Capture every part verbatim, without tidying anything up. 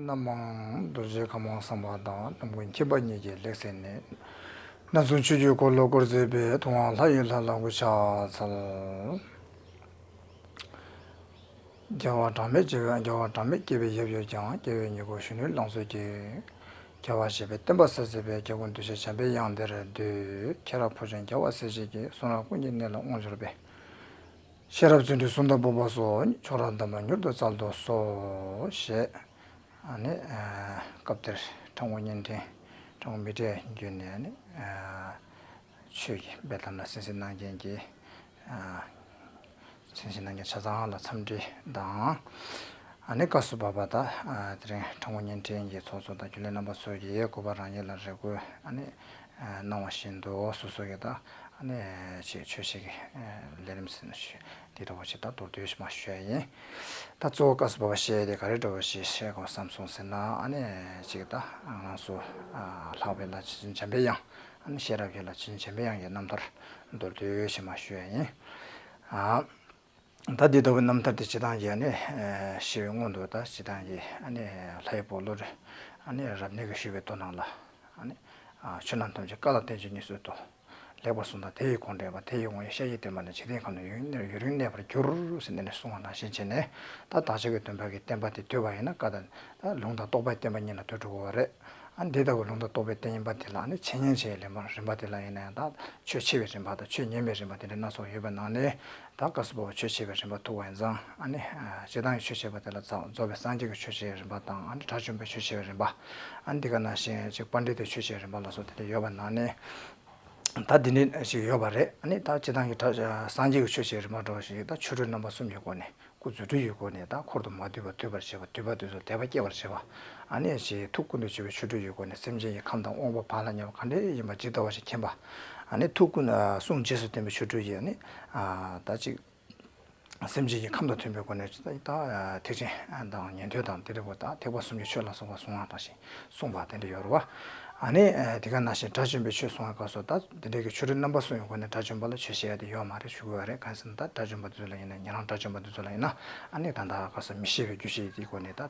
རྣམ་མང་རྡོ་རྗེ་ཁམས་དབང་བསམ་པ་དང་། རྣམ་ཀུན་མཁྱེན་པ་ཉིད་ཀྱི་ལེགས་སེ་ནས། རྣམ་གསུམ་ཆོས་ཀྱི་འཁོར་ལོ་བསྐོར་མཛད་པའི། ཐུབ་དབང་ལྷ་ཡི་ལྷ་ལ་གུས་ཕྱག་འཚལ། རྒྱལ་བ་གྲངས་མེད་ཀྱི། རྒྱལ་བ་གྲངས་མེད་བསྐལ་པའི་ཡབ་ཡོད་ཀྱང་། སྐྱེ་བོའི་ཉེར་ལེན་གཞོན་ནུའི་ལང་ཚོ་གིས། རྒྱལ་བ་ཞེས་པའི་བསྟན་པ་གསལ་མཛད་པའི། རྒྱལ་ཀུན་འདུ་ཤེས་བྱམས་པའི་དབྱངས་འདིར་འདུད། མཁྱེན་རབ་འཕོ་བྱུང་རྒྱལ་བ་སྲས་བཅས་ཀྱི། གསུང་རབ་ཀུན་གྱི་གནས་ལ་དབང་འབྱོར་པའི། ཤེས་རབ་བརྩོན་འགྲུས་གསུང་དང་སྤོབས་པ་སོགས། མཆོག་རབ་གདམས་པ་མྱུར་དུ་སྩལ་དུ་གསོལ། ཞེས། ཨ་ནི། ཨ། སྐབས་དེར་ཁྲ་འགུ་བརྙན་འཕྲིན། ཁྲ་འགུ་མི་ཊི་ཡ་བརྒྱུད་ནས། ཨ་ནི། ཨ། ཆོས་ཀྱི་དཔེ་དེབ་ལ་གསན་གཟིགས་གནང་མཁན་གྱི། ཨ། གསན་གཟིགས་གནང་མཁན་ཆ་ཚང་ལ་འཚམས་འདྲི་དང་། ཨ་ནི་སྐབས་སུ་བབས་པ་དང་། ཨ། དེ་རིང་ཁྲ་འགུ་བརྙན་འཕྲིན་གྱི་ཚོགས་གཙོ་དང་རྒྱུན་ལས་རྣམ་པ་ཚོ་གིས་གུས་པ་རང་ཉིད་ལ་རེ་སྐུལ། ཨ་ནི། ཨ། གནང་བ་བཞིན་དུ་སོ་སོ་གི་ད། ཨ་ནི། ཆེད་ཆོས་བཤད་ཀྱི། ཨ། ལས་རིམ་ཟེར་ན་ཞུ། དེ་འདྲ་བོ་ཞིག་ད་མདོར་བསྡུས་ཤིག་མར་ཞུ་ཡ་ཡིན། ད་གཙོ་བོ་སྐབས་སུ་བབས་པ་བཤད་དེ་ག་རེ་འདྲ་བོ་ཞིག་བཤད་དགོས་བསམ་སོང་ཟེར་ན། ཨ་ནི་ཅིག་ད་ང་རང་ཚོ། ཨ། ལྷག་པའི་ལྷ་ཇི་བཞིན་འཇམ་པའི་དབྱངས། ཨ་ནི་ཤེས་རབ་ཀྱི་ལྷ་ཇི་བཞིན་འཇམ་པའི་དབྱངས་ཀྱི་རྣམ་ཐར་མདོར་བསྡུས་ཤིག་མར་ཞུ་ཡ་ཡིན། ཨ། ད་འདི་ལྟ་བུའི་རྣམ་ཐར་དེ་སྤྱིར་བཏང་གི། ཨ་ནི། ཨ། ཞེས་པའི་སྔོན་དུ་ད་སྤྱིར་བཏང་གི། ཨ་ནི་ལྷའི་བུ་བློ་གྲོས། ཨ་ནི་རབ་གནས་ཀྱིས་ཞུས་པའི་མདོ་ནང་ལ། ཨ་ནི། ཨ། ཆོས་རྣམས་ཐམས་ཅད་བཀའ་དང་བསྟན་བཅོས་ཉིད་སུ་ལྡོག། ལེགས་པར་གསུངས་དང་དེ་ཡི་དགོངས་འགྲེལ་པ། དེ་ཡི་དབང་ཡིག་ཤཱཀྱའི་བསྟན་པ་ནི། འཇིག་རྟེན་ཁམས་ན་ཡུན་ཡུན་རིང་གནས་པར་འགྱུར། ཟེར་ནས་གསུངས་པ་ནང་བཞིན་བྱས་ནས། ད་བདག་ཅག་གི་སྟོན་པ་གི་བསྟན་པ་དེ་བཏུས་པ་ཡིན་ན། བཀའ་དང་། ད་ལུང་དང་རྟོགས་པའི་བསྟན་པ་གཉིས་ལ་ལྟོས་འགྲོ་དགོས་པ་རེད། ཨ། འདི་ལྟ་བུ་ལུང་དང་རྟོགས་པའི་བསྟན་པ་དེ་ལ། ཨ་ནི་འཆད་ཉན་བྱེད་ཡའི་རིམ་པ། རིམ་པ་དེ་ལ་ཡིན་ན་ཡང་། ད་ཆོས་འཆད་པའི་རིམ་པ་དང་ཆོས་ཉན་པའི་རིམ་པ་དེ་འདྲ་སྣ་ཚོགས་ཡོད་པའི་ནང་ནས། ད་སྐབས་སུ་བབས་པ་ཆོས་འཆད་པའི་རིམ་པ་ཐུག་པ་ཡིན་ཙང་། ཨ་ནི། ཨ། སྤྱིར་བཏང་གི་ཆོས་འཆད་པ་དེ་ལ་རྫོགས་པའི་སངས་རྒྱས་ཀྱི་ཆོས་འཆད་པའི་རིམ་པ་དང་། ཨ་ནི་དགྲ་བཅོམ་པའི་ཆོས་འཆད་པའི་རིམ་པ། ཨ་ནི་འདི་ག་ནང་བཞིན་ཅིག་པཎྜི་ཏའི་ཆོས་འཆད་པའི་རིམ་པ་ལ་སོགས་དེ་འདྲ་ཡོད་པའི་ནང་ནས། ད་འདི་འདྲ་ཞིག་ཡོད་པ་རེད། ཨ་ནི་ད་སྤྱིར་བཏང་གི་དགྲ། སངས་རྒྱས་ཀྱི་ཆོས་འཆད་པའི་རིམ་པ་འདྲ་བོ་ཞིག་ད་ཆོ་འཕྲུལ་རྣམ་པ་གསུམ་གྱི་སྒོ་ནས། སྐུ་རྫུ་འཕྲུལ་གྱི་སྒོ་ནས་ད་འཁོར་དུ་མ་འདུས་པ་འདུས་པར་བྱེད་པ། འདུས་པ་འདུས་སོ་དད་པ་སྐྱེ་བར་བྱེད་པ། ཨ་ནི་ཞེས་ཐུགས་ཀུན་ཏུ་ཆུད་པའི་ཆོ་འཕྲུལ་གྱི་སྒོ་ནས་སེམས་ཅན་གྱི་ཁམས་དང་དབང་པོ་བག་ལ་ཉལ་བ་ག་འདྲ་ཡིན་པ་ཇི་ལྟ་བ་བཞིན་མཁྱེན་པ། ཨ་ནི་ཐུགས་ཀུན། ཨ། གསུང་རྗེས་སུ་བསྟན་པའི་ཆོ་འཕྲུལ་གྱིས། ཨ་ནི། ཨ། ད་ཅིག་སེམས་ཅན་གྱི་ཁམས་དང་མཐུན་པའི་སྒོ་ནས་ད། ཨ། ཐེག་ཆེན་དང་ཉན་ཐོས་དང་དེ་འདྲ་བོ་ད་ཐེག་པ་གསུམ་གྱི་ཆོས་ལ་སོགས་པ་གསུང་བ་དང་ཞིང་། གསུངས་པ་དེ་འདྲ་ཡོད་རེད་བ། ཨ་ནི། ཨ། དེ་ག་ནང་བཞིན་དགྲ་བཅོམ་པའི་ཆོས་གསུང་བའི་སྐབས་སུ་ད་དེ་འདྲའི་གི་ཆོ་འཕྲུལ་རྣམ་པ་གསུམ་གྱི་སྒོ་ནས་དགྲ་བཅོམ་པ་ལ་ཆོས་བཤད་ཡ་དེ་ཡོད་མ་རེད་ཞུ་དགོས་པ་རེད། གང་ཟེར་ན་ད་དགྲ་བཅོམ་པ་དེ་ཚོ་ལ་ཡིན་ན། ཉན་རང་དགྲ་བཅོམ་པ་དེ་ཚོ་ལ་ཡིན་ན། ཨ་ནི་ད་ལྟ་ག་ས་མི་ཤེས་པའི་རྒྱུ་ཤེས་དེའི་སྒོ་ནས་ད་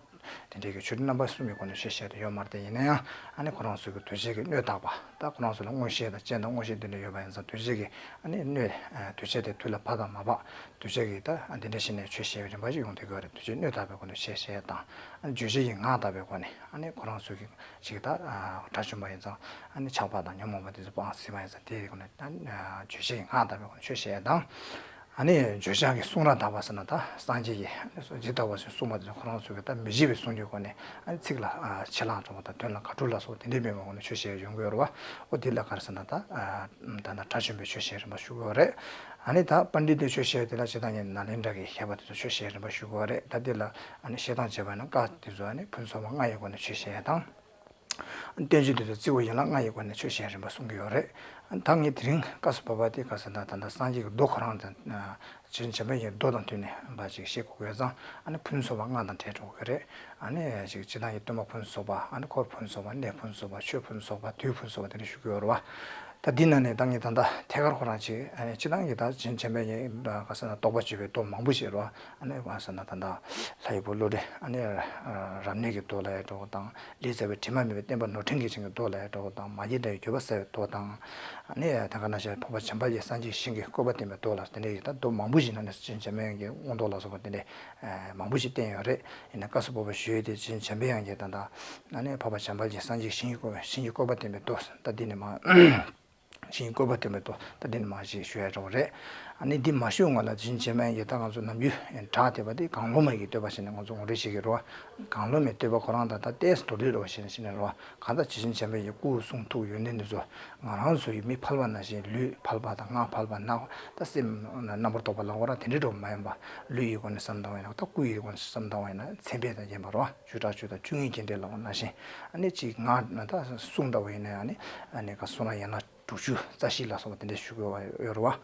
དེ་འདྲའི་གི་ཆོ་འཕྲུལ་རྣམ་པ་གསུམ་གྱི་སྒོ་ནས་ཆོས་བཤད་ཡ་དེ་ཡོད་མ་རེད། དེ་ཡིན་ན་ཡང་། ཨ་ནི་ཁོ་རང་ཚོ་གི་གདུལ་བྱ་གི་སྣོད་དག་པ། ད་ཁོ་རང་ཚོ་ལ་མངོན་ཤེས་དང་སྤྱན་དང་མངོན་ཤེས་དེ་འདྲ་ཡོད་པ་ཡིན་ཙང་། གདུལ་བྱ་གི། ཨ་ནི་སྣོད། ཨ། གདུལ་བྱ་དེ་དུས་ལ་ཕར་དང་མ་ཕར། གདུལ་བྱ་གི་ད་དེ་འདྲ་བྱས་ནས་ཆོས་བཤད་པའི་རིམ་པ་ཞིག་ཡོང་བསྡད་ཀྱི་ཡོད་རེད། གདུལ་བྱའི་སྣོད་དག་པའི་སྒོ་ནས་ཆོས་བཤད་དང་། ཨ་ནི་བརྗོད་བྱ་ཡི་ངག་དག་པའི་སྒོ་ནས། ཨ་ནི་ཁོ་རང་ཚོ་གི་ཅིག་ད། ཨ། དགྲ་བཅོམ་པ་ཡིན་ཙང་། ཨ་ནི་ཆགས་པ་དང་ཉོན་མོངས་པ་དེ་ཚོ་སྤངས་ཟིན་པ་ཡིན་ཙང་། དེའི་སྒོ་ནས། ཨ། བརྗོད་བྱ་ཡི་ངག་དག་པའི་སྒོ་ནས་ཆོས་བཤད་དང་། ཨ་ནི་བརྗོད་བྱ་གི་གསུང་རབ་དག་པ་ཟེར་ན་ད་སངས་རྒྱས་ཀྱིས་ཇི་ལྟ་བ་བཞིན་གསུངས་པ་དེ་ཚོ་ཁོ་རང་ཚོ་གི་ད་མི་བརྗེད་པའི་གསུང་གི་སྒོ་ནས། ཨ་ནི་ཚིག་ལ། ཨ། ཆད་ལྷག་འགྲོ་བ་དང་དོན་ལ་དགག་སྒྲུབ་ལ་སོགས་དེ་འདྲའི་མེད་པའི་སྒོ་ནས་ཆོས་བཤད་ཡོང་གི་ཡོད་རེད་བ། ཨོ་དེ་ལ་ག་རེ་ཟེར་ན་ད། ཨ། ད་ལྟ་དགྲ་བཅོམ་པའི་ཆོས་བཤད་རིམ་པ་ཞུ་གི་ཡོད་རེད། ཨ་ནི་ད་པཎྜི་ཏའི་ཆོས་བཤད་དེ་ལ་ཇི་ལྟར་ཉན་ནཱ་ལེནྡྲ་གི་མཁས་པ་དེ་ཚོ་ཆོས་བཤད་རིམ་པ་ཞུ་གི་ཡོད་རེད། ད་དེ་ལ། ཨ་ནི་བཤད་སྟངས་བྱས་པ་ན། བཀའ་དེ་ཚོ། ཨ་ནི་ཕུན་སུམ་ཚོགས་པ་ལྔ་ཡི་སྒོ་ནས་ཆོས་བཤད་ཡ་དང་། བསྟན་བཅོས་དེ་ཚོ་རྩིས་པ་ཡན་ལག་ལྔ་ཡི་སྒོ་ནས་ཆོས་བཤད་རིམ་པ་གསུང་གི་ཡོད་རེད། ད་ངས་དེ་རིང་སྐབས་སུ་བབས་པ་དེ་ག་ཟེར་ན། ད་ལྟ་སངས་རྒྱས་ཀྱི་མདོ་ཁོ་རང་དང་། ཨ། ཇི་བཞིན་འཇམ་པའི་དབྱངས་མདོ་དང་བསྟུན་ནས་འབའ་ཞིག་བཤད་དགོས་ཀྱི་ཡོད་ཙང་། ཨ་ནི་ཕུན་སུམ་ཚོགས་པ་ལྔ་དང་འབྲེལ་འགྲོ་གི་རེད། ཨ་ནི་ཅིག་སྤྱིར་བཏང་གི་སྟོན་པ་ཕུན་སུམ་ཚོགས་པ། ཨ་ནི་འཁོར་ཕུན་སུམ་ཚོགས་པ། གནས་ཕུན་སུམ་ཚོགས་པ། ཆོས་ཕུན་སུམ་ཚོགས་པ། དུས་ཕུན་སུམ་ཚོགས་པ་དེ་འདྲ་ཞུ་གི་ཡོད་རེད་བ། ད་འདི་ནང་ནས་ད་ངས་ད་ལྟ་ཐད་ཀར་ཁོ་རང་ཅིག། ཨ་ནི་སྤྱིར་བཏང་གི་ད་ཇི་བཞིན་འཇམ་པའི་དབྱངས་ག་ཟེར་ན་རྟོགས་པ་བརྗོད་པའི་མདོ་མང་པོ་ཞིག་རེད་བ། ཨ་ནི་ག་ཟེར་ན་ད་ལྟ་ལྷའི་བུ་བློ་གྲོས། ཨ་ནི་རབ་གནས་ཀྱི་མདོ་ལབ་ཡ་འདྲ་བོ་དང་། ལས་རྩ་བའི་དྲི་མ་མེད་པའི་བསྟན་པ་ནོར་འཁྲུལ་གྱི་ཅན་གྱི་མདོ་ལབ་ཡ་འདྲ་བོ་དང་། མ་སྐྱེས་དགྲ་ཡི་འགྱོད་པ་སེལ་བའི་མདོ་དང་། ཨ་ནི་ད་ག་ནང་བཞིན་འཕགས་པ་བྱམས་པ་ཡིས་སངས་རྒྱས་ཀྱི་ཞིང་གི་བཀོད་པ་བསྟན་པའི་མདོ་ལ། དེ་འདྲ་ཡི་ད་མདོ་མང་པོ་ཞིག་ནང་ནས་ཇི་བཞིན་འཇམ་པའི་དབྱངས་ཀྱི་དབང་མདོ་ལ་སོགས་པ་དེ་འདྲ་མང་པོ་ཞིག་བསྟན་ཡོད་རེད། ཡིན་ན་སྐབས་སུ་བབས་པ་ཞུ་ཡས་དེ་ཇི་བཞིན་འཇམ་པའི་དབྱངས་ཀྱི་ད་ལྟ། ཨ་ནི་འཕགས་པ་བྱམས་པ་ཡིས་སངས་རྒྱས་ཀྱི་ཞིང་གི་བཀོད་པ། ཞིང་གི་བཀོད་པ་བསྟན་པའི་མདོ། ད་འདི་ནས་མ། ཞིང་བཀོད་པ་བསྟན་པའི་མདོ། ད་འདི་ནས་མར་ཞིག་ཞུ་ཡ་འདྲ་བོ་རེད། ཨ་ནི་འདི་མ་ཞུ་སྔོན་ལ་ཇི་བཞིན་འཇམ་པའི་དབྱངས་ཀྱིས་ད་ང་ཚོ་ནམ་རྒྱུན་གྲགས་བསྡད་པ་དེ་གང་བློ་མ་ཡི་བསྟོད་པ་ཞེས་ནས་ང་ཚོ་ངོ་སྤྲོད་བྱེད་ཀྱི་རེད་བ། གང་བློ་མའི་བསྟོད་པ་ཁོ་རང་དང་ད་ཏོག་ཙམ་མདོར་བསྡུས་འདྲ་བོ་བྱས་ནས་བཤད་ན་རེད་བ། གང་ལྟར་ཇི་བཞིན་འཇམ་པའི་དབྱངས་ཀྱི་སྐུ་གསུང་ཐུགས་ཡོན་ཏན་འདི་ཚོ་ང་རང་ཚོ་ཡི་མི་ཕལ་པ་ནང་བཞིན་ལུས་ཕལ་པ་དང་ངག་ཕལ་པ། ནང་ད་སེམས་རྣམ་པར་རྟོག་པ་ལ་འོ་ར་དེ་འདྲའི་འདྲ་བོ་མ་ཡིན་པ། ལུས་ཡི་སྒོ་ནས་བསམ་བཏང་བ་ཡིན་ན། ད་སྐུ་ཡི་སྒོ་ནས་བསམ་བཏང་བ་ཡིན་ན་མཚན་དཔེ་དང་རྐྱེན་པ་རེད་བ། བཅུ་ཕྲག་བཅུ་དང་བཅུ་གཉིས་རྒྱན་སྡེ་ལ་འོ་ནང་བཞིན། ཨ་ནི་གཅིག་ངག་ན་ད་གསུང་འདྲ་བོ་ཡིན་ན། ཨ་ནི་ཨ་ནི་ག་གསུང་རབ་ཡན་ལག་དྲུག་ཅུ་རྩ་བཞི་ལ་སོགས་པ་དེ་འདྲ་ཞུ་དགོས་པ་ཡོད་རེད་བ།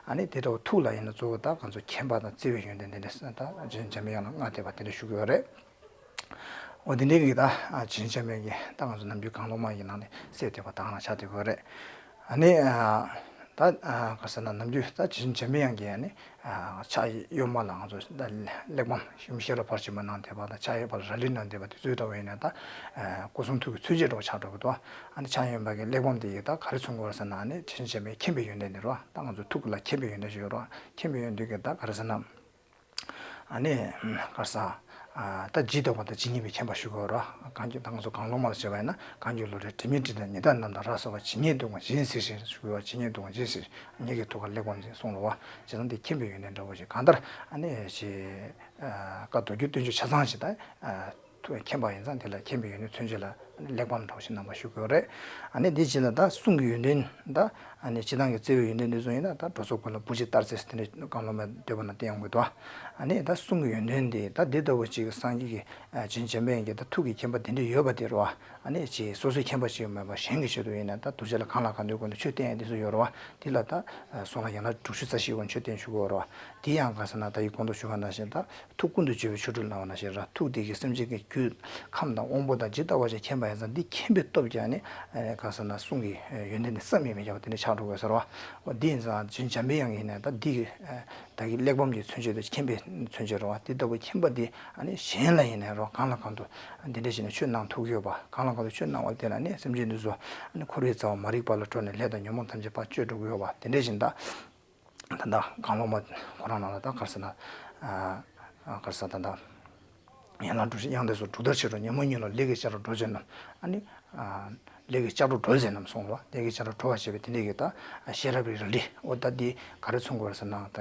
ཨ་ནི་དེ་འདྲ་བོ་ཐུགས་ལ་ཡིན་ན་གཙོ་བོ་ད་ང་ཚོ་མཁྱེན་པ་དང་བརྩེ་བའི་ཡོན་ཏན་དེ་འདྲ་ད་ཇི་བཞིན་འཇམ་པའི་དབྱངས་ལ་མངའ་བསྡད་པ་དེ་འདྲ་ཞུ་དགོས་པ་རེད། འོ་དེ་འདྲའི་གི་ད་ཇི་བཞིན་འཇམ་པའི་དབྱངས་ཀྱིས་ད་ང་ཚོ་ནམ་རྒྱུན་གང་བློ་མ་ཡི་ནང་ནས་གསལ་བསྡད་པ་དང་ལ་ཆགས་བསྡད་དགོས་རེད། ཨ་ནི། ཨ། ད་ག་ཟེར་ན་ནམ་རྒྱུན་ད་ཇི་བཞིན་འཇམ་པའི་དབྱངས་ཀྱིས་ནི་ཕྱག་གཡོན་མ་ལ་ང་ཚོ་ད་གླེགས་བམ་ཤུམ་ཤེས་རབ་ཕར་ཕྱིན་པ་གནང་བསྡད་པ་དང་ཕྱག་གཡས་པ་ལ་རལ་གྲི་གནང་བསྡད་པ་དེ་ཚོའི་འདྲ་བོ་ཡིན་ན་ད་སྐུ་གསུང་ཐུགས་ཀྱི་མཚོན་བྱེད་འདྲ་བོ་ཆགས་འགྲོ་གི་འདུག་ཨ་ནི་ཕྱག་གཡོན་པ་གི་གླེགས་བམ་དེ་ཡིས་ད་ག་རེ་མཚོན་གྱི་ཡོད་རེད་ཟེར་ན་ཨ་ནི་ཇི་བཞིན་འཇམ་པའི་མཁྱེན་པའི་ཡོན་ཏན་དེ་རེད་བ། ད་ང་ཚོ་ཐུགས་ཀྱི་ལ་མཁྱེན་པའི་ཡོན་ཏན་ཞིག་ཡོད་རེད་བ། མཁྱེན་པའི་ཡོན་ཏན་གྱིས་ད་ག་རེ་ཟེར་ན། ཨ་ནི་ག་རེ་ཟ། ད་ཇི་ལྟ་བ་དང་ཇི་སྙེད་པའི་མཁྱེན་པ་ཞུ་དགོས་ར། གང་གི་ད་ང་ཚོ་གང་བློ་མར་བྱས་པ་ཡིན་ན་གང་གི་བློ་གྲོས་དྲི་མེད་དྲི་དང་ཉི་ཟླ་རྣམས་དང་ར་སོགས་པ་ཇི་སྙེད་དུ་ཀྱང་ཇི་སྲིད་ཞིང་ཞུ་བ་ཇི་སྙེད་དུ་ཀྱང་ཇི་སྲིད་ཉིད་ཀྱི་ཐུགས་ཀར་གླེགས་བམ་ཞེས་གསུངས་ལོ་བ། བྱས་ཙང་དེ་མཁྱེན་པའི་ཡོན་ཏན་འདྲ་བོ་ཞིག་གང་ལྟར་ཨ་ནི་ཞེས་བཀའ་མདོ་རྒྱུད་བསྟན་བཅོས་ཆ་ཚང་ཞིག་ད། ཐུགས་མཁྱེན་པ་ཡིན་ཙང་དེ་ལ་མཁྱེན་པའི་ཡོན་ཏན་མཚོན་བྱེད་ལ་གླེགས་བམ་འདྲ་བོ་ཞིག་རྣམ་པ་ཞུ་དགོས་རེད། ཨ་ནི་འདི་བྱས་ན་ད་གསུང་གི་ཡོན་ཏན་ད་ཨ་ནི་སྤྱི་བཏང་གི་བརྩེ་བའི་ཡོན་ཏན་འདི་ཚོ་ཡིན་ན་ད་འགྲོ་ཚོགས་ཀུན་ལ་བུ་གཅིག་ལྟར་བརྩེ་ཟེར་དེ་འདྲའི་བཀའ་སློབ་མའི་འདོད་པ་ན་བསྟན་ཡོང་གི་འདུག་ཨ་ནི་ད་གསུང་གི་ཡོན་ཏན་འདི་ད་འདི་ལྟ་བུ་ཅིག་སངས་རྒྱས་ཀྱི་ཇི་བཞིན་འཇམ་པའི་དབྱངས་ཀྱི་ད་ཐུགས་ཀྱི་མཁྱེན་པ་འདི་འདྲ་ཡོད་པ་དེ་རེད་བ། ཨ་ནི་ཅིག་སོ་སོའི་མཁྱེན་པ་ཅིག་མེད་པ་གཞན་གྱི་ཆེད་དུ་ཡིན་ན་ད་གདུལ་བྱ་ལ་གང་ལ་གང་འདུལ་ཀུན་ཏུ་ཆོས་བསྟན་ཡ་འདི་ཚོ་ཡོད་རེད་བ། འདི་ལ་ད་གསུང་ལ་ཡན་ལག་དྲུག་ཅུ་རྩ་བཞི་ཀུན་ཆོས་བསྟན་ཞུ་དགོས་རེད་བ། འདི་ཡང་ག་ཟེར་ན་ད་ཡི་གོང་དུ་ཞུ་བ་ནང་བཞིན་ད། ཐུགས་ཀུན་ཏུ་དཔྱོད་པའི་ཆོ་འཕྲུལ་གནང་བ་ནང་བཞིན་ར། ཐུགས་དེ་གིས་སེམས་ཅན་གྱི་རྒྱུད་ཁམས་དང་དབང་པོ་དང་ཇི་ལྟ་བ་ཞིག་མཁྱེན་པ་ཡིན་ཙང་འདི་མཁྱེན་པའི་སྟོབས་ཀྱིས་ནི་གང་ཟེར་ན་གསུང་གི་ཡོན་ཏན་ནི་བསམ་གྱིས་མི་ཁྱབ་པ་དེ་འདྲ་ཆགས་འགྲོ་དགོས་ཟེར་བ། འོ་འདི་ཡིན་ཙང་ཇི་བཞིན་འཇམ་པའི་དབྱངས་ཡིན་ནས་ད་འདི་གི་ད་གི་གླེགས་བམ་གྱི་མཚོན་བྱེད་དུ་མཁྱེན་པའི་མཚོན་བྱེད་རེད་བ། འདི་ལྟ་བུ་མཁྱེན་པ་འདི་གཞན་ལ་ཡིན་ནས་རོ་གང་ལ་གང་དུ་འདི་འདྲ་ཞིག་ནས་ཆོས་གནང་ཐུབ་ཀྱི་ཡོད་པ། གང་ལ་གང་དུ་ཆོས་གནང་བ་དེ་ལ་ནི་སེམས་ཅན་འདི་ཚོ་འཁོར་བའི་རྩ་བ་མ་རིག་པ་ལ་སྤྲོ་ནས་ལས་དང་ཉོན་མོངས་ཐམས་ཅད་ཕར་གཅོད་འགྲོ་གི་ཡོད་པ་དེ་འདྲ་བཞིན་ད། ད་ལྟ་གང་བློ་མ་ཁོ་རང་ནང་ལ་ད་ག་རེ་ཟེར་ན། ག་རེ་ཟེར་ད་ལྟ། ཡན་ལག་དྲུག་ཅུ་དབྱངས་སྡེབ་སོགས་དྲུག་ལྟར་ཕྱེ་རུ་ཉོན་མོངས་ཉིད་ལ་ལས་ཀྱི་བྱ་རུ་འགྲོ་བྱེད་རྣམས་ཨ་ནི། ལས་ཀྱི་བྱ་རུ་གྲོལ་བྱེད་རྣམས་གསུངས་ལ་ལས་ཀྱི་བྱ་རུ་གྲོལ་བ་བྱེད་པའི་དེ་འདྲས་ཀྱི་ད་ཤེས་རབ་ཀྱི་རལ་གྲི་འོ་ད་འདི་ག་རེ་མཚོན་དགོས་རེད་ཟེར་ན་ད་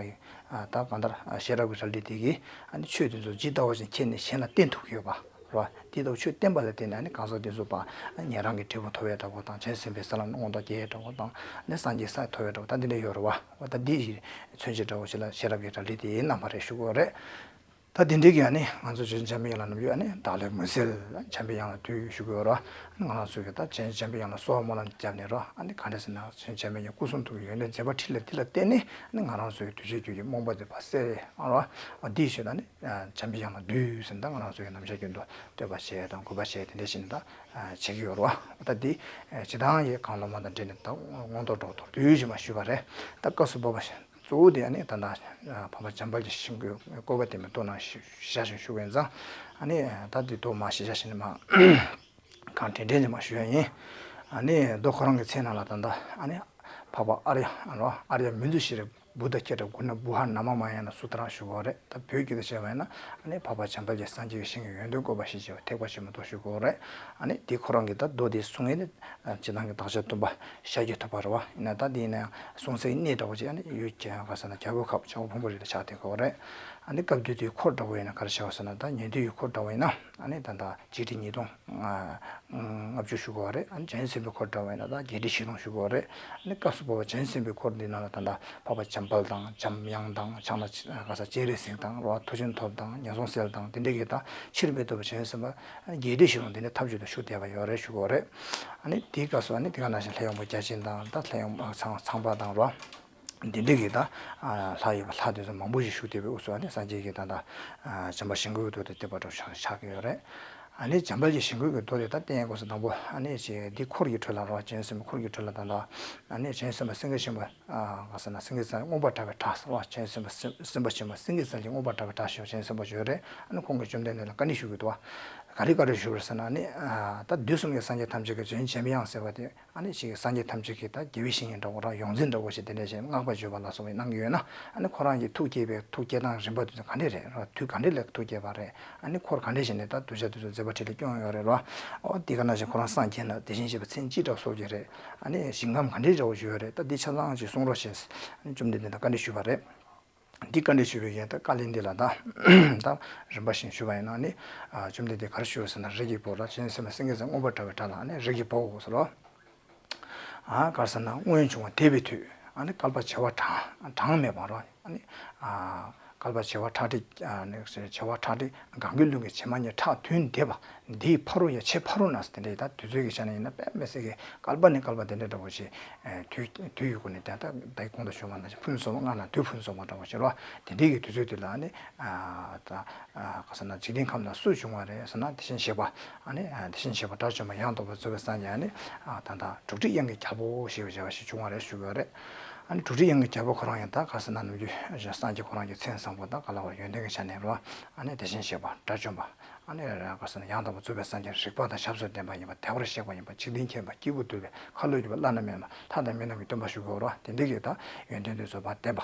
ད་གང་ལྟར་ཤེས་རབ་ཀྱི་རལ་གྲི་དེ་གིས་ཨ་ནི་ཆོས་དེ་ཚོ་ཇི་ལྟ་བ་བཞིན་མཁྱེན་ནས་གཞན་ལ་བསྟན་ཐུབ་ཀྱི་ཡོད་པ། རེད་བ། དེ་ལྟ་བུ་ཆོས་བསྟན་པ་ལ་བརྟེན་ནས་ནི་གང་ཟག་དེ་ཚོ་པ་ཉན་རང་གི་འབྲས་བུ་ཐོབ་པའི་འདྲ་བོ་དང་བྱང་སེམས་པའི་ས་ལམ་མངོན་རྟོགས་རྒྱས་འདྲ་བོ་དང་ནི་སངས་རྒྱས་ས་ཐོབ་པའི་འདྲ་བོ་ད་འདི་འདྲ་ཡོད་རེད་བ། འོ་ད་འདི་ཡི་མཚོན་བྱེད་འདྲ་བོ་ཞིག་ལ་ཤེས་རབ་ཀྱི་རལ་གྲི་དེ་ཡི་རྣམ་པ་རེད་ཞུ་དགོས་རེད། ད་དེ་འདྲའི་གི་ཨ་ནི་ང་ཚོ་ཇི་བཞིན་འཇམ་པའི་དབྱངས་ལ་ནམ་རྒྱུན་ཨ་ནི་བདག་ལས་མུན་སེལ་འཇམ་པའི་དབྱངས་ལ་འདུད་ཞུ་དགོས་རེད་བ། ང་རང་ཚོ་གི་ད་ཇི་བཞིན་འཇམ་པའི་དབྱངས་ལ་གསོལ་བ་སྨོན་ལམ་བརྒྱབ་ནས་རེད་བ། ཨ་ནི་ག་འདྲ་ཟེར་ན་ཇི་བཞིན་འཇམ་པའི་དབྱངས་སྐུ་གསུང་ཐུགས་ཀྱི་ཡོན་ཏན་མཛད་པ་འཕྲིན་ལས་འདི་ལ་བརྟེན་ནས་ཨ་ནི་ང་རང་ཚོ་གི་འདུས་བྱས་རྒྱུད་ཀྱི་རྨོངས་པ་དེ་ཕར་སེལ་རེད་བ། འདི་ཞུས་ད་ནི། འཇམ་པའི་དབྱངས་ལ་འདུད་ཟེར་ད་ང་རང་ཚོ་ཡི་ནམ་ཞག་རྒྱུན་དུ་བསྟོད་པ་བྱས་དང་གུས་པ་བྱས་དེ་འདྲ་བྱས་ནས་ད་བྱེད་ཀྱི་ཡོད་རེད་བ། ད་འདི་སྤྱི་བཏང་ཡི་གང་བློ་མ་དང་འབྲེལ་ནས་ད་མངོན་རྟོགས་འགྲོ་ཐོག་འདུད་ཞེས་མ་ཞུས་པ་རེད། ད་སྐབས་སུ་བབ་པ་གཙོ་བོ་དེ་ཨ་ནི་ད་ད་འཕགས་པ་འཇམ་དཔལ་གྱི་ཞིང་ཁམས་བཀོད་པ་དེ་མི་རྟོགས་ན་ཞེས་བཞག་བཞིན་ཞུ་བ་ཡིན་ཙང་ཨ་ནི་ད་འདི་རྟོགས་མ་ཞེས་བཞག་བཞིན་མ་གང་དྲན་དྲན་ནས་མ་ཞུ་ཡ་ཡིན། ཨ་ནི་མདོ་ཁོ་རང་གི་མཚན་ནང་ལ་ད་ད་ཨ་ནི་འཕགས་པ་ཨཱརྱ་ཨཱརྱ་མཉྫུ་ཤྲཱི་བུདྡྷ་ཁྱེད་དང་གུ་ཎ་བུ་ཧ་ན་མ་མ་ཡ་ན་སུ་ཏྲ་ཞུ་དགོས་རེད། ད་བོད་སྐད་དུ་བྱས་པ་ཡིན་ན་ཨ་ནི་འཕགས་པ་འཇམ་དཔལ་གྱི་སངས་རྒྱས་ཀྱི་ཞིང་གི་ཡོན་ཏན་བཀོད་པ་ཞེས་བྱ་བ་ཐེག་པ་ཆེན་པོའི་མདོ་ཞུ་དགོས་རེད། ཨ་ནི་དེ་ཁོ་རང་གི་ད་མདོ་དེ་གསུང་ཡས་ནི་སྤྱི་བཏང་གི་བདག་ཅག་སྟོན་པ་ཤཱཀྱ་ཐུབ་པ་རེད་བ། ཡིན་ན་ད་དེ་ཡིན་ན་ཡང་གསུང་སའི་གནས་འདྲ་བོ་ཅིག་ཨ་ནི་ཡུལ་གྱི་ག་ཟེར་ན་རྒྱལ་པོའི་ཁབ་བྱ་བ་ཕུང་པོ་རི་ལ་ཆགས་བསྡད་དགོས་རེད། ཨ་ནི་སྐབས་དེ་དུས་འཁོར་འདྲ་བོ་ཡིན་ན་ག་རེ་བྱ་བ་ཟེར་ན་ད་ཉན་ཐོས་ཡི་འཁོར་འདྲ་བོ་ཡིན་ན་ཨ་ནི་ད་ད་ཆིག་ཁྲི་ཉིས་སྟོང་ལྔ་བཅུ་ཞུ་དགོས་པ་རེད། ཨ་ནི་བྱང་ཆུབ་སེམས་དཔའི་འཁོར་འདྲ་བ་ཡིན་ན་ད་བརྒྱད་ཁྲི་བཞི་སྟོང་ཞུ་དགོས་པ་རེད། ཨ་ནི་སྐབས་སུ་བབ་པ་བྱང་ཆུབ་སེམས་དཔའི་འཁོར་འདི་ནང་ལ་ད་ལྟ་འཕགས་པ་འཇམ་དཔལ་དང་འཇམ་དབྱངས་དང་ཕྱག་ན་ག་ས་སྤྱན་རས་གཟིགས་དང་རོ་མཐུ་ཆེན་ཐོབ་དང་ངན་སོང་སེལ་དང་དེ་འདྲ་གི་ད་ཕྱིར་མི་ལྡོག་པའི་བྱང་ཆུབ་སེམས་དཔའ་བརྒྱད་ཁྲི་བཞི་སྟོང་དེ་འདྲ་ཐབས་ཅིག་ཏུ་བཞུགས་བསྡད་པ་ཡོད་རེད་ཞུ་དགོས་པ་རེད། ཨ་ནི་དེའི་སྐབས་སུ་ཨ་ནི་དེ་ག་ནང་བཞིན་ལྷ་ཡངས་པ་བརྒྱ་བྱིན་དང་ད་ལྷ་ཡངས་པ་ཚངས་ཚངས་པ་དང་རོ། འདི་འདྲ་གི་ད་ལྷ་ཡོད་པ་ལྷ་དེ་ཚོ་མང་པོ་ཞིག་བཞུགས་བསྡད་པའི་དབུས་སུ་ཨ་ནི་སངས་རྒྱས་ཀྱི་ད་ལྟ་འཇམ་དཔལ་ཞིང་ཁམས་ཀྱི་མདོ་དེ་བསྟོད་པ་འདྲ་ཆགས་ཆགས་ཀྱི་ཡོད་རེད། ཨ་ནི་འཇམ་དཔལ་གྱི་ཞིང་ཁམས་ཀྱི་མདོ་དེ་ད་བསྟན་དགོས་ས་དང་པོ་ཨ་ནི་ཅིག་འདི་འཁོར་གྱི་ཁྲོད་ལ་རོ་བྱང་སེམས་འཁོར་གྱི་ཁྲོད་ལ་ད་ལྟ་ཨ་ནི་བྱང་སེམས་པ་སེང་གེ་ཆེན་པོ་ག་ཟེར་ན་སེང་གེ་རྩལ་མངོན་པར་བསྒྲགས་པའི་གྲགས་སོ་བྱང་སེམས་པ་སེམས་པ་ཆེན་པོ་སེང་གེ་རྩལ་གྱི་མངོན་པར་བསྒྲགས་པའི་གྲགས་ཞེས་བྱང་སེམས་པ་ཞིག་ཡོད་རེད། ཨ་ནི་ཁོང་གིས་བཅོམ་ལྡན་འདས་ལ་བཀའ་འདྲི་ཞུ་གི་འདུག་བ། ག་རེ་བཀའ་འདྲི་ཞུ་བར་ཟེར་ན་ཨ་ནི་ད་དུས་གསུམ་གྱི་སངས་རྒྱས་ཐམས་ཅད་ཀྱི་བྱོན་འཇམ་དབྱངས་ཟེར་བ་དེ། ཨ་ནི་ཞིག་སངས་རྒྱས་ཐམས་ཅད་ཀྱི་ད་དགེ་བའི་བཤེས་གཉེན་འདྲ་བོ་ར་ཡོངས་འཛིན་འདྲ་བོ་ཞིག་དེ་འདྲ་ཞིག་བསྔགས་པ་བརྗོད་པ་ལ་སོགས་པའི་གནང་གི་ཡོད་ན་ཨ་ནི་ཁོ་རང་གི་ཐུགས་བསྐྱེད་པའི་ཐུགས་བསྐྱེད་སྟངས་རིམ་པ་དེ་ཚོ་ག་འདྲས་རེད་ར། དུས་ག་འདྲས་ལ་ཐུགས་བསྐྱེད་པ་རེད། ཨ་ནི་འཁོར་ག་འདྲས་ཞིག་ནས་ད་གདུལ་བྱ་དེ་ཚོ་མཛད་པ་འཕྲིན་ལས་སྐྱོང་ཡོད་རེད་ར། ཨོ་དེ་ག་ནང་བཞིན་ཁོ་རང་སངས་རྒྱས་ན་དེ་བཞིན་གཤེགས་པ་མཚན་ཅི་འདྲ་སོགས་ཀྱི་རེད། ཨ་ནི་ཞིང་ཁམས་ག་འདྲས་འདྲ་བོ་ཞིག་ཡོད་རེད། ད་འདི་ཆ་ཚང་ཞིག་གསུང་རོགས་ཞེས་བཅོམ་ལྡན་འདས་ལ་བཀའ་འདྲི་ཞུས་པ་རེད། འདི་བཀའ་འདྲི་ཞུས་པའི་ཡན་ད་བཀའ་ལན་འདི་ལ་ད་ད་རིམ་པ་བཞིན་ཞུས་པ་ཡིན་ན་ནི་བཅོམ་ལྡན་འདས་ག་རེ་ཞུས་ཟེར་ན་རིགས་ཀྱི་བུ་ར་བྱང་སེམས་པ་སེང་གེ་རྩལ་མངོན་པར་བསྒྲགས་པའི་གྲགས་ལ་ནི་རིགས་ཀྱི་བུ་ཟེར་རོ། ཨ་ག་རེ་ཟེར་ན་སྔོན་བྱུང་བ་འདས་པའི་དུས་ཨ་ནི་བསྐལ་པ་བྱེ་བ་གྲངས་གྲངས་མེད་པ་རོ། ཨ་ནི་བསྐལ་པ་བྱེ་བ་ཁྲག་ཁྲིག་ཨ་ནི་བྱེ་བ་ཁྲག་ཁྲིག་གང་གི་ལུང་གི་བྱེ་མ་སྙེད་ཁྲག་བདུན་འདས་པ། འདིའི་ཕ་རོལ་ཡང་ཆེས་ཕ་རོལ་ན་ཟེར་དེ་འདྲའི་ད་དུས་ཚོད་ཀྱི་ཆ་ནས་ཡིན་ན་དཔེ་མི་སྲིད་ཀྱི་བསྐལ་པ་ནས་བསྐལ་པ་དེ་འདྲ་འདྲ་བོ་ཞིག་དུས་དུས་ཡི་སྒོ་ནས་ད་ད་ལྟའི་གོང་དུ་ཞུས་པ་ནང་བཞིན་ཕུན་སུམ་ཚོགས་པ་སྔར་ན་དུས་ཕུན་སུམ་ཚོགས་པ་འདྲ་བོ་ཞིག་རོ། དེ་འདྲའི་གི་དུས་ཚོད་དེ་ལ་ནི་ད་ག་ཟེར་ན་འཇིག་རྟེན་ཁམས་ན་སུ་བྱུང་བ་རེད་ཟེར་ན་དེ་བཞིན་གཤེགས་པ་ཨ་ནི་དེ་བཞིན་གཤེགས་པ་དགྲ་བཅོམ་པ་ཡང་དག་པར་རྫོགས་པའི་སངས་རྒྱས་ཨ་ནི་ད་ད་དྲུག་ཁྲི་དབྱངས་ཀྱི་རྒྱལ་པོ་ཞེས་པ་ཞེས་པ་ཞིག་བྱུང་བ་རེད་ཞུ་གི་ཡོད་རེད། ཨ་ནི་གྲུབ་རིགས་དབྱངས་ཀྱི་རྒྱལ་པོ་ཁོ་རང་ཡང་ད་ག་ཟེར་ན་ནམ་རྒྱུན་སངས་རྒྱས་ཁོ་རང་གི་མཚན་བཟང་པོ་དང་ག་ལ་བར་ཡོན་ཏན་གྱི་ཆ་ནས་རོ། ཨ་ནི་དེ་བཞིན་གཤེགས་པ་དགྲ་བཅོམ་པ། ཨ་ནི་ག་ཟེར་ན་ཡང་དག་པར་རྫོགས་པའི་སངས་རྒྱས་རིག་པ་དང་ཞབས་སུ་ལྡན་པ་ཡིན་པ། དད་པར་གཤེགས་པ་ཡིན་པ། འཇིག་རྟེན་མཁྱེན་པ། སྐྱེས་བུ་འདུལ་བའི་ཁ་ལོ་སྒྱུར་བ། བླ་ན་མེད་པ། ལྷ་དང་མི་རྣམས་ཀྱི་སྟོན་པ་ཞུ་དགོས་རོ། དེ་འདྲའི་གི་ད་ཡོན་ཏན་དེ་ཚོ་བ་ལྡན་པ།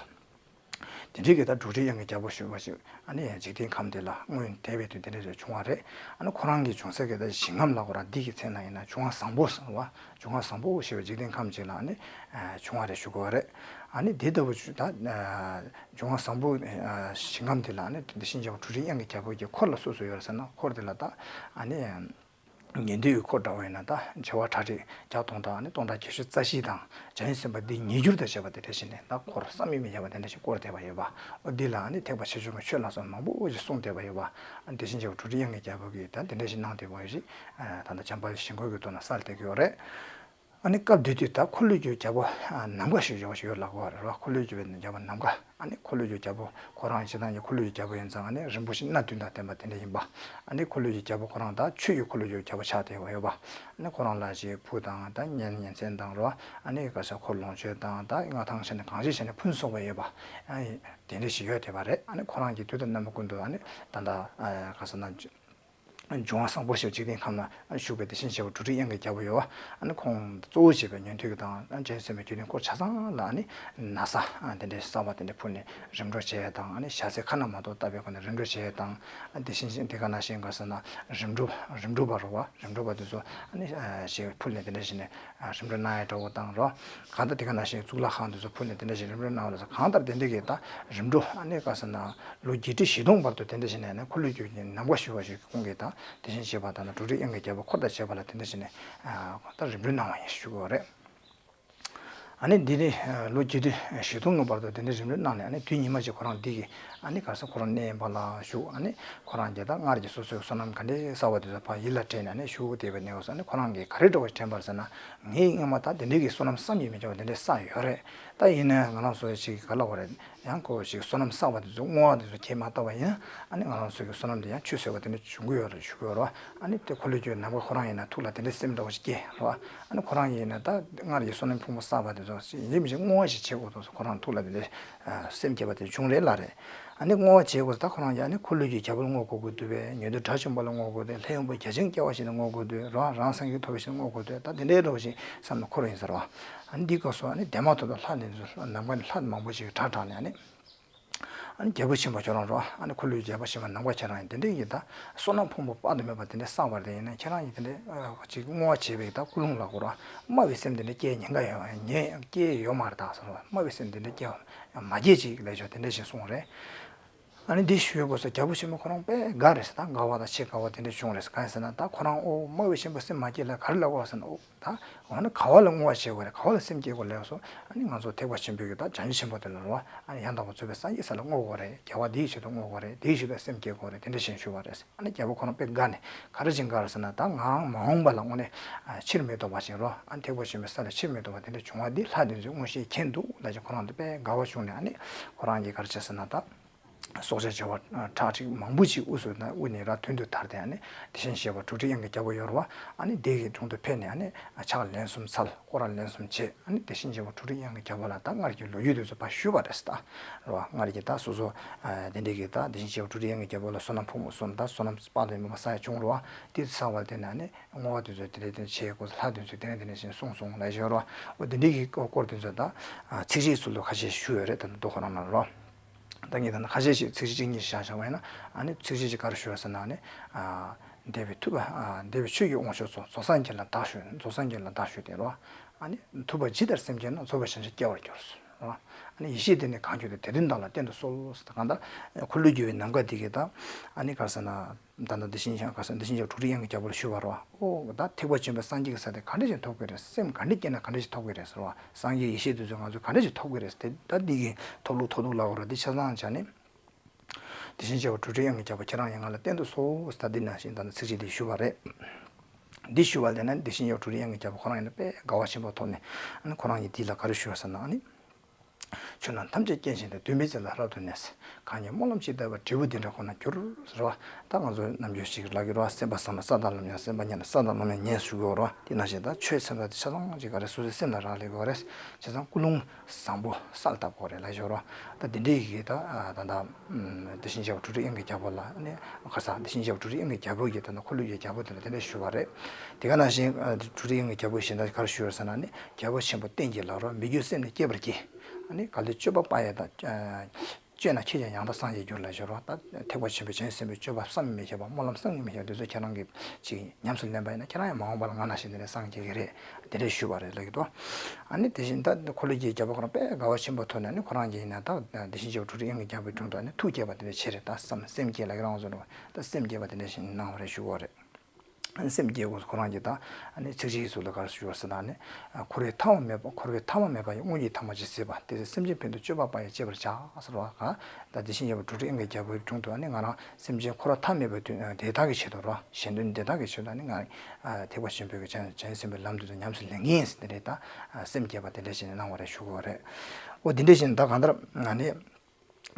དེ་འདྲའི་གི་ད་གྲུབ་རིགས་དབྱངས་ཀྱི་རྒྱལ་པོ་ཞུ་བ་ཞིག་ཨ་ནི་འཇིག་རྟེན་ཁམས་དེ་ལ་སྔོན་འདས་པའི་དུས་དེ་འདྲ་ཞིག་བྱུང་བ་རེད། ཨ་ནི་ཁོ་རང་གི་བྱུང་ས་གི་ད་ཞིང་ཁམས་ལ་ཁོ་རང་འདི་གི་མཚན་ལ་ཡིན་ན་འབྱུང་བ་བཟང་པོ་ཟེར་བ། འབྱུང་བ་བཟང་པོ་ཞེས་པའི་འཇིག་རྟེན་ཁམས་ཅིག་ལ་ཨ་ནི་བྱུང་བ་རེད་ཞུ་དགོས་པ་རེད། ཨ་ནི་དེ་ལྟ་བུ་ཞིག་ད་འབྱུང་བ་བཟང་པོ་ཞིང་ཁམས་དེ་ལ་ཨ་ནི་དེ་བཞིན་གཤེགས་པ་གྲུབ་རིགས་དབྱངས་ཀྱི་རྒྱལ་པོ་གི་འཁོར་ལ་སུ་སུ་ཡོད་རེད་ཟེར་ན། འཁོར་དེ་ལ་ད་ཨ་ནི། ཉན་ཐོས་ཀྱི་འཁོར་འདྲ་བོ་ཡིན་ན་ད་བྱེ་བ་ཁྲག་ཁྲིག་བརྒྱ་སྟོང་དང་ཨ་ནི་སྟོང་ཕྲག་བརྒྱད་ཅུ་རྩ་བཞི་དང་བྱང་ཆུབ་སེམས་དཔའ་འདི་ཉིས་འགྱུར་དང་བཅས་པ་དེ་འདྲ་ཞིག་ནས་ད་འཁོར་བསམ་ཡས་མི་ཁྱབ་པ་དེ་འདྲ་ཞིག་བསྐོར་བསྡད་པ་ཡོད་པ། འོ་འདི་ལ་ཨ་ནི་ཐེག་པ་ཆེ་ཆུང་གི་ཆོས་ལ་སོགས་མང་པོ་ཞིག་གསུངས་བསྡད་པ་ཡོད་པ། དེ་བཞིན་གཤེགས་པ་གྲུབ་རིགས་དབྱངས་ཀྱི་རྒྱལ་པོ་གིས་ད་དེ་འདྲ་ཞིག་གནང་བསྡད་པ་ཡོད་ཞིག་ད་ལྟ་བྱམས་པ་ཞིང་འཁོར་གྱི་ཐོག་ན་གསལ་བསྡད་ཀྱི་ཡོད་རེད། ཨ་ནི་སྐབས་དེ་དུས་ད་འཁོར་ལོས་སྒྱུར་རྒྱལ་པོ་ནམ་མཁའ་ཞེས་བྱ་བ་ཞིག་ཡོད་ལབ་ཀྱི་ཡོད་རེད་བ། འཁོར་ལོས་སྒྱུར་བའི་རྒྱལ་པོ་ནམ་མཁའ། ཨ་ནི་འཁོར་ལོས་སྒྱུར་རྒྱལ་པོ་ཁོ་རང་སྤྱིར་བཏང་གི་འཁོར་ལོས་སྒྱུར་རྒྱལ་པོ་ཡིན་ཙང་ཨ་ནི་རིན་པོ་ཆེ་སྣ་བདུན་དང་ལྡན་པ་དེ་འདྲ་ཡིན་པ། ཨ་ནི་འཁོར་ལོས་སྒྱུར་རྒྱལ་པོ་ཁོ་རང་ད་ཆོས་ཀྱི་འཁོར་ལོས་སྒྱུར་རྒྱལ་པོ་ཆགས་བསྡད་ཡོད་པ་ཡོད་པ། ཨ་ནི་ཁོ་རང་ལ་ཞིག་བུ་དང་ད་གཉེན་ཉེ་ཚན་དང་རོ། ཨ་ནི་ག་ས་འཁོར་ལོངས་སྤྱོད་དང་ད་མངའ་ཐང་བྱས་ནས་གང་ཞིག་བྱས་ནས་ཕུན་སུམ་ཚོགས་པ་ཡོད་པ། ཨ་ནི་དེ་འདྲ་ཞིག་ཡོད་བསྡད་པ་རེད། ཨ་ནི་ཁོ་རང་གིས་དུས་དང་རྣམ་པ་ཀུན་ཏུ་ཨ་ནི་ད་ལྟ་ག་ས་ན། འབྱུང་བ་བཟང་པོ་ཞེས་པ་འཇིག་རྟེན་ཁམས་ན་བཞུགས་པའི་དེ་བཞིན་གཤེགས་པ་གྲུབ་རིགས་དབྱངས་ཀྱི་རྒྱལ་པོ་ཡོད་པ། ཨ་ནི་ཁོང་གཙོ་བོ་བྱས་པའི་ཉན་ཐོས་ཀྱི་དང་བྱང་ཆུབ་སེམས་དཔའི་དགེ་འདུན་འཁོར་ཆ་ཚང་ལ་ཨ་ནི་ན་བཟའ་དེ་འདྲའི་གསར་པ་དེ་འདྲ་ཕུལ་ནས་རིམ་གྲོ་བྱས་དང་། ཨ་ནི་ཞལ་ཟས་ཁ་ན་མ་ཐོ་བཏབ་པའི་སྒོ་ནས་རིམ་གྲོ་བྱས་དང་། དེ་བཞིན་དེ་ག་ནང་བཞིན་ག་ཟེར་ན་རིམ་གྲོ་རིམ་གྲོ་པ་རོ་བ། རིམ་གྲོ་པ་དེ་ཚོ་ཨ་ནི་ཞིག་ཕུལ་ནས་དེ་འདྲ་བྱས་ནས་རིམ་གྲོ་གནང་ཡ་འདྲ་བོ་དང་རོ། གང་ལྟར་དེ་ག་ནང་བཞིན་གཙུག་ལག་ཁང་དེ་ཚོ་ཕུལ་ནས་དེ་འདྲ་བྱས་རིམ་གྲོ་གནང་བ་ལ་སོགས། གང་ལྟར་དེ་འདྲ་གི་ད་རིམ་གྲོ་ཨ་ནི་ག་ཟེར་ན་ལོ་བརྒྱད་ཁྲི་བཞི་སྟོང་བར་དུ་དེ་འདྲ་བྱས་ནས་ཨ་ནི་འཁོར་ལོས་སྒྱུར་གྱི་ནམ་མཁའ་ཞུ་བ་ཞིག་ཁོང་གིས་ད་དེ་བཞིན་གཤེགས་པ་དང་གྲུབ་རིགས་དབྱངས་ཀྱི་རྒྱལ་པོ་འཁོར་དང་བཅས་པ་ལ་དེ་འདྲ་བྱས་ནས་ད་རིམ་གྲོ་གནང་བ་ཡིན་ཞུ་དགོས་རེད། ཨ་ནི་འདི་ནི་ལོ་བརྒྱད་ཁྲི་བཞི་སྟོང་གི་བར་དུ་དེ་འདྲའི་རིམ་གྲོ་གནང་ནས། ཨ་ནི་དུས་ཉི་མ་གཅིག་ཁོ་རང་འདི་གི་ཨ་ནི་ག་ས་ཁོ་རང་གནས་པ་ལ་བཞུགས། ཨ་ནི་ཁོ་རང་གིས་ད་སྔར་གྱི་སོ་སོའི་བསོད་ནམས་ག་འདྲའི་བསགས་པ་དེ་ཚོ་ཕར་ཡིད་ལ་དྲན་ནས་ཨ་ནི་བཞུགས་བསྡད་པའི་གནས་སྐབས་སུ། ཨ་ནི་ཁོ་རང་གིས་ག་རེ་འདྲ་བོ་དྲན་པ་རེད་ཟེར་ན། ངས་སྔོན་མ་ད་དེ་འདྲའི་གི་བསོད་ནམས་བསམ་གྱིས་མི་ཁྱབ་པ་དེ་འདྲའི་བསགས་ཡོད་རེད། ད་ཡིན་ནའི་ང་རང་ཚོ་ཞིག་ག་ལབ་དགོས་རེད། ཡང་ཁོ་ཞིག་བསོད་ནམས་བསགས་པ་དེ་ཚོ་བསྔོ་བ་དེ་ཚོ་ཁྱེད་མ་བཏབ་པ་ཡིན་ན། ཨ་ནི་ང་རང་ཚོ་གི་བསོད་ནམས་དེ་ཡང་ཆུད་ཟོས་པ་དེ་འདྲ་བྱུང་གི་ཡོད་རེད་ཞུ་གི་ཡོད་རེད་བ། ཨ་ནི་དེ་འཁོར་ལོས་སྒྱུར་ནམ་མཁའ་ཁོ་རང་ཡིན་ན་ཐུགས་ལ་དེ་འདྲའི་སེམས་འདྲ་བོ་ཞིག་སྐྱེས་རེད་བ། ཨ་ནི་ཁོ་རང་ཡིན་ན་ད་སྔར་གྱི་བསོད་ནམས་ཕུང་པོ་བསགས་པ་དེ་ཚོ་ཡིན་གཅིག་མིན་གཅིག་བསྔོ་བ་ཞིག་བྱེད་དགོས་འདུག་ཟེར་ཁོ་རང་ཐུགས་ལ་དེ་འདྲའི་སེམས་སྐྱེས་པ་དེ་བྱུང་རེད་ལ་རེད། ཨ་ནི་བསྔོ་བ་བྱེད་དགོས་ཟེར་ད་ཁོ་རང་ཡིན་ཨ་ནི་འཁོར་ལོས་སྒྱུར་རྒྱལ་པོ་ལ་བསྔོ་དགོས་ཀྱི་འདུག་པས། ཉན་ཐོས་དགྲ་བཅོམ་པ་ལ་བསྔོ་དགོས་འདུག། ལྷ་ཡོན་པོ་བརྒྱ་བྱིན་སྐྱེ་བ་བཞི་ལ་བསྔོ་དགོས་འདུག་རོ། རང་སངས་རྒྱས་ཐོབ་པ་ཞིག་ལ་བསྔོ་དགོས་འདུག། ད་དེ་འདྲའི་འདྲ་བོ་ཞིག་བསམ་ནས་འཁོར་ཡིན་ཟེར་བ། ཨ་ནི་འདི་སྐབས་སུ་ཨ་ནི་འདས་མ་ཐག་ཏུ་ལྷ་དེ་ཚོ་ནམ་མཁའ་ནས་ལྷ་མང་པོ་ཞིག་གྲགས་དྲགས་ནས་ཨ་ནི། ཨ་ནི་རྒྱལ་པོ་ཆེན་པོ་ཁྱོད་རང་རོ། ཨ་ནི་འཁོར་ལོས་སྒྱུར་རྒྱལ་པོ་ཆེན་པོ་ནམ་མཁའ་ཁྱེད་རང་ཡིན། དེ་འདྲ་ཡིན་ད་བསོད་ནམས་ཕུང་པོ་དཔག་ཏུ་མེད་པ་དེ་འདྲ་བསགས་པ་དེ་ཡིན་ན། ཁྱེད་རང་ཡིན་དེ་འདྲ་ཅིག་བསྔོ་བ་བྱས་པའི་ད་ཀུན་སློང་ལ་གོ་ར། སྨྲ་བའི་སེམས་དེ་འདྲ་སྐྱེ་ཉེན་ཁ་ཡོད། ཉེན་སྐྱེ་ཡོད་མ་རེད་ད་ཟེར་བ། སྨྲ་བའི་སེམས་དེ་འདྲ་སྐྱེ་མ་སྐྱེ་ཅིག་ལས་ཆོག་དེ་འདྲ་ཞིག་གསུངས་རེད། ཨ་ནི་འདི་ཞུས་དགོས་སོ། རྒྱལ་པོ་ཆེན་པོ་ཁོ་རང་དཔེ་དགའ་རེད་ཟེར། ད་དགའ་བ་དང་ཆེས་དགའ་བ་དེ་འདྲ་བྱུང་རེད་ཟེར། གང་ཡིན་ཟེར་ན་ད་ཁོ་རང་ཨོ་སྨྲ་བའི་ཆེན་པོ་སེམས་མ་སྐྱེས་ལ་ག་རེ་ལབ་དགོས་ཟེར་ན། ཨོ། ད་འོ་ན་ག་བ་ལ་བསྔོ་བ་བྱེད་དགོས་རེད། ག་བ་ལ་སེམས་བསྐྱེད་དགོས་ལབ་སོང་། ཨ་ནི་ང་ཚོ་ཐེག་པ་ཆེན་པོའི་གི་ད་བྱང་ཆུབ་ཆེན་པོ་དེ་ལ་རོ། ཨ་ནི་ཡང་དག་པར་རྫོགས་པའི་སངས་རྒྱས་ས་ལ་བསྔོ་དགོས་རེད། རྒྱལ་བ་འདིའི་ཆེད་དུ་བསྔོ་དགོས་རེད། འདིའི་ཆེད་དུ་སེམས་བསྐྱེད་དགོས་རེད། དེ་འདྲ་བཞིན་ཞུ་བ་རེད། ཨ་ནི་རྒྱལ་པོ་ཁོ་རང་དཔེ་དགའ་ནས་ག་རེ་བྱས་དགའ་རེད་ཟེར་ན། ད་ང་རང་མ་འོངས་པ་ལ་དངོས་གནས་ཕྱིར་མི་ལྡོག་པ་ཞིག་རོ། ཨ་ནི་ཐེག་པ་ཆེན་པོའི་ས་ལ་ཕྱིར་མི་ལྡོག་པ་དེ་འདྲ་བྱུང་བ་འདི་ལྷ་དེ་ཚོས་མངོན་ཤེས་མཁྱེན་འདུག་ལབ་བྱས་ཁོ་རང་དེ་དཔེ་དགའ་བ་བྱུང་ནས། ཨ་ནི་ཁོ་རང་གིས་ག་རེ་བྱས་ཟེར་ན་ད། སྲོག་ཆགས་བྱེ་བ་ཁྲག་ཁྲིག་མང་པོ་ཅིག་དབུས་སུ་ན་དབུས་ནས་ར་མདུན་དུ་དར་ཏེ། ཨ་ནི་དེ་བཞིན་གཤེགས་པ་གྲུབ་ཐོབ་དབྱངས་ཀྱི་རྒྱལ་པོ་ཡོད་རེད་བ། ཨ་ནི་དེ་གི་དྲུང་དུ་ཕེབས་ནས། ཨ་ནི་ཕྱག་ལན་གསུམ་འཚལ། སྐོར་ར་ལན་གསུམ་བྱས། ཨ་ནི་དེ་བཞིན་གཤེགས་པ་གྲུབ་ཐོབ་དབྱངས་ཀྱི་རྒྱལ་པོ་ལ་ད་སྔར་གྱི་ལོ་རྒྱུས་དེ་ཚོ་ཕར་ཞུས་པ་རེད་ཟེར། ད་རེད་བ། སྔར་གྱི་ད་སོ་སོ་དེ་འདྲའི་གི་ད་དེ་བཞིན་གཤེགས་པ་གྲུབ་ཐོབ་དབྱངས་ཀྱི་རྒྱལ་པོ་ལ་བསོད་ནམས་ཕུང་པོ་གསུམ་དང་བསོད་ནམས་དཔག་ཏུ་མེད་པ་བསགས་ཡ་བྱུང་རེད་བ། དེ་ཚོ་བསགས་པ་དེ་ནས་ཨ་ནི་བསྔོ་བ་དེ་ཚོ་དེ་འདྲ་དེ་འདྲ་བྱེད་དགོས་ལྷ་དེ་ཚོས་དེ་འདྲ་དེ་འདྲ་བཞིན་གསུངས་སོང་ལབ་ཡོད་རེད་བ། འོ་དེ་འདྲའི་གི་སྐོར་དེ་ཚོ་ད་ཚིགས་བཅད་ཚུལ་དུ་ཁ་ཤས་ཞུས་ཡོད་རེད། ད་ནི་མདོ་ཁོ་རང་ནང་ལ་རོ། ད་ངས་ད་ནི་ཁ་ཤས་ཤིག་ཚིགས་བཅད་གཅིག་གཉིས་ཤིག་བཞག་བཞག་པ་ཡིན་ན། ཨ་ནི་ཚིགས་བཅད་ཅིག་ག་རེ་ཞུ་བ་ཟེར་ན། ཨ་ནི་ཨ་འདས་པའི་ཐུབ་པ། ཨ་འདས་པའི་ཆོས་ཀྱི་དབང་མཆོག་རྫོགས། རྫོགས་སངས་རྒྱས་ལ་བདག་ཞུ། རྫོགས་སངས་རྒྱས་ལ་བདག་ཞུ་སྟེ་རོ། ཨ་ནི་ཐུབ་པ་ཇི་ལྟར་སེམས་བསྐྱེད་ན། རྫོགས་པའི་ཞིང་ཞིང་སྐྱེ་བར་འགྱུར་ཟེར་རོ། ཨ་ནི་ཡེ་ཤེས་དེ་ནི་གང་ཁྱོད་དེ། དེ་དོན་བདག་ལ་བསྟན་དུ་གསོལ་ཟེར། ད་གང་ལྟར་འཁོར་ལོས་སྒྱུར་བའི་ནམ་མཁའ་འདི་གི་ད་ཨ་ནི་ག་རེ་ཟེར་ན། ད་ལྟ་དེ་བཞིན་གཤེགས་ག་ས་དེ་བཞིན་གཤེགས་གྲུབ་ཐོབ་དབྱངས་ཀྱི་རྒྱལ་པོ་ལ་ཞུས་པ་རེད་བ། ཨོ་ད་ཐེག་པ་ཆེན་པོའི་སངས་རྒྱས་ཀྱི་ས་དེ་ག་འདྲ་ཞིག་ཐོབ་དགོས་རེད། སེམས་ག་འདྲ་བསྐྱེད་ན་ག་འདྲ་ཞིག་ཐོབ་དགོས་རེད་ཟེར་བ། སངས་རྒྱས་ཡེ་ཤེས་དེ་ཚོ་ང་ཚོས་ག་འདྲ་ཞིག་ཐོབ་དགོས་རེད་ཟེར་ཏེ། ད་འདི་གི་ཐོབ་ལུགས་ཐོབ་ཐུབ་ལ་འོ་ར་འདི་ཆ་ཚང་བྱས་ནས། དེ་བཞིན་གཤེགས་པ་གྲུབ་ཐོབ་དབྱངས་ཀྱི་རྒྱལ་པོ་ཁྱེད་རང་ཡིན་ང་ལ་བསྟན་དུ་གསོལ་ཟེར། ད་འདི་ནང་བཞིན་ད་ནི་ཚིགས་བཅད་འདི་ཞུས་པ་རེད། འདི་ཞུས་པ་ལས་ན་དེ་བཞིན་གཤེགས་པ་གྲུབ་ཐོབ་དབྱངས་ཀྱི་རྒྱལ་པོ་ཁོ་རང་ཡིན་ན་དཔེ་དགའ་བ་ཆེན་པོ་ཐོབ་ནས། ཨ་ནི་ཁོ་རང་གིས་འདི་ལ་ག་རེ་ཞུས་པ་ཟེར་ན། ཨ་ནི། ཆོས་རྣམས་ཐམས་ཅད་རྐྱེན་བཞིན་དུ། འདུན་པའི་ཚུལ་ལ་རབ་ཏུ་གནས། གང་ཉིད་སྨོན་ལམ་ཇི་ལྟ་བར། འབྲས་བུ་འདི་འདྲར་ཁོ་ན་འགྱུར། ཟེར་བ། ད་ང་ཚོ་ནམ་རྒྱུན་ཞིག་ལབ་ཀྱི་རེད་བ། སེམས་པ་བཟང་ན་ས་དང་ལམ་ཡང་། སེམས་པ་ངན་ན་ས་དང་ལམ་ཡང་ཉེས་ཞུ་གི་ཡོད་རེད་བ། དེ་ནང་བཞིན་ད་ཆོས་སེམས་ལ་དེ་ཆ་ཚང་ཅིག་ག་རེ་སོ་སོའི་སེམས་ལ་རག་ལས་དགོས་རེད། བྱས་ཙང་ཀུན་སློང་བཟང་པོ་གསལ་བཏབ་དགོས་རེད་ལབ་ཞོར་རོ། ད་དེ་འདྲའི་ཡི་གེ་ད་ད་ད་དེ་བཞིན་གཤེགས་པ་དྲུག་སྒྲའི་དབྱིངས་ཀྱི་རྒྱལ་པོ་ལ་ནི་ག་ས་དེ་བཞིན་གཤེགས་པ་དྲུག་སྒྲའི་དབྱིངས་ཀྱི་རྒྱལ་པོ་གིས་ད་ད་འཁོར་ལོས་སྒྱུར་རྒྱལ་པོ་དེ་ལ་དེ་འདྲ་ཞུ་བ་རེད། དེ་ག་ནང་བཞིན་དྲུག་སྒྲའི་དབྱིངས་ཀྱི་རྒྱལ་པོ་གཞན་དག་ག་རེ་ཞུ་བ་ཟེར་ན་ནི། རྒྱལ་པོ་ཆེན་པོ་བསྟན་གྱི་ལག་རོ། མི་བསྐྱོད་སེམས་ནི་བསྐྱེད་པར་བགྱི། ཨ་ནི་གལ་ཏེ་སྤྱོད་པ་པ་ཡ་དང་། སྤྱོད་ན་ཁྱེད་ཀྱང་ཡང་དག་སངས་རྒྱས་འགྱུར་ལབ་ཞོར་རོ། ད་ཐེག་པ་ཆེན་པོའི་བྱང་སེམས་པའི་སྤྱོད་པ་བསམ་གྱིས་མི་ཁྱབ་པ། སྨོན་ལམ་བསམ་གྱིས་མི་ཁྱབ་པ་དེ་ཚོ་ཁྱེད་རང་གིས་ཅིག་ཉམས་སུ་ལེན་པ་ཡིན་ན། ཁྱེད་རང་ཡང་མ་འོངས་པ་ལ་ང་ནང་བཞིན་དེ་འདྲ་སངས་རྒྱས་ཀྱི་རེད། དེ་འདྲ་ཞུས་པ་རེད་ལབ་ཀྱི་འདུག་ཨ་ནི་དེ་བཞིན་ད་འཁོར་ལོས་སྒྱུར་རྒྱལ་པོ་ཁོ་རང་དཔེ་དགའ་བ་ཆེན་པོ་ཐོབ་ནས། ཨ་ནི་ཁོ་རང་གིས་ཡིན་ན་ད་དེ་བཞིན་གཤེགས་པ་དྲུག་སྒྲའི་དབྱིངས་ཀྱི་རྒྱལ་པོའི་དྲུང་དུ་ཨ་ནི་ཐུགས་བསྐྱེད་པ་དེ་འདྲ་བྱས་རེད། ད་བསམ་སེམས་བསྐྱེད་ལབ་ཀྱི་རང་བཟོ་རེད། ད་སེམས་བསྐྱེད་པ་དེ་འདྲ་ཞིག་གནང་བ་རེད་ཞུ་གི་ཡོད་རེད། སེམས་བསྐྱེད་དགོས་སོ། ཁོ་རང་གིས་ད་ཨ་ནི་ཚིགས་བཅད་ཀྱི་ཚུལ་ལ་ག་རེ་ཞུ་བ་ཟེར་ན་ནི། འཁོར་བའི་མཐའ་མ་མེད་པ། འཁོར་བའི་མཐའ་མ་མེད་པ་ཡི། དངོས་ཀྱི་ཐ་མ་ཇི་སྲིད་པ། དེ་ཚེ་སེམས་ཅན་ཕན་དུ་སྤྱོད་པ་པ་ཡིས་སྤྱད་པར་བྱ། ཟེར་བ་ག་ད་དེ་བཞིན་གཤེགས་པ་དྲུག་སྒྲའི་དབྱིངས་ཀྱི་རྒྱལ་པོའི་དྲུང་དུ་ཨ་ནི་ང་རང་སེམས་ཅན་འཁོར་བ་མཐའ་མེད་པའི་དུས་དེ་དག་གི་ཆེད་དུ་རོ། གཞན་དོན་དེ་དག་གི་ཆེད་དུ་ཨ་ནི་ང་རང་ཐེག་པ་ཆེན་པོའི་གི་བྱང་བྱང་སེམས་པའི་ལམ་དུ་ཉམས་སུ་ལེན་གྱི་ཡིན་ཟེར། དེ་འདྲའི་ད་སེམས་བསྐྱེད་པ་དེ་འདྲ་བྱས་ནས་གནང་བ་རེད་ཞུ་གི་ཡོད་རེད། འོ་དེ་འདྲ་བྱས་ནས་ད་གང་ལྟར་ཨ་ནི།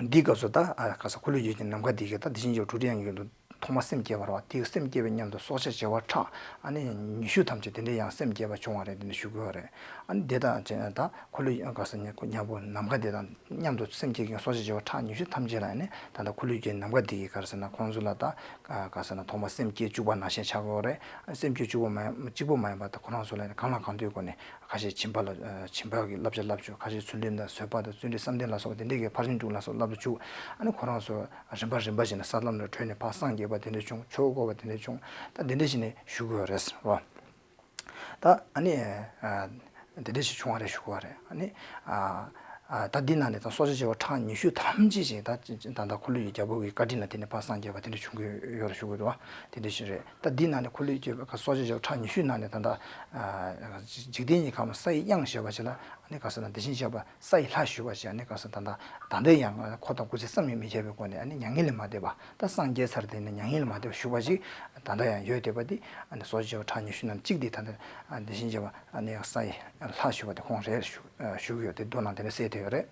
འདིའི་སྐབས་སུ་ད་ཨ་ག་ས་འཁོར་ལོས་སྒྱུར་གྱི་ནམ་མཁའ་འདི་གིས་ད་དེ་བཞིན་གཤེགས་པ་དྲུག་སྒྲའི་དབྱིངས་ཀྱི་དྲུང་དུ་ཐོག་མར་སེམས་བསྐྱེད་པ་རེད་བ། དེ་སེམས་བསྐྱེད་པའི་མཉམ་དུ་སྲོག་ཆགས་བྱེ་བ་ཕྲག་ཨ་ནི་ཉི་ཤུ་ཐམས་ཅད་དེ་འདྲའི་ཡང་སེམས་བསྐྱེད་པ་བྱུང་བ་རེད། དེ་འདྲ་ཞུ་གི་ཡོད་རེད། ཨ་ནི་དེ་དང་ད་འཁོར་ལོས་ག་ས་ཉ་ཉ་པོ་ནམ་མཁའ་དེ་དང་མཉམ་དུ་སེམས་བསྐྱེད་ཀྱི་སྲོག་ཆགས་བྱེ་བ་ཕྲག་ཉི་ཤུ་ཐམས་ཅད་ལ་ཨ་ནི་ད་ལྟ་འཁོར་ལོས་སྒྱུར་གྱི་ནམ་མཁའ་འདི་གིས་ག་རེ་ཟེར་ན་ཁོང་ཚོ་ལ་ད་ག་ས་ན་ཐོག་མར་སེམས་བསྐྱེད་བཅུག་པ་ནང་བཞིན་ཆགས་ཀྱི་ཡོད་རེད། སེམས་བསྐྱེད་བཅུག་པ་མ་གཅིག་པོ་མ་ཡིན་པར་ད་ཁོ་རང་ཚོ་ལ་གང་ལ་གང་འདུལ་སྒོ་ནས། ཁ་ཤས་སྦྱིན་པ་ལ་ཨ་སྦྱིན་པ་གི་བསླབ་བྱ་བསླབ་བཅུག་ཁ་ཤས་ཚུལ་ཁྲིམས་དང་བཟོད་པ་དང་བརྩོན་འགྲུས་བསམ་གཏན་ལ་སོགས་པ་དེ་འདྲའི་གི་ཕར་ཕྱིན་དྲུག་ལ་སོགས་བསླབ་བཅུག་ཨ་ནི་ཁོ་རང་ཚོ་རིམ་པ་རིམ་པ་བཞིན་ས་ལམ་ལ་བགྲོད་ནས་ཕར་སངས་རྒྱས་པ་དེ་འདྲ་བྱུང་། ཆོས་གོ་བ་དེ་འདྲ་བྱུང་། ད་དེ་འདྲ་བྱས་ནས་བཞུགས་དགོས་རེད་ཟེར་བ། ད་ཨ་ནི་ཨ་དེ་འདྲ་ཞིག་བྱུང་བ་རེད་ཞུ་གི་ཡོད་རེད། ཨ་ནི་ཨ་ཨ་ད་འདི་ནང་ནས་ད་སྲོག་ཆགས་བྱེ་བ་ཕྲག་ཉི་ཤུ་ཐམས་ཅད་ཅིག་ད་ད་ལྟ་འཁོར་ལོས་སྒྱུར་རྒྱལ་པོ་གི་བཀའ་དྲིན་ལ་བརྟེན་ནས་ཕར་སངས་རྒྱས་པ་དེ་འདྲ་བྱུང་གི་ཡོད་རེད་ཞུ་གི་འདུག་དེ་འདྲ་ཞིག་རེད། ད་འདི་ནང་ནས་འཁོར་ལོས་སྒྱུར་བའི་སྲོག་ཆགས་བྱེ་བ་ཕྲག་ཉི་ཤུ་ནང་ནས་ད་ལྟ་ཨ་འཇིག་རྟེན་གྱི་ཁམས་ས་ཡི་དབྱངས་ཞེས་པ་ཞིག་ལ་ཨ་ནི་ག་ཟེར་ན་དེ་བཞིན་གཤེགས་པ་ས་ཡི་ལྷ་ཞུ་བ་ཞིག་ཨ་ནི་ག་ཟེར་ད་ལྟ་ད་ལྟ་ཡང་འཁོར་དང་སྐུ་ཚེ་བསམ་གྱིས་མི་ཁྱབ་པའི་སྒོ་ནས་ཨ་ནི་མྱ་ངན་ལས་མ་འདས་པ། ད་སངས་རྒྱས་ཚར་དེ་ནས་མྱ་ངན་ལས་མ་འདས་པ་ཞུ་བ་ཞིག་ད་ལྟ་ཡང་ཡོད་བསྡད་པ་འདི་ཨ་ནི་སྲོག་ཆགས་བྱེ་བ་ཕྲག་ཉི་ཤུ་ནང་གཅིག་འདི་ད་ལྟ་དེ་བཞིན་གཤེགས་པ་ཨ་ནི་ས་ཡི་ལྷ་ཞུ་བ་དེ་ཁོང་རེད་ཞུ། ཞུ་གི་ཡོད་དེ་མདོ་ནང་དེ་འདྲ་གསལ་བསྡད་ཡོད་རེད།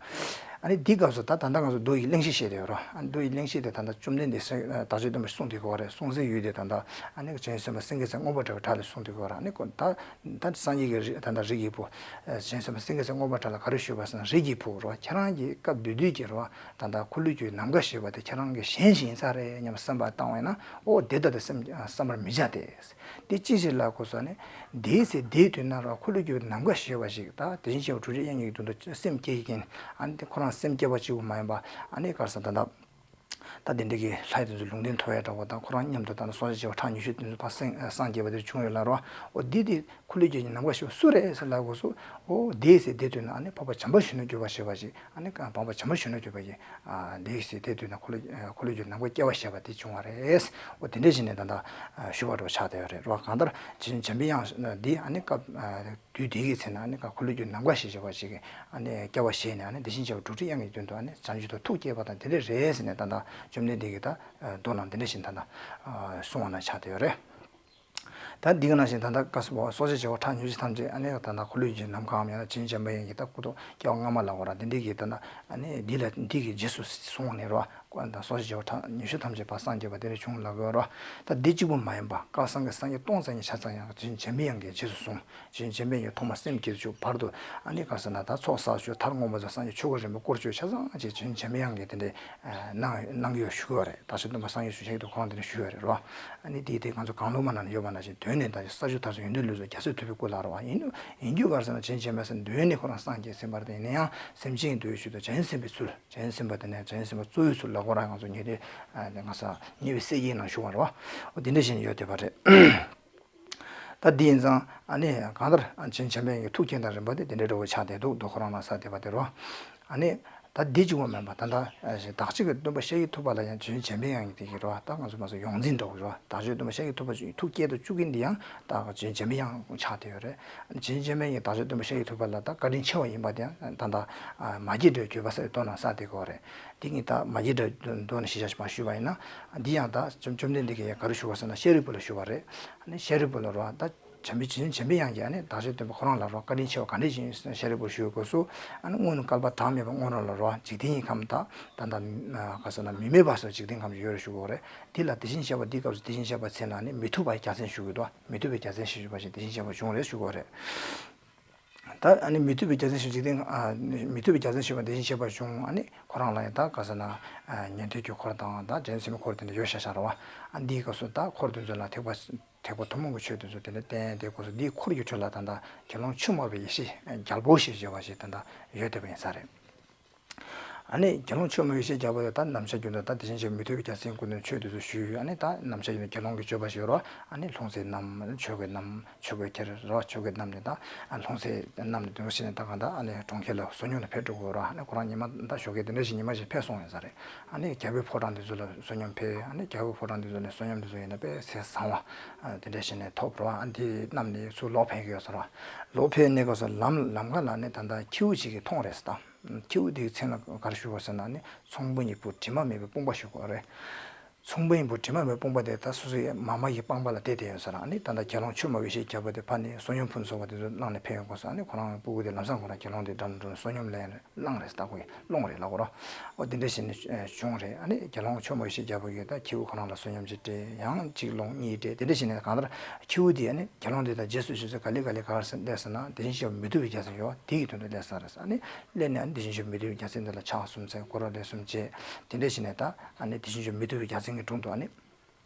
ཨ་ནི་འདིའི་སྐབས་སུ་ད་ད་ལྟ་ང་ཚོ་མདོ་ཡི་གླེང་གཞི་བཤད་བསྡད་ཡོད་རེད། ཨ་ནི་མདོ་ཡི་གླེང་གཞི་དེ་ད་ལྟ་བཅོམ་ལྡན་འདས་ས་བདག་ཅག་སྟོན་པ་གསུངས་བསྡད་ཡོད་རེད། གསུངས་སའི་ཡུལ་དེ་ད་ལྟ་ཨ་ནི་བྱང་ཆུབ་སེམས་དཔའ་སེང་གེ་ཟེར་མངོན་པར་བསྒྲལ་བའི་བྲག་ལ་གསུངས་བསྡད་ཡོད་རེད། ཨ་ནི་ཁོ་ད་ད་སངས་རྒྱས་ཀྱི་རིགས་ད་ལྟ་རིགས་ཀྱི་བུ་བྱང་ཆུབ་སེམས་དཔའ་སེང་གེ་ཟེར་མངོན་པར་བསྒྲལ་ལ་ག་རེ་ཞུས་པ་ཟེར་ན། རིགས་ཀྱི་བུ་རེད་བ། ཁྱེད་རང་གི་སྐབས་དེ་དུས་ཀྱི་རེད་བ། ད་ལྟ་འཁོར་ལོས་སྒྱུར་ནམ་མཁའ་ཞེས་པ་དེ་ཁྱེད་རང་གི་གཞན་ཞིག་ཡིན་ས་རེད་སྙམ་བསམ་པ་བཏང་བས་ན། ཨོ་དེ་ལྟ་སྟེ་སེམས་བསམ་པར་མི་བྱ་སྟེ། དེ་ཅི་ཞིག་ལབ་དགོས་ཟེར་ན། དེའི་ཚེ་དེའི་དུས་ན་ར་འཁོར་ལོས་སྒྱུར་ནམ་མཁའ་ཞེས་པ་ཞིག་ད་དེ་བཞིན་གཤེགས་པ་དྲུག་སྒྲའི་དབྱངས་ཀྱི་དྲུང་དུ་སེམས་བསྐྱེད་ཀྱིན་ཨ་ནི་དེ་ཁོ་རང་སེམས་བསྐྱེད་པ་གཅིག་པུ་མ་ཡིན་པ་ཨ་ནི་ག་རེ་ཟེར་ད་ལྟ་ད་དེ་འདྲ་གི་ལྷ་ཡི་དེ་ཚོ་ལུང་བསྟན་ཐོབ་ཡ་འདྲ་བོ་དང་ཁོ་རང་མཉམ་དུ་ད་ལྟ་སྲོག་ཆགས་བྱེ་བ་ཕྲག་ཉི་ཤུ་དེ་ཚོ་ཕར་སེང་སངས་རྒྱས་པ་དེ་བྱུང་ཡོད་ལ་རོ། འོ་འདི་དེ་འཁོར་ལོས་སྒྱུར་གྱི་ནམ་མཁའ་ཞེས་པ་སུ་རེད་ཟེར་ལབ་དགོས་སོ། འོ་དེའི་ཚེ་དེའི་དུས་ན་ཨ་ནི་འཕགས་པ་བྱམས་པ་གཞོན་ནུར་གྱུར་པ་ཞེས་པ་ཞིག་ཨ་ནི་འཕགས་པ་བྱམས་པ་གཞོན་ནུར་གྱུར་པ་ཡིས་དེའི་ཚེ་དེའི་དུས་ན་འཁོར་ལོས་འཁོར་ལོས་སྒྱུར་ནམ་མཁའ་སྐྱེ་བ་ཞེས་པ་དེ་བྱུང་བ་རེད། འོ་དེ་འདྲ་ཞིག་ནས་ད་ལྟ་ཞུ་བ་འགྲོ་ཆགས་བསྡད་ཡོད་རེད་རོ། གང་ལྟར་རྗེ་བཙུན་འཇམ་པའི་དབྱངས་འདི་ཨ་ནི་སྐབས་དུས་དེ་གི་ཚེ་ན་ཨ་ནི་འཁོར་ལོས་སྒྱུར་ནམ་མཁའ་ཞེས་བྱ་བ་ཞིག་གི་ཨ་ནི་སྐྱེ་བ་བཞེས་ནས་ཨ་ནི་དེ་བཞིན་གཤེགས་པ་དྲུག་སྒྲའི་དབྱངས་ཀྱི་དྲུང་དུ་ཨ་ནི་བྱང་ཆུབ་ཏུ་ཐུགས་བསྐྱེད་པ་དང་དེ་འདྲ་རེད་ཟེར་ནས་ད་ལྟ་བཅོམ་ལྡན་འདས་ཀྱིས་ད་མདོ་ནང་དེ་འདྲ་ཞིག་ད་ལྟ་གསུངས་པ་ན་ཆགས་བསྡད་ཡོད་རེད། ད་འདི་ག་ནང་བཞིན་ད་ལྟ་བཀའ་སྲུང་སྲོག་ཆགས་བྱེ་བ་ཕྲག་ཉི་ཤུ་ཐམས་ཅད་ཨ་ནི་ད་ལྟ་འཁོར་ལོས་སྒྱུར་ནམ་མཁའམ་ཡང་ན་རྗེ་བཙུན་འཇམ་པའི་དབྱངས་ཀྱིས་ད་སྐུ་ཐོག་སྐྱེ་བ་སྔ་མ་ལ་འོ་ར་དེ་འདྲའི་གི་ད་ལྟ་ཨ་ནི་འདི་ལ་འདི་གི་རྗེས་སུ་སོང་ནས་རོ། ད་སྲོག་ཆགས་བྱེ་བ་ཕྲག་ཉི་ཤུ་ཐམས་ཅད་ཕར་སངས་རྒྱས་པ་དེ་འདྲ་བྱུང་ལབ་དགོས་རོ། ད་འདི་གཅིག་པུ་མ་ཡིན་པ་བསྐལ་བཟང་གི་སངས་རྒྱས་སྟོང་རྩ་གཉིས་ཆ་ཚང་ཡང་རྗེ་བཙུན་འཇམ་པའི་དབྱངས་ཀྱི་རྗེས་སུ་སོང་། རྗེ་བཙུན་འཇམ་པའི་དབྱངས་ཀྱིས་ཐོག་མར་སེམས་བསྐྱེད་བཅུག་བར་དུ་ཨ་ནི་ག་ཟེར་ན་ད་ཚོགས་བསགས་བཅུག་མཐར་དངོས་པོ་ཚོགས་སངས་རྒྱས་ཆོས་སྐུ་རིམ་པ་བསྐོར་བཅུག་ཆ་ཚང་ཅིག་རྗེ་བཙུན་འཇམ་པའི་དབྱངས་ཀྱིས་དེ་འདྲའི་གནང་གནང་གི་ཡོད་ཞུ་གི་ཡོད་རེད། བདག་ཅག་སྟོན་པ་སངས་རྒྱས་བྱུང་ཆ་ཡི་དུ་ཁོ་རང་དེ་འདྲ་ཞུས་ཡོད་རེད་རོ། ཨ་ནི་དེ་དེ་ང་ཚོ་གང་བློ་མ་ནང་ནས་ཡོད་པ་ནང་བཞིན་དོན་ནི་ད་ས་བཅུ་མཐར་སོན་ཡོན་ཏན་ལུས་རྫོགས་རྒྱལ་སྲས་ཐུབ་པའི་སྐུ་ལ་རོ། ཡིན་ཡིན་རྒྱུ་ག་ཟེར་ན་རྗེ་བཙུན་འཇམ་པའི་དབྱངས་དོན་ནི་ཁོ་རང་སངས་རྒྱས་ཟིན་པ་རེད། ཡིན་ན་ཡང་སེམས་ཅན་གྱི་འདོད་ཡོན་ཞུ་དུ་བྱང་སེམས་པའི་ཚུལ། བྱང་སེམས་པ་དེ་ནས་བྱང་སེམས་པ་གཙོ་བོའི་ཚུལ་ལ་ཁོ་རང་ང་ཚོ་ཉེ་དུས་ང་ས་ཉེ་བའི་སྲས་ཀྱི་ནང་ཞུ་བ་རོ། འོ་དེ་འདྲ་བཞིན་ཡོད་བསྡད་པ་རེད། ད་འདི་ཡིན་ཙང་ཨ་ནི་གང་ལྟར་རྗེ་བཙུན་འཇམ་པའི་དབྱངས་ཀྱི་ཐུགས་བསྐྱེད་དང་རིམ་པ་དེ་དེ་འདྲའི་འདྲ་བོ་ཆགས་བསྡད་འདུག་མདོ་ཁོ་རང་ནང་གསལ་བསྡད་པ་དེ་རོ། ཨ་ནི་ད་འདི་གཅིག་པོ་མིན་པ་ད་ལྟ་བདག་ཅག་གི་སྟོན་པ་ཤཱཀྱ་ཐུབ་པ་ལ་ཡང་རྗེ་བཙུན་འཇམ་པའི་དབྱངས་ཀྱི་དེ་གི་རོ། ད་ང་ཚོ་མ་སོ་ཡོངས་འཛིན་འདྲ་བོ་རོ། བདག་ཅག་སྟོན་པ་ཤཱཀྱ་ཐུབ་པ་ཐུགས་བསྐྱེད་དུ་བཅུག་གིན་འདི་ཡང་ད་རྗེ་བཙུན་འཇམ་པའི་དབྱངས་ཆགས་བསྡད་ཡོད་རེད། རྗེ་བཙུན་འཇམ་པའི་དབྱངས་ཀྱིས་བདག་ཅག་སྟོན་པ་ཤཱཀྱ་ཐུབ་པ་ལ་ད་བཀའ་དྲིན་ཆེ་བ་ཡིན་པ་དེ་ཡང་ད་ལྟ་མ་སྐྱེས་དགྲའི་བརྒྱུད་པ་ཟེར་བའི་མདོ་ནང་གསལ་བསྡད་ཀྱི་ཡོད་རེད། འདི་ཉིད་ད་མ་སྐྱེས་དགྲ་མདོ་ནས་ཞིབ་ཆ་ཞིག་མ་ཞུས་པ་ཡིན་ན། འདི་ཡང་ད་བཅོམ་བཅོམ་ལྡན་འདས་ཀྱིས་ཡང་ག་རེ་ཞུ་བ་ཟེར་ན་ཤཱ་རིའི་བུ་ལ་ཞུ་བ་རེད། ཨ་ནི་ཤཱ་རིའི་བུ་ལ་རོ། ད་ བྱམས་པའི་བྱིན་བྱམས་པའི་དབྱངས་ཀྱིས་ཨ་ནི་བདག་ཅག་སྟོན་པ་ཁོ་རང་ལ་རོ་བཀའ་དྲིན་ཆེ་བ་ག་འདྲས་ཅིག་ཡིན་ཤཱ་རིའི་བུ་ཞུ་དགོས་སུ། ཨ་ནི་སྔོན་བསྐལ་པ་གྲངས་མེད་པ་སྔོན་རོལ་ལ་རོ་འཇིག་རྟེན་གྱི་ཁམས་དང་ད་ལྟ་ག་ཟེར་ན་མི་མེད་པ་སོགས་འཇིག་རྟེན་ཁམས་ཀྱི་ཡོད་རེད་ཞུ་དགོས་རེད། འདི་ལ་དེ་བཞིན་གཤེགས་པ་འདིའི་སྐབས་སུ་དེ་བཞིན་གཤེགས་པ་མཚན་ལ་ནི་མི་ཐུབ་པའི་རྒྱལ་མཚན་ཞུ་གི་འདུག་མི་ཐུབ་པའི་རྒྱལ་མཚན་ཞེས་ཞུ་བ་ཞིག་དེ་བཞིན་གཤེགས་པ་བྱུང་རེད་ཞུ་དགོས་རེད། ད་ཨ་ནི་མི་ཐུབ་པའི་རྒྱལ་མཚན་ཞེས་འཇིག་རྟེན་ཨ་མི་ཐུབ་པའི་རྒྱལ་མཚན་ཞེས་པ་དེ་བཞིན་གཤེགས་པ་བྱུང་ཨ་ནི་ཁོ་རང་ལ་ཡང་ད་ག་ཟེར་ན་ཨ་ཉན་ཐོས་ཀྱི་འཁོར་དང་ད་འདྲེན་སེམས་འཁོར་དེ་འདྲ་ཡོད་ཤག་ཤག་རེད་བ། ཨ་འདིའི་སྐབས་སུ་ད་འཁོར་དེ་ཚོ་ལ་ཐེག་པ་ཐེག་པ་ཐུན་མོང་གི་ཆོས་དེ་ཚོ་དེ་འདྲ་བསྟན་དེ་སྐབས་སུ་འདིའི་འཁོར་གྱི་ཁྲོད་ལ་ད་ལྟ་དགེ་སློང་ཆོས་སྨྲ་བའི་ཡེ་ཤེས་རྒྱལ་པོ་ཞེས་བྱ་བ་ཞིག་ད་ལྟ་ཡོད་བསྡད་པ་ཡིན་ས་རེད། ཨ་ནི་དགེ་སློང་ཆོས་སྨྲ་བའི་ཡེ་ཤེས་རྒྱལ་པོ་དེ་ད་ནམ་ཞག་རྒྱུན་དུ་ད་དེ་བཞིན་གཤེགས་པ་མི་ཐུབ་པའི་རྒྱལ་མཚན་སྐུ་མདུན་ཆོས་དེ་ཚོ་ཞུས། ཨ་ནི་ད་ནམ་ཞག་རྒྱུན་དུ་དགེ་སློང་གི་སྤྱོད་པ་ཞིག་ཡོད་རེད་བ། ཨ་ནི་ལྷུང་བཟེད་བསྣམས་ཆོས་གོས་བསྣམས། ཆོས་གོས་ཁྱེར་རོ། ཆོས་གོས་བསྣམས་ནས་ད་ཨ་ལྷུང་བཟེད་བསྣམས་ནས་དུས་འགོ་ཕྱིན་ནས་ད་གང་ལྟར་ཨ་ནི་གྲོང་ཁྱེར་ལ་བསོད་སྙོམས་ལ་ཕེབས་འགྲོ་དགོས་ར། ཨ་ནི་ཁོ་རང་ཉི་མ་ད་ཞོགས་ཀས་དེ་འདྲ་ཞིག་ཉི་མ་ཞིག་ཕེབས་སོང་ཡོད་ས་རེད། ཨ་ནི་རྒྱལ་པོའི་ཕོ་བྲང་དེ་ཚོ་ལ་བསོད་སྙོམས་ཕེབས། ཨ་ནི་རྒྱལ་པོའི་ཕོ་བྲང་དེ་ཚོ་ནས་བསོད་སྙོམས་དེ་ཚོ་ཡིན་ན་དཔེ་ཟས་བཟང་བ་དེ་འདྲ་ཞིག་ནས་ཐོབ་རོ། ཨ་ནི་དེ་བསྣམས་ནས་ཚུར་ལོག་ཕེབས་ཀྱི་ཡོད་ས་རེད། ལོག་ཕེབས་ནས་གོ་ས་ལམ་ལམ་ཁ་ལ་ནི་ད་ལྟ་ཁྱེའུ་ཞིག་གིས་མཐོང་རེད་ཟེར་ད། ཁྱེའུ་དེའི་མཚན་ལ་ག་རེ་ཞུ་དགོས་ཟེར་ན་ནི་ཚོང་དཔོན་གྱི་བུ་དྲི་མ་མེད་པའི་དཔུང་པ་ཞུ་དགོས་རེད། ཚོང་དཔོན་པོ་དྲི་མ་མེད་དཔུང་པ་དེ་ད་སོ་སོའི་མ་མ་ཡི་པང་པ་ལ་བལྟས་བསྡད་ཡོད་ས་རེད། ཨ་ནི་ད་ལྟ་དགེ་སློང་ཆོས་སྨྲ་བའི་ཡེ་ཤེས་རྒྱལ་པོ་དེ་ཕར་ནས་བསོད་སྙོམས་ཕུལ་ཚོགས་པ་དེ་ཚོ་གནང་ནས་ཕེབས་ཡོང་དགོས་ས། ཨ་ནི་ཁོ་རང་སྤུ་གུ་དེ་ལམ་སང་ཁོ་རང་དགེ་སློང་དེ་འགྲམ་དུ་འགྲོ་ནས་བསོད་སྙོམས་ལེན་བླངས་རེད་ཟེར། ད་ཁོ་ཡི་སློང་རེད་ལབ་དགོས་རེད། ཨོ་དེ་འདྲ་བྱས་ནས་བྱུང་རེད། ཨ་ནི་དགེ་སློང་ཆོས་སྨྲ་བའི་ཡེ་ཤེས་རྒྱལ་པོ་ཡིས་ད་ཁྱེའུ་ཁོ་རང་ལ་བསོད་སྙོམས་ཅིག་སྤྲད། ཡང་གཅིག་སློང་གཉིས་སྤྲད། དེ་འདྲ་བྱས་ནས་གང་ལྟར་ཁྱེའུ་དེ་ཨ་ནི་དགེ་སློང་དེ་དང་རྗེས་སུ་ཞུ་ཚེ་ག་ལེ་ག་ལེ་ག་རེ་སླེབས་ཟེར་ན་དེ་བཞིན་གཤེགས་པ་མི་ཐུབ་པའི་རྒྱལ་མཚན་ཡོད་དེ་ཡི་དོན་དུ་སླེབས་ས་རེད། ཨ་ནི་སླེབས་ནས་ཨ་ནི་དེ་བཞིན་གཤེགས་པ་མི་ཐུབ་པའི་རྒྱལ་མཚན་དེ་ལ་ཕྱག་གསུམ་འཚལ། སྐོར་ར་ལན་གསུམ་བྱས། དེ་འདྲ་བྱས་ནས་ད་ཨ་ནི་དེ་བཞིན་གཤེགས་པ་མི་ཐུབ་པའི་རྒྱལ་མཚན་གྱི་དྲུང་དུ་ཨ་ནི་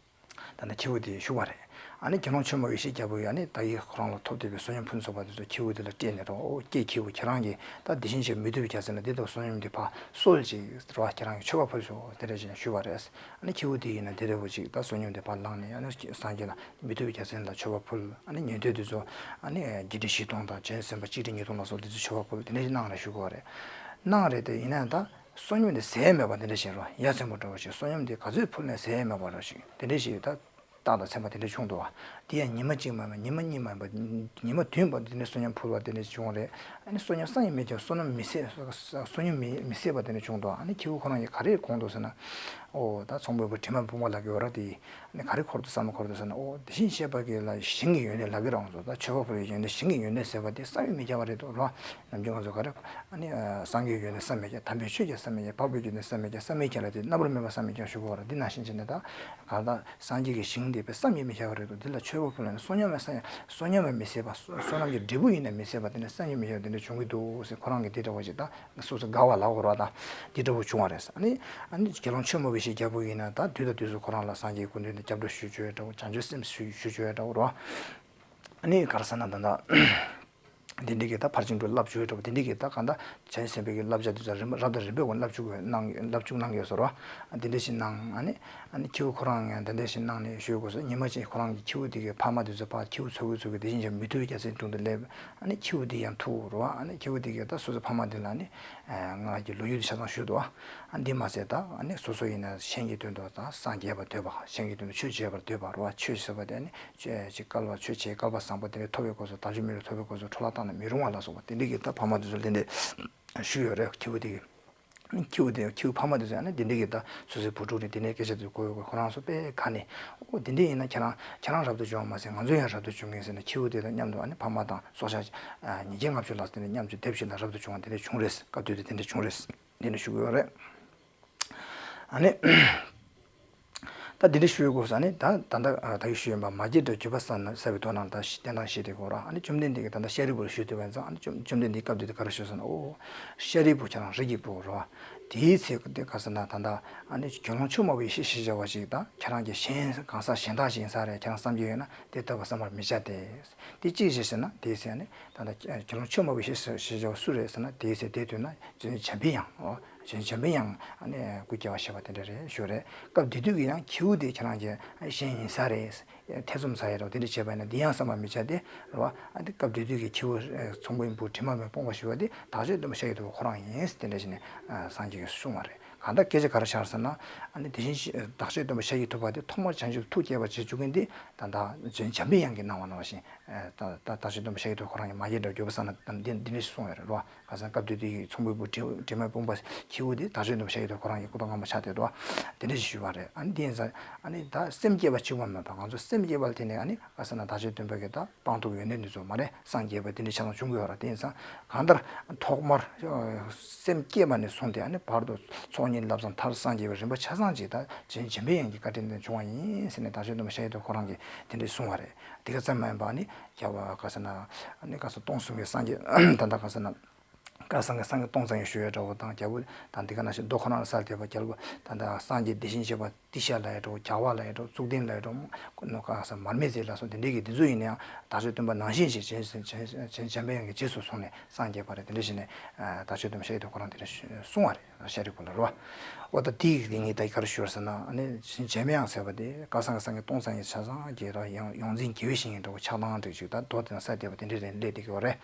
ད་ནི་ཁྱེའུ་དེ་བཞུགས་པ་རེད། ཨ་ནི་དགེ་སློང་ཆོས་སྨྲ་བའི་ཡེ་ཤེས་རྒྱལ་པོ་ཡིས་ཨ་ནི་ད་ཡི་ཁོ་རང་ལ་ཐོབ་བསྡད་པའི་བསོད་སྙོམས་ཕུན་སུམ་ཚོགས་པ་དེ་ཚོ་ཁྱེའུ་དེ་ལ་སྤྲད་ནས་རོ། ཨོ་ཀྱེ་ཁྱེའུ་ཁྱེད་རང་གིས་ད་དེ་བཞིན་གཤེགས་པ་མི་ཐུབ་པའི་རྒྱལ་མཚན་ལ་འདི་ལྟ་བུ་བསོད་སྙོམས་འདི་ཕར་གསོལ་ཅིག་རོ། ཁྱེད་རང་གིས་མཆོད་པ་ཕུལ་ཤོག་དེ་འདྲ་བྱས་ནས་ཞུས་པ་རེད། ཨ་ནི་ཁྱེའུ་དེ་ཡིན་ན་དེ་འདྲ་བོ་ཅིག་ད་བསོད་སྙོམས་དེ་ཕར་བླངས་ནས་ཨ་ནི་སངས་རྒྱས་ལ་མི་ཐུབ་པའི་རྒྱལ་མཚན་ལ་མཆོད་པ་ཕུལ། ཨ་ནི་ཉན་ཐོས་དེ་ཚོ་ཨ་ནི་བརྒྱད་ཁྲི་བཞི་སྟོང་དང་བྱང་སེམས་དཔའ་གཅིག་ཁྲི་ཉིས་སྟོང་ལ་སོགས་དེ་ཚོ་མཆོད་པ་ཕུལ་དེ་འདྲ་ཞིག་གནང་རེད་ཞུ་དགོས་རེད། གནང་རེད་དེ་ཡིན་ན་ཡང་ད་བསོད་སྙོམས་དེ་ཟད་མེད་པ་དེ་འདྲ་ཞིག་རོ། ཡ་མཚན་པོ་འདྲ་བོ་ཞིག་བསོད་སྙོམས་དེ་ག་ཚོད་ཕུལ་ནས་ཟད་མེད་པ་འདྲ་ཞིག་དེ་འདྲ་ཞིག་ད་རྟག་དང་མཚན་མ་དེ་འདྲ་བྱུང་འདུག་བ། དེ་ཡང་ཉི་མ་གཅིག་མ་ཡིན་པ་ཉི་མ་གཉིས་མ་ཡིན་པ་ཉི་མ་བདུན་བར་དུ་དེ་འདྲ་བསོད་སྙོམས་ཕུལ་བ་དེ་འདྲ་བྱུང་རེད། ཨ་ནི་བསོད་སྙོམས་བསམ་ཡས་མེད་ཀྱང་བསོད་ནམས་མི་ཟད་བསོད་སྙོམས་མི་མི་ཟད་པ་དེ་འདྲ་བྱུང་འདུག་ཨ་ནི་ཁྱེའུ་ཁོ་རང་གིས་ག་རེ་དགོངས་འདུག་ཟེར་ན། ཨོ་ད་ཚོང་དཔོན་པོ་དྲི་མ་མེད་དཔུང་པ་ལབ་ཀྱི་ཡོད་ར་དེ། ཨ་ནི་ག་རེ་འཁོར་འདུག་བསམ་བློ་འཁོར་འདུག་ཟེར་ན། ཨོ་དེ་བཞིན་གཤེགས་པ་གི་ལ་ཞིང་གི་ཡོན་ཏན་ལབ་ཀྱི་རང་ཚོ་ད་མཆོད་པ་ཕུལ་བའི་ཡོན་ཏན་ཞིང་གི་ཡོན་ཏན་ཟེར་བ་དེ་བསམ་ཡས་མི་ཁྱབ་པ་རེད་འདུག་ར། ནམ་རྒྱུན་ང་ཚོ་ག་རེ་ཨ་ནི་སངས་རྒྱས་ཡོན་ཏན་བསམ་མི་ཁྱབ། དམ་པའི་ཆོས་ཀྱང་བསམ་མི་ཁྱབ། འཕགས་པའི་ཡོན་ཏན་བསམ་མི་ཁྱབ། བསམ་ཡས་ཁྱབ་ལ་དེ་རྣམ་པར་སྨིན་པ་བསམ་མི་ཁྱབ་ཞུ་གི་ཡོད་ར། འདི་ནང་བཞིན་བྱས་ནས་ད་གང་ལྟར་སངས་རྒྱས་ཀྱི་ཞིང་དེ་དཔེ་བསམ་ཡས་མི་ཁྱབ་པ་རེད་འདུག་འདི་ལ་མཆོད་པ་ཕུལ་ལ་ནི་བསོད་སྙོམས་ཡང་བསམ་ཡས་བསོད་སྙོམས་ཡང་མི་ཟད་པ་བསོད་ནམས་ཀྱི་འབྲས་བུ་ཡིན་ན་མི་ཟད་པ་དེ་འདྲ་བསམ་ཡས་མི་ཁྱབ་པ་དེ་འདྲ་བྱུང་གི་འདུག་ཟེར་ཁོ་རང་གིས་དེ་འདྲ་བ་ཞིག་ད་སོ་སོ་དགའ་བ་ལབ་དགོས་རེད་བ། ད་འདི་འདྲ་བོ་བྱུང་བ་རེད། ཨ་ནི་ཨ་ནི་དགེ་སློང་ཆོས་སྨྲ་བའི་ཡེ་ཤེས་རྒྱལ་པོ་ཡིན་ན་ད་དུས་དང་དུས་སུ་ཁོ་རང་ལ་སངས་རྒྱས་སྐུ་མདུན་དུ་སྐྱབས་འགྲོ་ཞུ་བཅུག་ཡས་འདྲ་བོ། བྱང་ཆུབ་སེམས་ཞུ་ཞུ་བཅུག་ཡས་འདྲ་བོ་རེད་བ། ཨ་ནི་ག་རེ་ཟེར་ན་ད་ལྟ་འདི་འདྲ་གི་ད་ཕར་ཕྱིན་དྲུག་བསླབ་བཅུག་ཡས་འདྲ་བོ། འདི་འདྲ་གི་ད་གང་ལྟར་བྱང་ཆུབ་སེམས་དཔའི་གི་བསླབ་བྱ་དེ་ཚོ་རིམ་པ་རབ་དང་རིམ་པའི་སྒོ་ནས་བསླབ་བཅུག་གནང་བསླབ་བཅུག་གནང་གི་ཡོད་ས་རེད་བ། འདི་འདྲ་ཞིག་གནང་། ཨ་ནི་ཨ་ནི་ཁྱེའུ་ཁོ་རང་ཡང་འདི་འདྲ་ཞིག་གནང་ནས་ཞུ་དགོས་སོ། ཉི་མ་གཅིག་ཁོ་རང་གི་ཁྱེའུ་དེ་གི་ཕ་མ་དེ་ཚོ་ཕར་ཁྱེའུ་འཚོལ་གི་འཚོལ་གི་དེ་བཞིན་གཤེགས་པ་མི་ཐུབ་པའི་རྒྱལ་མཚན་དྲུང་དུ་སླེབས། ཨ་ནི་ཁྱེའུ་དེ་ཡང་ཐུག་རོ། ཨ་ནི་ཁྱེའུ་དེ་གིས་ད་སོ་སོའི་ཕ་མ་དེ་ལ་ནི་ང་གི་ལོ་རྒྱུས་དེ་ཆ་ཚང་ཞུས་འདུག་ཨ་འདི་མ་ཟད་ད་ཨ་ནི་སོ་སོ་ཡིན་ན་གཞན་གྱི་དོན་དུ་ད་སངས་རྒྱས་པར་འདོད་པ། གཞན་གྱི་དོན་དུ་ཆོས་བྱེད་པར་འདོད་པ་རོ། ཆོས་ཟེར་བ་དེ་ནི་ཅིག་སྐལ་བ་ཆོས་བྱེད་སྐལ་བ་བཟང་པོ་དེ་འདྲ་ཐོབ་པའི་སྐབས་སུ་དལ་འབྱོར་མི་ལུས་ཐོབ་པའི་སྐབས་སུ་འཕྲོ་བརླག་བཏང་ན་མི་རུང་བ་ལ་སོགས་པ་དེ་འདྲ་གི་ད་ཕ་མ་དེ་ཚོ་ལ་དེ་འདྲ་ཞུས་ཡོད་རེད། ཁྱེའུ་དེ་གིས། ཁྱེའུ་དེ་ཁྱེའུ་ཕ་མ་དེ་ཚོས་ཨ་ནི་དེ་འདྲ་གི་ད་སོ་སོའི་བུ་ཕྲུག་ནི་དེ་འདྲའི་སྐད་ཆ་དེ་གོ་ཡོད། ཁོ་རང་ཚོ་དཔེ་དགའ་ནས། ཨོ་དེ་འདྲ་ཡིན་ན་ཁྱེད་རང་ཁྱེད་རང་རབ་ཏུ་བྱུང་བ་མ་ཟད་ང་ཚོ་ཡང་རབ་ཏུ་བྱུང་གི་ཟེར་ནས་ཁྱེའུ་དེ་དང་མཉམ་དུ་ཨ་ནི་ཕ་མ་དང་སྲོག་ཆགས་ཉིས་བརྒྱ་ལྔ་བཅུ་ལ་དེ་འདྲ་མཉམ་དུ་སྡེབ་བྱས་ནས་རབ་ཏུ་བྱུང་བ་དེ་འདྲ་བྱུང་རེད། སྐབས་དེ་དུས་དེ་འདྲ་བྱུང་རེད། དེ་འདྲ་ཞུ་གི་ཡོད་རེད། ཨ་ནི། ད་འདི་འདྲ་ཞུ་ཡོད་དགོས་ས་ནི་ད་ད་ལྟ་ད་གི་ཞུ་ཡོད་པ་མ་སྐྱེས་དགྲ་གྱུར་པ་ས་ན་ཟ་བའི་དོན་ནང་ད་བསྟན་སྟངས་ཤེས་དེ་གོ་ར། ཨ་ནི་བཅོམ་ལྡན་འདས་ཀྱིས་ད་ལྟ་ཤཱ་རིའི་བུར་ཞུས་དུས་བས་ཙང་ཨ་ནི་བཅོམ་བཅོམ་ལྡན་འདས་སྐབས་དེ་དུས་ག་རེ་ཞུས་ཟེར་ན། ཨོ་ཤཱ་རིའི་བུ་ཁྱེད་རང་རིགས་ཀྱི་བུ་རོ། དེའི་ཚེ་དེ་ག་ཟེར་ན་ད་ལྟ་ཨ་ནི་དགེ་སློང་ཆོས་སྨྲ་བའི་ཡེ་ཤེས་ཞེས་བྱ་བ་ཞིག་དང་ཁྱེད་རང་གི་གཞན་གང་ཟག་གཞན་དག་ཞིག་ཡིན་ས་རེད། ཁྱེད་རང་བསམ་གྱི་ཡོད་ན་དེ་ལྟ་བུ་བསམ་པར་མི་བྱ་སྟེ། དེ་གཅིག་བྱས་ཟེར་ན་དེའི་ཚེ་ཨ་ནི་ད་ལྟ་དགེ་སློང་ཆོས་སྨྲ་བའི་ཡེ་ཤེས་ཞེས་བྱ་བ་སུ་རེད་ཟེར་ན་དེའི་ཚེ་དེ་དུས་ན་བྱམས་པའི་དབྱངས་ཨོ། གཞན་བྱམས་པའི་དབྱངས་ཨ་ནི་སྐུ་སྐྱེ་བ་ཞེས་པ་དེ་འདྲ་རེད་ཞུ་རེད། སྐབས་དེ་དུས་ཀྱི་ཡང་ཁྱེའུ་དེ་ཁྱེད་རང་གི་གཞན་ཡིན་ས་རེད། ཐེ་ཚོམ་ཟ་ཡ་རེད། དེ་འདྲ་བྱས་པ་ཡིན་ན་འདི་ཡང་བསམ་པར་མི་བྱ་སྟེ་རེད་བ། ཨ་ནི་སྐབས་དེ་དུས་ཀྱི་ཁྱེའུ་ཚོང་པའི་བུ་དྲི་མ་མེད་དཔུང་པ་ཞུ་བ་དེ་བདག་ཅག་སྟོན་པ་ཤཱཀྱ་ཐུབ་པ་ཁོ་རང་ཡིན་དེ་འདྲ་བྱས་ནས་སངས་རྒྱས་ཀྱིས་གསུངས་པ་རེད། གང་ལྟར་སྐད་ཆ་ག་རེ་ཆགས་ཟེར་ན་ཨ་ནི་དེ་བཞིན་བདག་ཅག་སྟོན་པ་ཤཱཀྱ་ཐུབ་པ་དེ་ཐོག་མར་བྱང་ཆུབ་ཐུགས་བསྐྱེད་པར་བྱེད་བཅུག་མཁན་དེ་ད་ལྟ་བྱམས་པའི་དབྱངས་ཀྱིས་གནང་བ་ནང་བཞིན། ད་ད་བདག་ཅག་སྟོན་པ་ཤཱཀྱ་ཐུབ་པ་ཁོ་རང་གིས་མ་སྐྱེས་དགྲ་གྱུར་པ་ས་ན་འདི་འདི་འདྲ་ཞིག་གསུངས་ཡོད་རེད་རོ། ག་ཟེར་ན་སྐབས་དེ་དུས་ཀྱི་ཚོང་པའི་བུ་དྲི་དྲི་མ་དཔུང་པ་ཁྱེའུ་དེ་བདག་ཅག་སྟོན་པ་ཤཱཀྱ་ཐུབ་པ་ཁོ་རང་གི་སྐུ་དང་སྔ་མ་ཆགས་བསྡད་འདུག་དེ་འདྲ་ཞིག་ཞུས་པ་རེད། ཨ་ནི་དེ་ཡིན་ཙང་ཨ་ནི་ད་སེམས་བསྐྱེད་པ་གཅིག་པ་མེད་པ་ང་ཚོ་ སེམས་བསྐྱེད་པ་ལ་བརྟེན་ནས་ཨ་ནི་ག་ཟེར་ན་བདག་ཅག་སྟོན་པ་གི་ད་སྤངས་རྟོགས་ཡོན་ཏན་འདི་ཚོ་མ་རེད། སངས་རྒྱས་པ་དེ་འདྲ་ཆ་ཚང་བྱུང་དགོས་པ་རེད། དེ་ཡིན་ཙང་གང་ལྟར་ཐོག་མར་སེམས་བསྐྱེད་པ་ནས་བཟུང་སྟེ་ཨ་ནི་བར་དུ་ཚོགས་གཉིས་ལམ་བཟང་མཐར་སངས་རྒྱས་པའི་རིམ་པ་ཆ་ཚང་ཅིག་ད་ཇི་བཞིན་འཇམ་པའི་དབྱངས་ཀྱི་བཀའ་དྲིན་དེ་བྱུང་བ་ཡིན་ཟེར་ནས་བདག་ཅག་སྟོན་པ་ཤཱཀྱ་ཐུབ་པ་ཁོ་རང་གིས་དེ་འདྲ་གསུངས་པ་རེད། དེ་ག་ཙམ་མ་ཡིན་པ་ཨ་ནི་རྒྱལ་བ་ག་ཟེར་ན་ཨ་ནི་ག་ཟེར་སྟོང་གསུམ་གྱི་སངས་རྒྱས་ད་ལྟ་ག་ཟེར་ན། བསྐལ་བཟང་གི་སངས་རྒྱས་སྟོང་རྩ་བརྒྱད་ཞུ་ཡས་འདྲ་བོ་དང་རྒྱལ་པོ་དང་འདི་ག་ནང་བཞིན་མདོ་ཁོ་རང་ལ་གསལ་བསྡད་པ་རྒྱལ་པོ་ད་ལྟ་སངས་རྒྱས་དེ་བཞིན་གཤེགས་པ་ཏི་ཤ་ལབ་ཡས་འདྲ་བོ། རྒྱལ་བ་ལབ་ཡས་འདྲ་བོ། གཙུག་ལྡན་ལབ་ཡས་འདྲ་བོ། ནོ་ག་ས་མར་མེ་མཛད་ལ་སོགས་དེ་འདྲའི་གི་དེ་ཚོ་ཡིན་ན་ཡང་བདག་ཅག་སྟོན་པ་ནང་བཞིན་ཞིག་བྱས་བྱས་བྱས་འཇམ་པའི་དབྱངས་ཀྱི་རྗེས་སུ་བཟུང་ནས་སངས་རྒྱས་པ་རེད། དེ་འདྲ་བྱས་ནས་བདག་ཅག་སྟོན་པ་ཤཱཀྱ་ཐུབ་ཁོ་རང་དེ་འདྲ་གསུངས་པ་རེད། ཤཱ་རིའི་བུ་ལ་རོ། འོ་ད་དེའི་གི་ངས་ད་ག་རེ་ཞུ་བར་ཟེར་ན་ཨ་ནི་འཇམ་པའི་དབྱངས་ཟེར་བ་དེ་བསྐལ་བཟང་གི་སངས་རྒྱས་སྟོང་རྩ་བརྒྱད་ཆ་ཚང་གི་ར་ཡང་ཡོངས་འཛིན་དགེ་བའི་བཤེས་གཉེན་འདྲ་བོ་ཆགས་སྡང་འདྲ་ཅིག་ད་མདོ་དེ་ན་གསལ་བསྡད་པ་དེ་འདྲའི་རེད་སླེབས་བསྡད་ཀྱི་ཡོད་རེད།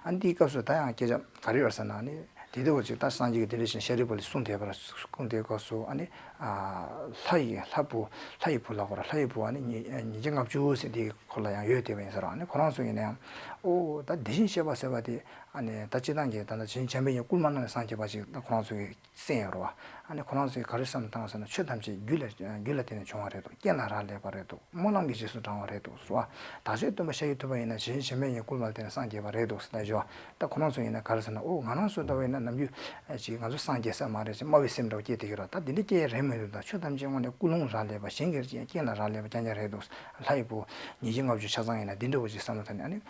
ཨ་ནི་དེའི་སྐབས་སུ་ད་ཡང་སྐད་ཆ་ག་རེ་ཡོད་ཟེར་ན་ཨ་ནི་དེ་ལྟ་བུ་ཅིག་ད་སངས་རྒྱས་ཀྱིས་དེ་འདྲ་བཞིན་ཤཱ་རིའི་བུ་ལ་གསུངས་བསྡད་པར་གསུངས་བསྡད་སྐབས་སུ་ཨ་ནི་ལྷ་ཡི་ལྷ་བུ་ལྷ་ཡི་བུ་ལ་གོ་ར་ལྷ་ཡི་བུ་ཨ་ནི་ཉིས་ཉིས་བརྒྱ་ལྔ་བཅུ་ཟེར་དེའི་ཁོ་ལ་ཡང་ཡོད་བསྡད་པ་ཡིན་ཟེར། ཨ་ནི་ཁོ་རང་ཚོ་ཡིན་ན་ཡང་ཨོ་ད་དེ་བཞིན་གཤེགས་པ་ཟེར་བ་དེ་ཨ་ནི་ད་སྤྱིར་བཏང་གི་ད་ལྟ་ཇི་བཞིན་འཇམ་པའི་དབྱངས་སྐུལ་མ་གནང་ནས་སངས་རྒྱས་པ་ཅིག་ད་ཁོ་རང་ཚོ་གི་གསན་ཡོད་རེད་བ། ཨ་ནི་ཁོ་རང་ཚོས་ག་རེ་བསམ་བཏང་ཟེར་ན་ཆོས་ཐམས་ཅད་རྒྱུ་ལ་རྒྱུ་ལ་བརྟེན་ནས་བྱུང་བ་རེད་འདུག་རྐྱེན་ལ་རག་ལས་པ་རེད་འདུག་སྨོན་ལམ་གྱི་རྗེས་སུ་འབྲང་བ་རེད་འདུག་ཟེར་བ། བདག་ཅག་སྟོན་པ་ཤཱཀྱ་ཐུབ་པ་ཡིན་ན་ཇི་བཞིན་འཇམ་པའི་དབྱངས་སྐུལ་མ་ལ་བརྟེན་ནས་སངས་རྒྱས་པ་རེད་འདུག་ཟེར་ད་ཞུ་བ། ད་ཁོ་རང་ཚོ་ཡིན་ན་ག་རེ་ཟེར་ན་ཨོ་ང་རང་ཚོ་ལྟ་བུ་ཡིན་ན་ནམ་རྒྱུན་ཅིག་ང་ཚོ་སངས་རྒྱས་ས་མ་རེད་ཅེས་དམའ་བའི་སེམས་འདྲ་བོ་སྐྱེས་བསྡད་ཀྱི་རེད། ད་འདི་འདྲ་སྐྱེ་ཡས་རེད་མི་འདུག་ད་ཆོས་ཐམས་ཅད་དངོས་གནས་ཀུན་སློང་རག་ལས་པ་གཞན་གྱི་རྐྱེན་ལ་རག་ལས་པ་རྐྱང་རྐྱང་རེད་འདུག་ལྷ་ཡི་བུ་ཉིས་བརྒྱ་ལྔ་བཅུ་ཆ་ཚང་ཡིན་ན་འདི་འདྲ་བོ་ཅིག་བསམ་བློ་བཏང་ནས་ཨ་ནི།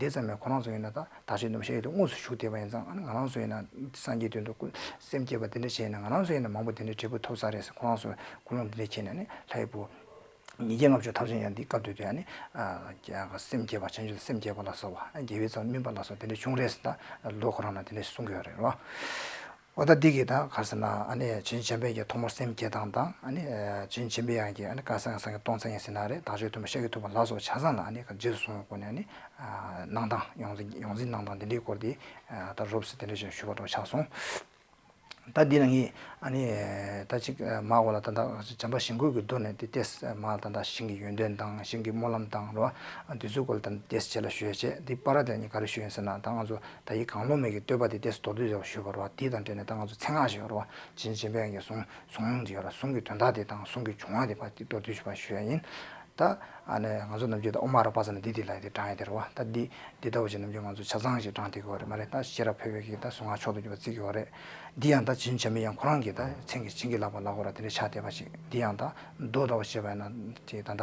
དེ་ཙམ་མེད་ཁོ་རང་ཚོ་ཡིན་ན་ད་བདག་ཅག་སྟོན་པ་ཤཱཀྱ་ཐུབ་དངོས་སུ་བཞུགས་བསྡད་པ་ཡིན་ཙང་ཨ་ནི་ང་རང་ཚོ་ཡིན་ན་སངས་རྒྱས་དོན་དུ་སྐུ་སེམས་བསྐྱེད་པ་དེ་འདྲ་བྱས་ན་ང་རང་ཚོ་ཡིན་ན་མང་པོ་དེ་འདྲའི་འབྲས་བུ་ཐོབ་ས་རེད་ཟེར་ཁོ་རང་ཚོ་ཀུན་སློང་དེ་འདྲ་བྱས་ནས་ནི་ལྷའི་བུ་ཉིས་བརྒྱ་ལྔ་བཅུ་ཐམས་ཅད་ཡང་འདི་སྐབས་དུས་དུ་ཡང་ནི་སེམས་བསྐྱེད་པ་བྱང་ཆུབ་སེམས་བསྐྱེད་པ་ལ་སོགས་པ་དགེ་བའི་རྩ་བ་སྨིན་པ་ལ་སོགས་དེ་འདྲ་བྱུང་རེད་ཟེར་ད་མདོ་ཁོ་རང་ན་དེ་འདྲ་གསུང་གི་ཡོད་རེད་རོ། འོ་ད་འདི་གི་ད་ག་རེ་ཟེར་ན་ཨ་ནི་ཇི་བཞིན་འཇམ་པའི་དབྱངས་ཀྱི་ཐོག་མར་སེམས་བསྐྱེད་སྟངས་དང་ཨ་ནི་ཇི་བཞིན་འཇམ་པའི་དབྱངས་ཀྱི་ཨ་ནི་བསྐལ་བཟང་སངས་རྒྱས་སྟོང་རྩ་བརྒྱད་ཟེར་ན་རེད། བདག་ཅག་སྟོན་པ་ཤཱཀྱ་ཐུབ་པ་ལ་སོགས་ཆ་ཚང་ལ་ཨ་ནི་རྗེས་སུ་བཟུང་བའི་སྒོ་ནས་ཨ་ནི་གནང་སྟངས་ཡོངས་འཛིན་ཡོངས་འཛིན་གནང་སྟངས་འདི་འདྲའི་སྐོར་འདི་ད་རོབ་ཙམ་དེ་འདྲ་ཞིག་ཞུ་བ་འདྲ་ཆགས་སོང་། ད་འདི་ན་ངས་ཨ་ནི་ད་ཅིག་མ་འོ་ལ་ད་ལྟ་བྱམས་པ་ཞིང་བཀོད་ཀྱི་མདོ་ནས་དེ་ཏེས་མ་ལ་ད་ལྟ་ཞིང་གི་ཡོན་ཏན་དང་ཞིང་གི་སྨོན་ལམ་དང་རོ་འདི་ཚོའི་སྐོར་ལ་ད་ཏེས་རྗེས་ལ་ཞུ་ཡ་བྱས་འདི་པར་དེ་ནི་ག་རེ་ཞུ་ཡིན་ཟེར་ན་ད་ང་ཚོ། ད་ཡིག་གང་བློ་མིག་གི་བསྟོད་པ་དེ་ཏེས་མདོར་བསྡུས་ཞུས་པ་རེད་བ། དེ་དང་འབྲེལ་ནས་ད་ང་ཚོ་མཚན་སྔགས་ཞིག་ཡོད་རེད་བ། ཇི་བཞིན་འཇམ་པའི་དབྱངས་ཀྱི་གཟུངས་གཟུངས་ཡོད་རེད། གཟུངས་ཀྱི་དོན་དག་དེ་དང་གཟུངས་ཀྱི་བྱུང་བ་དེ་ཕར་ཏེ་མདོར་བསྡུས་ཞུས་པ་ཞུ་ཡ་ཡིན། ད་ཨ་ནི་ང་ཚོ་ནམ་རྒྱུན་ད་ཨོཾ་ཨ་ར་པ་ཙ་ན་དྷཱིཿ་ལབ་དེ་བགྲང་ཡ་དེ་རེད་བ། ད་འདི་འདི་ལྟ་བུ་ཞིག་ནམ་རྒྱུན་ང་ཚོ་ཆ་ཚང་ཞིག་བགྲང་བསྡད་ཀྱི་ཡོད་རེད་མ་རེད། ད་ཤེས་རབ་འཕེལ་བའི་གི་ད་གཟུངས་སྔགས་མཆོག་ཏུ་གྱུར་པ་བརྩི་གི་ཡོད་རེད། འདི་ཡང་ད་ཇི་བཞིན་འཇམ་པའི་དབྱངས་ཁོ་རང་གི་ད་མཚན་གྱི་བྱིན་གྱིས་བརླབས་པ་ལབ་དགོས་རེད། དེ་འདྲ་ཆགས་བསྡད་པ་ཞིག་འདི་ཡང་ད་མདོ་ལྟ་བུ་བཤད་པ་ཡིན་ན་དེ་ད་ད།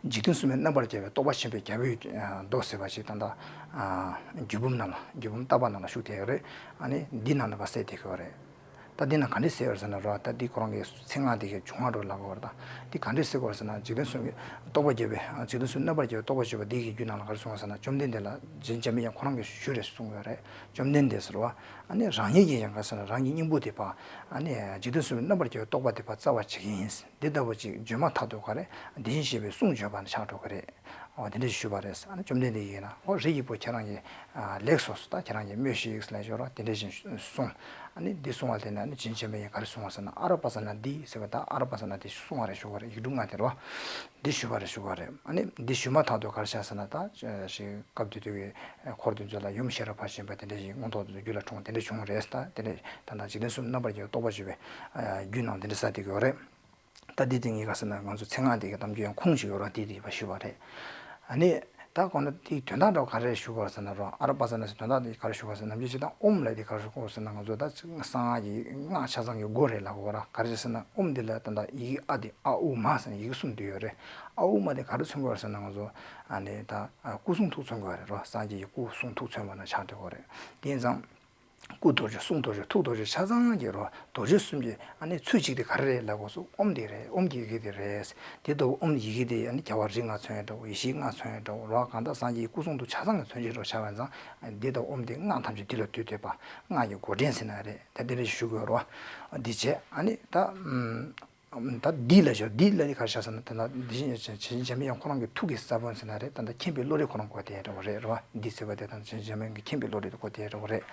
འཇིག་རྟེན་གསུམ་པའི་རྣམ་པར་རྒྱལ་བའི་རྟོགས་པ་ཆེན་པོའི་རྒྱལ་པོའི་མདོ་ཟེར་བ་ཞིག་ད་ལྟ་རྒྱུད་འབུམ་ནང་ལ་རྒྱུད་འབུམ་བརྟག་པ་ནང་ལ་བཞུགས་བསྡད་ཡོད་རེད། ཨ་ནི་འདི་ནང་ལ་ཕར་གསལ་བསྡད་ཀྱི་ཡོད་རེད། ད་འདི་ནང་ག་འདྲས་གསལ་ཡོད་ཟེར་ན་རོ། ད་འདི་ཁོ་རང་གི་མཚན་སྔགས་འདི་གའི་འབྱུང་བ་འགྲོ་ལབ་དགོས་རེད། ད་འདི་ག་འདྲས་གསལ་དགོས་ཟེར་ན་འཇིག་རྟེན་གསུམ་གྱི་རྟོགས་པ་རྒྱས་པའི་འཇིག་རྟེན་གསུམ་རྣམ་པར་རྒྱལ་བའི་རྟོགས་པ་ཆེན་པོ་འདི་གི་རྒྱུད་ནང་ལ་ག་རེ་གསུངས་པ་ཟེར་ན་བཅོམ་ལྡན་འདས་ལ་ཇི་བཞིན་འཇམ་པའི་དབྱངས་ཁོ་རང་གིས་ཞུས་རེད་གསུངས་ཡོད་རེད། བཅོམ་ལྡན་འདས་ཟེར་བ། ཨ་ནི་རང་ཉིད་ཀྱིས་ཀྱང་ག་ཟེར་ན་རང་གི་སྙིང་པོ་དེ་ཕར་ཨ་ནི་འཇིག་རྟེན་གསུམ་རྣམ་པར་རྒྱལ་བའི་རྟོགས་པ་དེ་ཕར་སྩལ་བར་བྱེད་ཀྱི་ཡིན། འདི་ལྟ་བུ་ཅིག་བརྗོད་མ་ཐག་ཏུ་ག་རེ་དེ་བཞིན་གཤེགས་པའི་གསུང་བརྗོད་པ་ནི་ཆགས་འགྲོ་གི་རེད། འོ་དེ་འདྲ་ཞུས་པ་རེད། ཨ་ནི་བཅོམ་ལྡན་འདས་ཀྱིས་ན་ཨོ་རིགས་ཀྱི་བུ་ཁྱེད་རང་གིས་ལེགས་སོ་ད་ཁྱེད་རང་གིས་སྨྲོས་ཤིག་ལབ་ཞོར་དེ་འདྲ་བཞིན་གསུངས། ཨ་ནི་འདི་གསུང་བ་དེ་ནས་ཨ་ནི་བྱིན་ཆེན་པོ་ཡིས་ག་རེ་གསུངས་པ་ཟེར་ན་ཨ་ར་པ་ཙ་ན་དྷཱིཿ་ཟེར་བ་ད་ཨ་ར་པ་ཙ་ན་དྷཱིཿ་གསུང་བ་རེད་ཞུ་གི་རེད། ཡིག་འབྲུ་ལྔ་དེ་རེད་བ། འདི་ཞུས་པ་རེད་ཞུ་གི་རེད། ཨ་ནི་འདི་ཞུས་མ་ཐག་ཏུ་ག་རེ་བྱུང་ཟེར་ན་ད་ཞིག་སྐབས་དེ་དུས་ཀྱི་འཁོར་དེ་ཚོ་ལ་ཡུམ་ཤེས་རབ་འཕགས་པ་དེ་འདྲ་ཞིག་མངོན་རྟོགས་དེ་ཚོ་རྒྱུད་ལ་འཁྲུངས་དེ་འདྲ་བྱུང་རེད། ད་དེ་ནས་ད་ལྟ་འཇིག་རྟེན་གསུམ་རྣམ་པར་རྒྱལ་བའི་རྟོགས་པ་ཆེན་པོའི་རྒྱུད་ནང་དེ་འདྲ་གསལ་བསྡད་ཀྱི་ཡོད་རེད། ད་འདི་དེ་ངས་ག་ཟེར་ན་ང་ཚོ་མཚན་སྔགས་དེ་གའི་གཏམ་རྒྱུད་ཡང་ཁུངས་ཤིག་ཡོད་རེད། དེ་དེ་ཕར་ཞུས་པ་རེད། ཨ་ནི་ད་གོང་ན་དེའི་དོན་དག་འདྲ་བ་ག་རེ་ཞུ་དགོས་ཟེར་ན་རོ། ཨ་ར་པ་ཙ་ན་དྷཱིཿ་དོན་དག་དེ་ག་རེ་ཞུ་དགོས་ཟེར་ན་ནམ་རྒྱུན་ཅིག་ད་ཨོཾ་ལབ་དེ་ག་རེ་ཞུ་དགོས་ཟེར་ན་ང་ཚོ་ད་གསང་སྔགས་ཀྱི་སྔགས་ཆ་ཚང་གི་སྒོ་རེད་ལབ་དགོས་ར། ག་རེ་ཟེར་ན་ཨོཾ་འདི་ལ་ད་ལྟ་ཡི་གེ་ཨ་དེ་ཨ་ཨུ་མ་ཟེར་ནས་ཡི་གེ་གསུམ་འདུས་ཡོད་རེད། ཨ་ཨུ་མ་དེ་ག་རེ་མཚོན་གྱི་ཡོད་ཟེར་ན་ང་ཚོ་ཨ་ནི་ད་སྐུ་གསུང་ཐུགས་མཚོན་གྱི་ཡོད་རེད་རོ། སངས་རྒྱས་ཀྱི་སྐུ་གསུང་ཐུགས་མཚོན་པ་ན་ཆགས་བསྡད་ཀྱི་ཡོད་རེད། དེ་ཡིན་ཙང་སྐུ་རྡོ་རྗེ་གསུང་རྡོ་རྗེ་ཐུགས་རྡོ་རྗེ་ཆ་ཚང་གི་རོ་རྡོ་རྗེ་གསུམ་གྱི་ཨ་ནི་ཚུལ་གཅིག་དེ་ག་རེ་རེད་ལབ་དགོས་སོ། ཨོཾ་དེ་རེད། ཨོཾ་གྱི་ཡི་གེ་དེ་རེད། དེ་ལྟ་བུ་ཨོཾ་ཡི་གེ་དེ་ཨ་ནི་རྒྱལ་བ་རིགས་ལྔ་མཚོན་ཡས་འདྲ་བོ་ཡེ་ཤེས་ལྔ་མཚོན་ཡས་འདྲ་བོ་རོ། གང་ལྟར་སངས་རྒྱས་ཀྱི་སྐུ་གསུང་ཐུགས་ཆ་ཚང་གི་མཚོན་བྱེད་འདྲ་བོ་ཆགས་པ་ཡིན་ཙང་འདི་ལྟ་བུ་ཨོཾ་དེ་སྔགས་ཐམས་ཅད་འདི་ལ་འདུས་བསྡད་པ་སྔགས་ཀྱི་འགོ་འདྲེན་ཟེར་ན་རེད། ད་དེ་འདྲ་ཞིག་ཞུ་དགོས་རོ། འདི་བྱས་ཨ་ནི་ད། ད་འདི་ལ་ཞོར་འདི་ལ་ནི་ག་རེ་ཆགས་ཟེར་ན་དེ་ན་འདི་བཞིན་ཇི་བཞིན་འཇམ་པའི་དབྱངས་ཁོ་རང་གི་ཐུགས་ཀྱི་ས་བོན་ཟེར་ན་རེད། ད་ལྟ་མཁྱེན་པའི་བློ་རིག་ཁོ་རང་གོ་དེ་འདྲ་བོ་རེད་རོ། འདི་ཟེར་བ་དེ་དང་ཇི་བཞིན་འཇམ་པའི་དབྱངས་ཀྱི་མཁྱེན་པའི་བློ་རིག་དེ་གོ་དེ་འདྲ་བོ་རེད།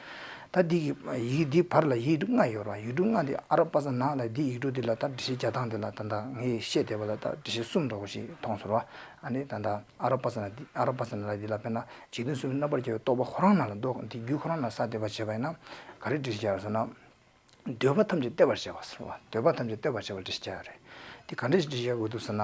ད་འདི་གི་ཡི་གེ་འདི་བར་ལ་ཡིག་འབྲུ་ལྔ་ཡོད་རོ། ཡིག་འབྲུ་ལྔ་འདི་ཨ་ར་པ་ཙ་ན་ལ་འདི་ཡིག་འབྲུ་འདི་ལ་ད་འགྲེལ་བཤད་རྒྱག་སྟངས་འདི་ལ་ད་ལྟ་ངས་བཤད་བསྡད་པ་ལ་ད་འགྲེལ་བཤད་གསུམ་འདྲ་བོ་ཞིག་མཐོང་སོང་རོ། ཨ་ནི་ད་ལྟ་ཨ་ར་པ་ཙ་ན་འདི་ཨ་ར་པ་ཙ་ན་ལ་འདི་ལ་དཔེར་ན་འཇིག་རྟེན་གསུམ་རྣམ་པར་རྒྱལ་བའི་རྟོགས་པ་ཁོ་རང་ནང་ལ་འདུག་འདི་རྒྱུད་ཁོ་རང་ནང་གསལ་བསྡད་པ་བྱས་པ་ཡིན་ན་ག་རེ་འགྲེལ་བཤད་རྒྱག་ཟེར་ན། འདོད་པ་ཐམས་ཅད་གཏད་པར་བྱ་བ་ཟེར་བ། འདོད་པ་ཐམས་ཅད་གཏད་པར་བྱ་བ་འགྲེལ་བཤད་རྒྱག་ཡོད་རེད། དེ་ག་འདྲ་ཞིག་འགྲེལ་བཤད་དགོས་འདུག་ཟེར་ན།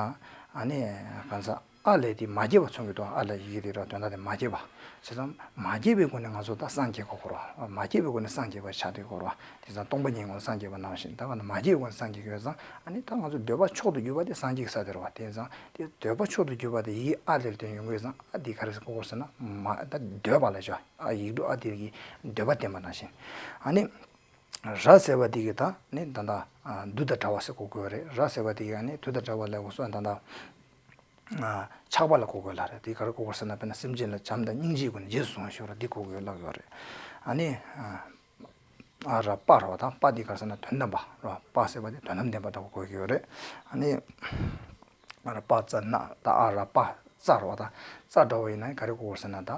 ཨ་ནི་གང་ཟག་ཨ་ལས་དེ་མ་སྐྱེས་པ་མཚོན་གྱི་འདུག་ཨ་ལ་ཡི་གེ་དེ་ར་དོན་དག་དེ་མ་སྐྱེས་པ། བྱས་ཙང་མ་སྐྱེས་པའི་སྒོ་ནས་ང་ཚོ་ད་སངས་རྒྱས་གོ་དགོས་ར། མ་སྐྱེས་པའི་སྒོ་ནས་སངས་རྒྱས་པ་ཆགས་བསྡད་དགོས་ར། དེ་ཙང་སྟོང་པ་ཉིད་སྒོ་ནས་སངས་རྒྱས་པ་ནང་བཞིན་ད་ག་ནི་མ་སྐྱེས་པའི་སྒོ་ནས་སངས་རྒྱས་ཡོད་ཙང་ཨ་ནི་ད་ང་ཚོ་འདོད་པ་མཆོག་ཏུ་གྱུར་པ་དེ་སངས་རྒྱས་ཀྱི་ས་དེ་ར་བ། དེ་ཙང་དེ་འདོད་པ་མཆོག་ཏུ་གྱུར་པ་དེ་ཡི་གེ་ཨ་ལས་དོན་ཡོང་གི་ཡོད་ཙང་ཨ་དེ་ག་རེ་གོ་དགོས་ཟེར་ན་མ་ད་འདོད་པ་ལ་བྱ་ཨ་ཡིག་འབྲུ་ཨ་དེ་གི་འདོད་པ་བསྟན་པ་ནང་བཞིན་ཨ་ནི། ར་ཟེར་བ་དེ་གི་ད་ནི་ད་ལྟ་ཨ་དུ་དང་བྲལ་བ་ཟེར་གོ་དགོས་རེད། ར་ཟེར་བ་དེ་གི་ཨ་ནི་དུ་དང་བྲལ་བ་ལ་འོ་སོ་ད་ལྟ་ཨ་ཆགས་པ་ལ་གོ་དགོས་ལ་རེད། དེ་ག་རེ་གོ་དགོས་ཟེར་ན་དཔེར་ན་སེམས་ཅན་ལ་བྱམས་དང་སྙིང་རྗེའི་སྒོ་ནས་རྗེས་སུ་བཟུང་བ་ཤོག་ར་འདི་གོ་དགོས་ལབ་ཡོད་རེད། ཨ་ནི་ཨ་ར་པ་ར་བ་དང་པ་འདི་ག་རེ་ཟེར་ན་དོན་དམ་པ་ར་པ་ཟེར་བ་དེ་དོན་དམ་བདེན་པ་ལྟ་བུ་གོ་གི་ཡོད་རེད། ཨ་ནི། ཨ་ར་པ་ཙ་ན་ད་ཨ་ར་པ་ཙ་ར་བ་ད་ཙ་འདྲ་བ་ཡིན་ན་ག་རེ་གོ་དགོས་ཟེར་ན་ད་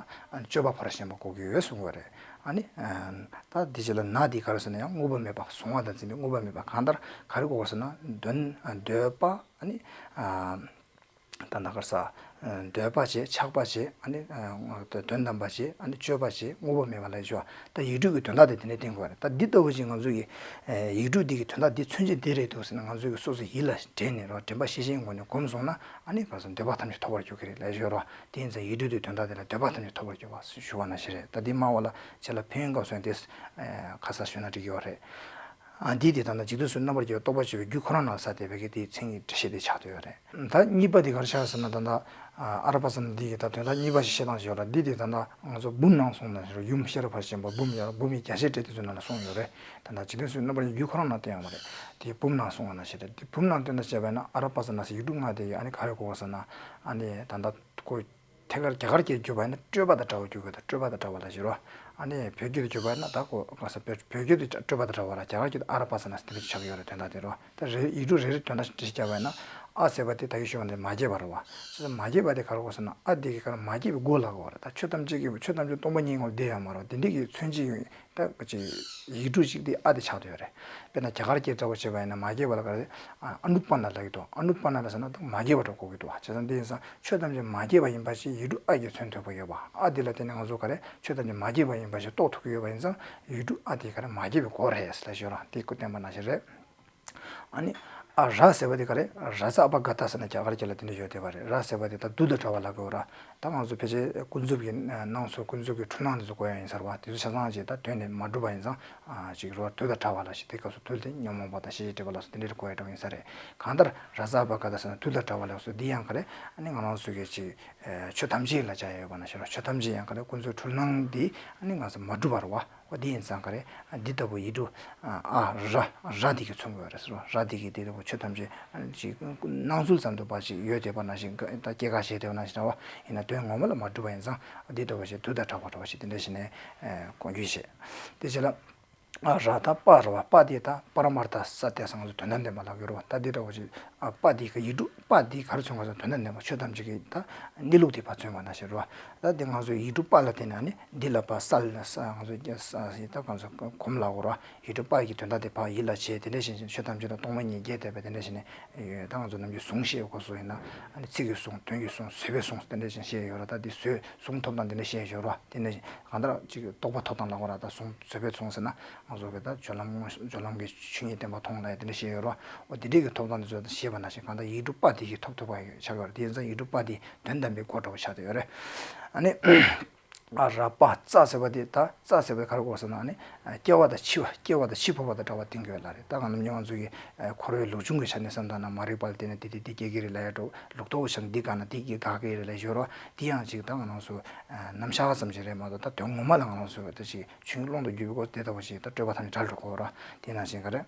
སྤྱོད་པ་ཕར་ཕྱིན་པ་གོ་གི་ཡོད་གསུང་གི་རེད། ཨ་ནི་ད་དེ་རྗེས་ལ་ན་དེ་ག་རེ་ཟེར་ན་ཡང་དངོས་པོ་མེད་པ་བཟུང་བ་དང་འཛིན་པའི་དངོས་པོ་མེད་པ་གང་ལྟར་ག་རེ་གོ་དགོས་ཟེར་ན་དོན་འདོད་པ་ཨ་ནི་ད་ད་ག་རེ་ཟ་འདོད་པ་བྱེད་ཆགས་པ་བྱེད་ཨ་ནི་དོན་དམ་པ་བྱེད་ཨ་ནི་སྤྱོད་པ་བྱེད་དངོས་པོ་མེད་པ་ལ་ཡོད་ད་ཡིག་འབྲུ་གི་དོན་དག་དེ་དེ་ནས་བསྟན་དགོས་རེད། ད་འདི་ལྟ་བུ་ཞིག་ང་ཚོ་གི་ཡིག་འབྲུ་འདི་གི་དོན་དག་འདི་མཚོན་བྱེད་འདི་རེད་འདུག་ཟེར་ན་ང་ཚོ་གི་སོ་སོ་ཡིད་ལ་དྲན་ནས་རོ་དྲན་པ་ཤེས་བཞིན་ངོ་ནས་སྒོམ་སོང་ན་ཨ་ནི་ག་རེ་ཟ་འདོད་པ་ཐམས་ཅད་ཐོབ་པར་འགྱུར་གི་རེད་ལ་ཡོད་རོ། དེ་ཡིན་ཙང་ཡིག་འབྲུ་འདི་དོན་དག་དེ་ལ་འདོད་པ་ཐམས་ཅད་ཐོབ་པར་འགྱུར་བ་ཞུ་བ་ནང་བཞིན་རེད། ད་འདི་སྨྲ་བ་ལ་ཆེ་ལ་ཕན་ཡོན་སྐབས་སུ་ཡང་དེ་ཁ་གསལ་ཞུས་ན་འགྲིག་གི་ཡོད་རེད། ཨ་འདི་དེ་ད་ལྟ་འཇིག་རྟེན་སོགས་རྣམ་པར་རྒྱལ་བའི་རྟོགས་པ་ཆེ་བའི་རྒྱུ་ཁོ་རང་ནང་ས་དེ་བའི་གི་དེའི་མཚན་གྱི་འགྲེལ་བཤད་དེ་ཆགས་བསྡད་ཡོད་རེད། ད་གཉིས་པ་དེ་ག་རེ་ཆགས་ཟེར་ན་ད་ལྟ་ཨ་ར་པ་ཙ་ན་འདི་གི་ད་དོན་དག་གཉིས་པ་ཞིག་བཤད་སྟངས་ཤིག་ཡོད་རེད། འདི་དེ་ད་ལྟ་ང་ཚོ་འབུམ་ནང་གསུངས་ནས་ཡུམ་ཤེས་རབ་ཕར་ཕྱིན་པ་འབུམ་ཡར་འབུམ་ཡི་རྒྱ་ཆེར་བཀྲལ་དེ་ཚོའི་ནང་ལ་གསུངས་ཡོད་རེད། ད་ལྟ་འཇིག་རྟེན་སོགས་རྣམ་པར་རྒྱལ་རྒྱུ་ཁོ་རང་ནང་བསྟན་ཡོད་མ་རེད། དེ་འབུམ་ནང་གསུངས་པ་ནང་བཞིན་རེད། དེ་འབུམ་ནང་བསྟན་ན་བྱས་པ་ཡིན་ན་ཨ་ར་པ་ཙ་ན་ཟེར་ཡིག་འབྲུ་ལྔ་དེ་ཡི་ཨ་ནི་ག་རེ་གོ་དགོས་ཟེར་ན་ཨ་ནི་ད་ལྟ་ཁོ་ཐད་ཀར་རྒྱ་གར་སྐད་བརྗོད་པ་ཡིན་ན་སྤྲོས་པ་དང་འདྲ་བ་བརྗོད་དགོས་དང་སྤྲོས་པ་དང་འདྲ་བ་ལ་བཞི་རོ། ཨ་ནི་བོད་སྐད་དུ་བརྗོད་པ་ཡིན་ན་ད་གོ་ག་ས་བོད་བོད་སྐད་དུ་སྤྲོས་པ་དང་འདྲ་བ་ལ་རྒྱ་གར་སྐད་དུ་ཨ་ར་པ་ཙ་ན་ཟེར་དེ་འདྲ་ཆགས་ཡོད་རེད། དོན་དག་དེ་རོ། ད་རེ་ཡིག་འབྲུ་རེ་རེ་དོན་དག་འགྲེལ་བཤད་བརྒྱབ་པ་ཡིན་ན་ཨ་ཟེར་བ་དེ་ད་གིན་ཞུས་པ་འདི་མ་སྐྱེས་པ་རེད་བ། ཟེར་མ་སྐྱེས་པ་དེ་ག་རེ་གོ་ཟེར་ན་ཨ་དེ་གི་ག་རེ་མ་སྐྱེས་པའི་སྒོ་ལ་གོ་རེད། ད་ཆོས་ཐམས་ཅད་ཀྱི་ཆོས་ཐམས་ཅད་སྟོང་པ་ཉིད་ངོ་བོ་བདེན་ཡོད་མ་རེད། དེ་འདྲ་གི་མཚོན་བྱེད་ཡོད། ད་ཅིག་ཡིག་འབྲུ་ཅིག་དེ་ཨ་དེ་ཆགས་བསྡད་ཡོད་རེད། དཔེར་ན་རྒྱ་གར་སྐད་འདྲ་པོ་བྱས་པ་ཡིན་ན་མ་སྐྱེས་པ་ལ་ག་རེ་ཨ་ཨ་ནུ་པ་ན་ལབ་ཀྱི་འདུག་ཨ་ནུ་པ་ན་ལབ་ཟེར་ན་ད་མ་སྐྱེས་པ་འདྲ་གོ་གི་འདུག་བྱས་ཙང་དེ་ཡིན་ཙང་ཆོས་ཐམས་ཅད་མ་སྐྱེས་པ་ཡིན་པ་ཞིག་ཡིག་འབྲུ་ཨ་གིས་མཚོན་ཐུབ་པ་ཡོད་པ། ཨ་དེ་ལ་བརྟེན་ནས་ང་ཚོ་ག་རེ་ཆོས་ཐམས་ཅད་མ་སྐྱེས་པ་ཡིན་པ་ཞིག་རྟོགས་ཐུབ་ཀྱི་ཡོད་པ་ཡིན་ཙང་ཡིག་འབྲུ་ཨ་དེ་ག་རེ་མ་སྐྱེས་པའི་སྒོ་རེད་ཟེར་ལབ་ཤོད་ར་དེ་སྐུ་བསྟན་པ་ནང་བཞིན་རེད། ཨ་ནི། ཨ་ར་ཟེར་བ་དེ་ག་རེ། ར་ཙ་ཨ་པ་ག་ཏ་ཟེར་ན་རྒྱ་གར་སྐད་ལ་དེ་འདྲ་ཡོད་བསྡད་པ་རེད། ར་ཟེར་བ་དེ་ད་དུ་དང་བྲལ་བ་ལབ་དགོས་ར། ད་ང་ཚོ་ཕལ་ཆེར་ཀུན་རྫོབ་ཀྱི་སྣང་ཚུལ་ཀུན་རྫོབ་ཀྱི་འཁྲུལ་སྣང་དེ་ཚོ་གོ་ཡ་ཡིན་ས་རེད་བ། དེ་ཚོ་ཆ་ཚང་ཅིག་ད་དོན་དེ་མ་གྲུབ་པ་ཡིན་ཙང་ཨ་ཅིག་རོ་དུ་དང་བྲལ་བ་ལ་ཞིག་དེ་སྐབས་སུ་དུ་དེ་ཉོན་མོངས་པ་དང་ཤེས་བྱའི་སྒྲིབ་པ་ལ་སོགས་དེ་འདྲ་གོ་ཡ་འདྲ་བ་ཡིན་ས་རེད། གང་ལྟར་ར་ཙ་ཨ་པ་ག་ཏ་ཟེར་ན་དུ་དང་བྲལ་བ་ལ་སོགས་འདི་ཡང་ག་རེ་ཨ་ནི་ང་རང་ཚོ་གི་ཅིག་ཆོས་ཐམས་ཅད་ལ་བྱ་ཡ་ཡོད་པ་ནང་བཞིན་རོ། ཆོས་ཐམས་ཅད་ཡང་ག་རེ་ཀུན་རྫོབ་འཁྲུལ་སྣང་འདི་ཨ་ནི་ང་ཚོ་མ་གྲུབ་པ་རེད་བ། འོ་དེ་ཡིན་ཙང་ག་རེ། འདི་ལྟ་བུ་ཡིག་འབྲུ་ཨ་ར་ར་འདི་གིས་མཚོན་དགོས་རེད་ཟེར་བ། ར་འདི་གིས་དེ་ལྟ་བུ་ཆོས་ཐམས་ཅད་ཅིག་སྣང་ཚུལ་ཙམ་དུ་བ་ཞིག་ཡོད་བསྡད་པ་ནང་བཞིན་ད་སྐྱེ་འགག་བྱས་བསྡད་པ་ནང་བཞིན་ར་བ། ཡིན་ན་དོན་ངོ་མ་ལ་མ་གྲུབ་པ་ཡིན་ཙང་འདི་ལྟ་བུ་ཞིག་དུ་དང་བྲལ་བ་འདྲ་བ་ཞིག་དེ་འདྲ་ཞིག་ནས་གོ་རྒྱུ་བྱེད། དེ་རྗེས་ལ་ཨ་ར་ད་པ་ར་བ། པ་དེ་ད་པ་ར་མར་ད་ས་ཏེ་ས་ང་ཚོ་དོན་དམ་བདེན་པ་ལབ་ཡོད་ར་བ། ད་འདི་འདྲ་བ་ཞིག་ཨ་པ་འདི་ག་ཡིག་འབྲུ་པ་འདི་ག་རེ་མཚོན་ག་ཟེར་དོན་དམ་བདེན་པ་ཆོས་ཐམས་ཅད་ཀྱི་ད་གནས་ལུགས་དེ་ཕར་མཚོན་པ་ནང་བཞིན་རེད་བ། ད་འདི་ང་ཚོ་ཡིག་འབྲུ་པ་ལ་བརྟེན་ནས་ནི་འདི་ལ་པ་ས་ལ་ས་ང་ཚོ་རྒྱ་ས་ཡི་ད་ང་ཚོ་གོམས་ལ་འོ་ར་ཡིག་འབྲུ་པ་ཡི་དོན་དག་དེ་ཕར་ཡིད་ལ་བྱས་དེ་འདྲ་བཞིན་ཆོས་ཐམས་ཅད་དང་སྟོང་པ་ཉིད་རྒྱས་བསྡད་པ་དེ་འདྲ་བཞིན་ནས་ཡོད། ད་ང་ཚོ་ནམ་རྒྱུན་གཟུངས་བཤད་སྐབས་སུ་ཡིན་ན་ཨ་ནི་ཚིག་གི་གཟུངས་དོན་གྱི་གཟུངས་བཟོད་པའི་གཟུངས་དེ་འདྲ་བཞིན་བཤད་ཡོད་ར། ད་འདི་བཟོད་གཟུངས་ཐོབ་ཐང་དེ་འདྲ་བཤད་ཡོད་ར། དེ་འདྲ་བཞིན་གང་ལྟར་ཅིག་རྟོགས་པ་ཐོབ་ཐང་ལ་འོ་ར། ད་གཟུངས་བཟོད་པའི་གཟུངས་ཟེར་ན་ང་ཚོ་གི་ད་སྦྱོར་ལམ་སྦྱོར་ལམ་གྱི་ཆོས་ཉིད་བསྟན་པ་མཐོང་ལ་ཡ་དེ་འདྲ་བཤད་ཡོད་ར། འོ་དེ་འདྲའི་གི་ཐོབ་ཐང་དེ་ཚོ་བཤད་པ་ནང་བཞིན་གང་ལྟར་ཡིག་འབྲུ་པ་དེ་གིས་ཐོབ་ཐུབ་པ་ཆགས་ཡོད་ར། དེ་ཡིན་ཙང་ཡིག་འབྲུ་པ་དེ་དོན་དམ་པའི་སྒོ་འདྲ་བོ་ཆགས་བསྡད་ཡོད་རེད། ཨ་ནི། ཨ་ར་པ་ཙ་ཟེར་བ་དེ་ད་ཙ་ཟེར་བ་ག་རེ་གོ་ཟེར་ན་ཨ་ནི། སྐྱེ་བ་དང་འཆི་བ་སྐྱེ་བ་དང་འཆི་འཕོ་བ་དང་བྲལ་བ་བསྟན་གྱི་ཡོད་ལ་རེད། ད་ག་ནམ་རྒྱུན་ང་ཚོ་གི་འཁོར་བའི་ལུགས་འབྱུང་གི་ཆ་ནས་བསམ་བཏང་ན་མ་རིག་པ་ལ་བརྟེན་ནས་དེ་དེ་དེ་སྐྱེ་གི་རེད་ལབ་ཡ་འགྲོ། ལུགས་ལྡོག་ཆ་ནས་འདི་དགག་ན་དེ་དགག་གི་རེད་ལབ་ཡ་ཡོད་ར། དེ་ཡང་ཅིག་ད་ང་རང་ཚོ་རྣམ་གཞག་ཙམ་ཞིག་རེད་མ་གཏོགས་ད་དོན་ངོ་མ་ལ་ང་རང་ཚོ་ད་ཅིག་ཆོས་ཀློང་དུ་གྱུར་པའི་སྐོར་དེ་ལྟ་བུ་ཞིག་ད་སྤྲོས་པ་ཐམས་ཅད་བྲལ་འགྲོ་གི་ཡོད་ར། དེ་ནང་བཞིན་ག་རེ།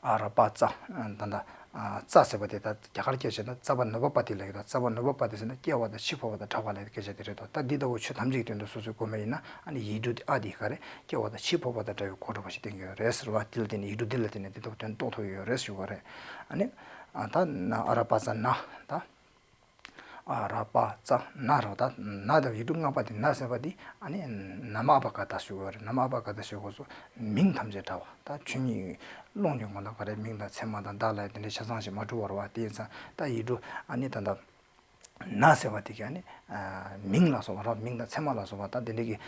ཨ་ར་པ་ཙ། ད་ལྟ་ཙ་ཟེར་བ་དེ་ད་རྒྱ་གར་སྐད་བྱས་ན་ཙ་པ་ནུ་པ་པ་ཏི་ལབ་ཡོད། ཙ་པ་ནུ་པ་པ་ཏི་ཟེར་ན་སྐྱེ་བ་དང་འཆི་འཕོ་བ་དང་བྲལ་བ་ལབ་སྐད་ཆ་དེ་རེད་དོ། ད་འདི་ལྟ་བུ་ཆོས་ཐམས་ཅད་ཀྱི་དོན་དུ་སོ་སོའི་གོ་མ་ཡིན་ན་ཨ་ནི་ཡིག་འབྲུ་དེ་ཨ་དེ་ག་རེ་སྐྱེ་བ་དང་འཆི་འཕོ་བ་དང་བྲལ་བའི་གོ་འགྲོ་བ་ཞིག་བསྟན་གྱི་ཡོད་རེད་ཟེར་བ། དེ་ལ་བརྟེན་ནས་ཡིག་འབྲུ་འདི་ལ་བརྟེན་ནས་འདི་ལྟ་བུ་དོན་རྟོགས་ཐུབ་ཡོད་རེད་ཞུ་བ་རེད། ཨ་ནི་ད་ཨ་ར་པ་ཙ་ན་ད། ཨ་ར་པ་ཙ་ན་ར་བ། ད་ན་དང་ཡིག་འབྲུ་ལྔ་པ་དེ་ན་ཟེར་བ་དེ་ཨ་ནི་ན་མ་ཨ་པ་ག་ད་ཞུ་དགོས་རེད། ན་མ་ཨ་པ་ག་ད་ཞུ་དགོས་སོ། མིང་ཐམས་ཅད་བྲལ་བ། ད་ཆོས་ཉིད་ཀློང་གི་ངོ་ན་ག་རེ་མིང་དང་མཚན་མ་དང་བརྡ་ལ་དེ་འདྲའི་ཆ་ཚང་ཞིག་མ་གྲུབ་པ་རེད་བ། དེ་ཡིན་ཙང་ད་ཡིག་འབྲུ་ཨ་ནི་ད་ལྟ་ ན་ཟེར་བ་དེ་ག་ནི་མིང་ལ་སོགས་པ་ར། མིང་དང་མཚན་མ་ལ་སོགས་པ་ད་དེ་འདྲ་གི་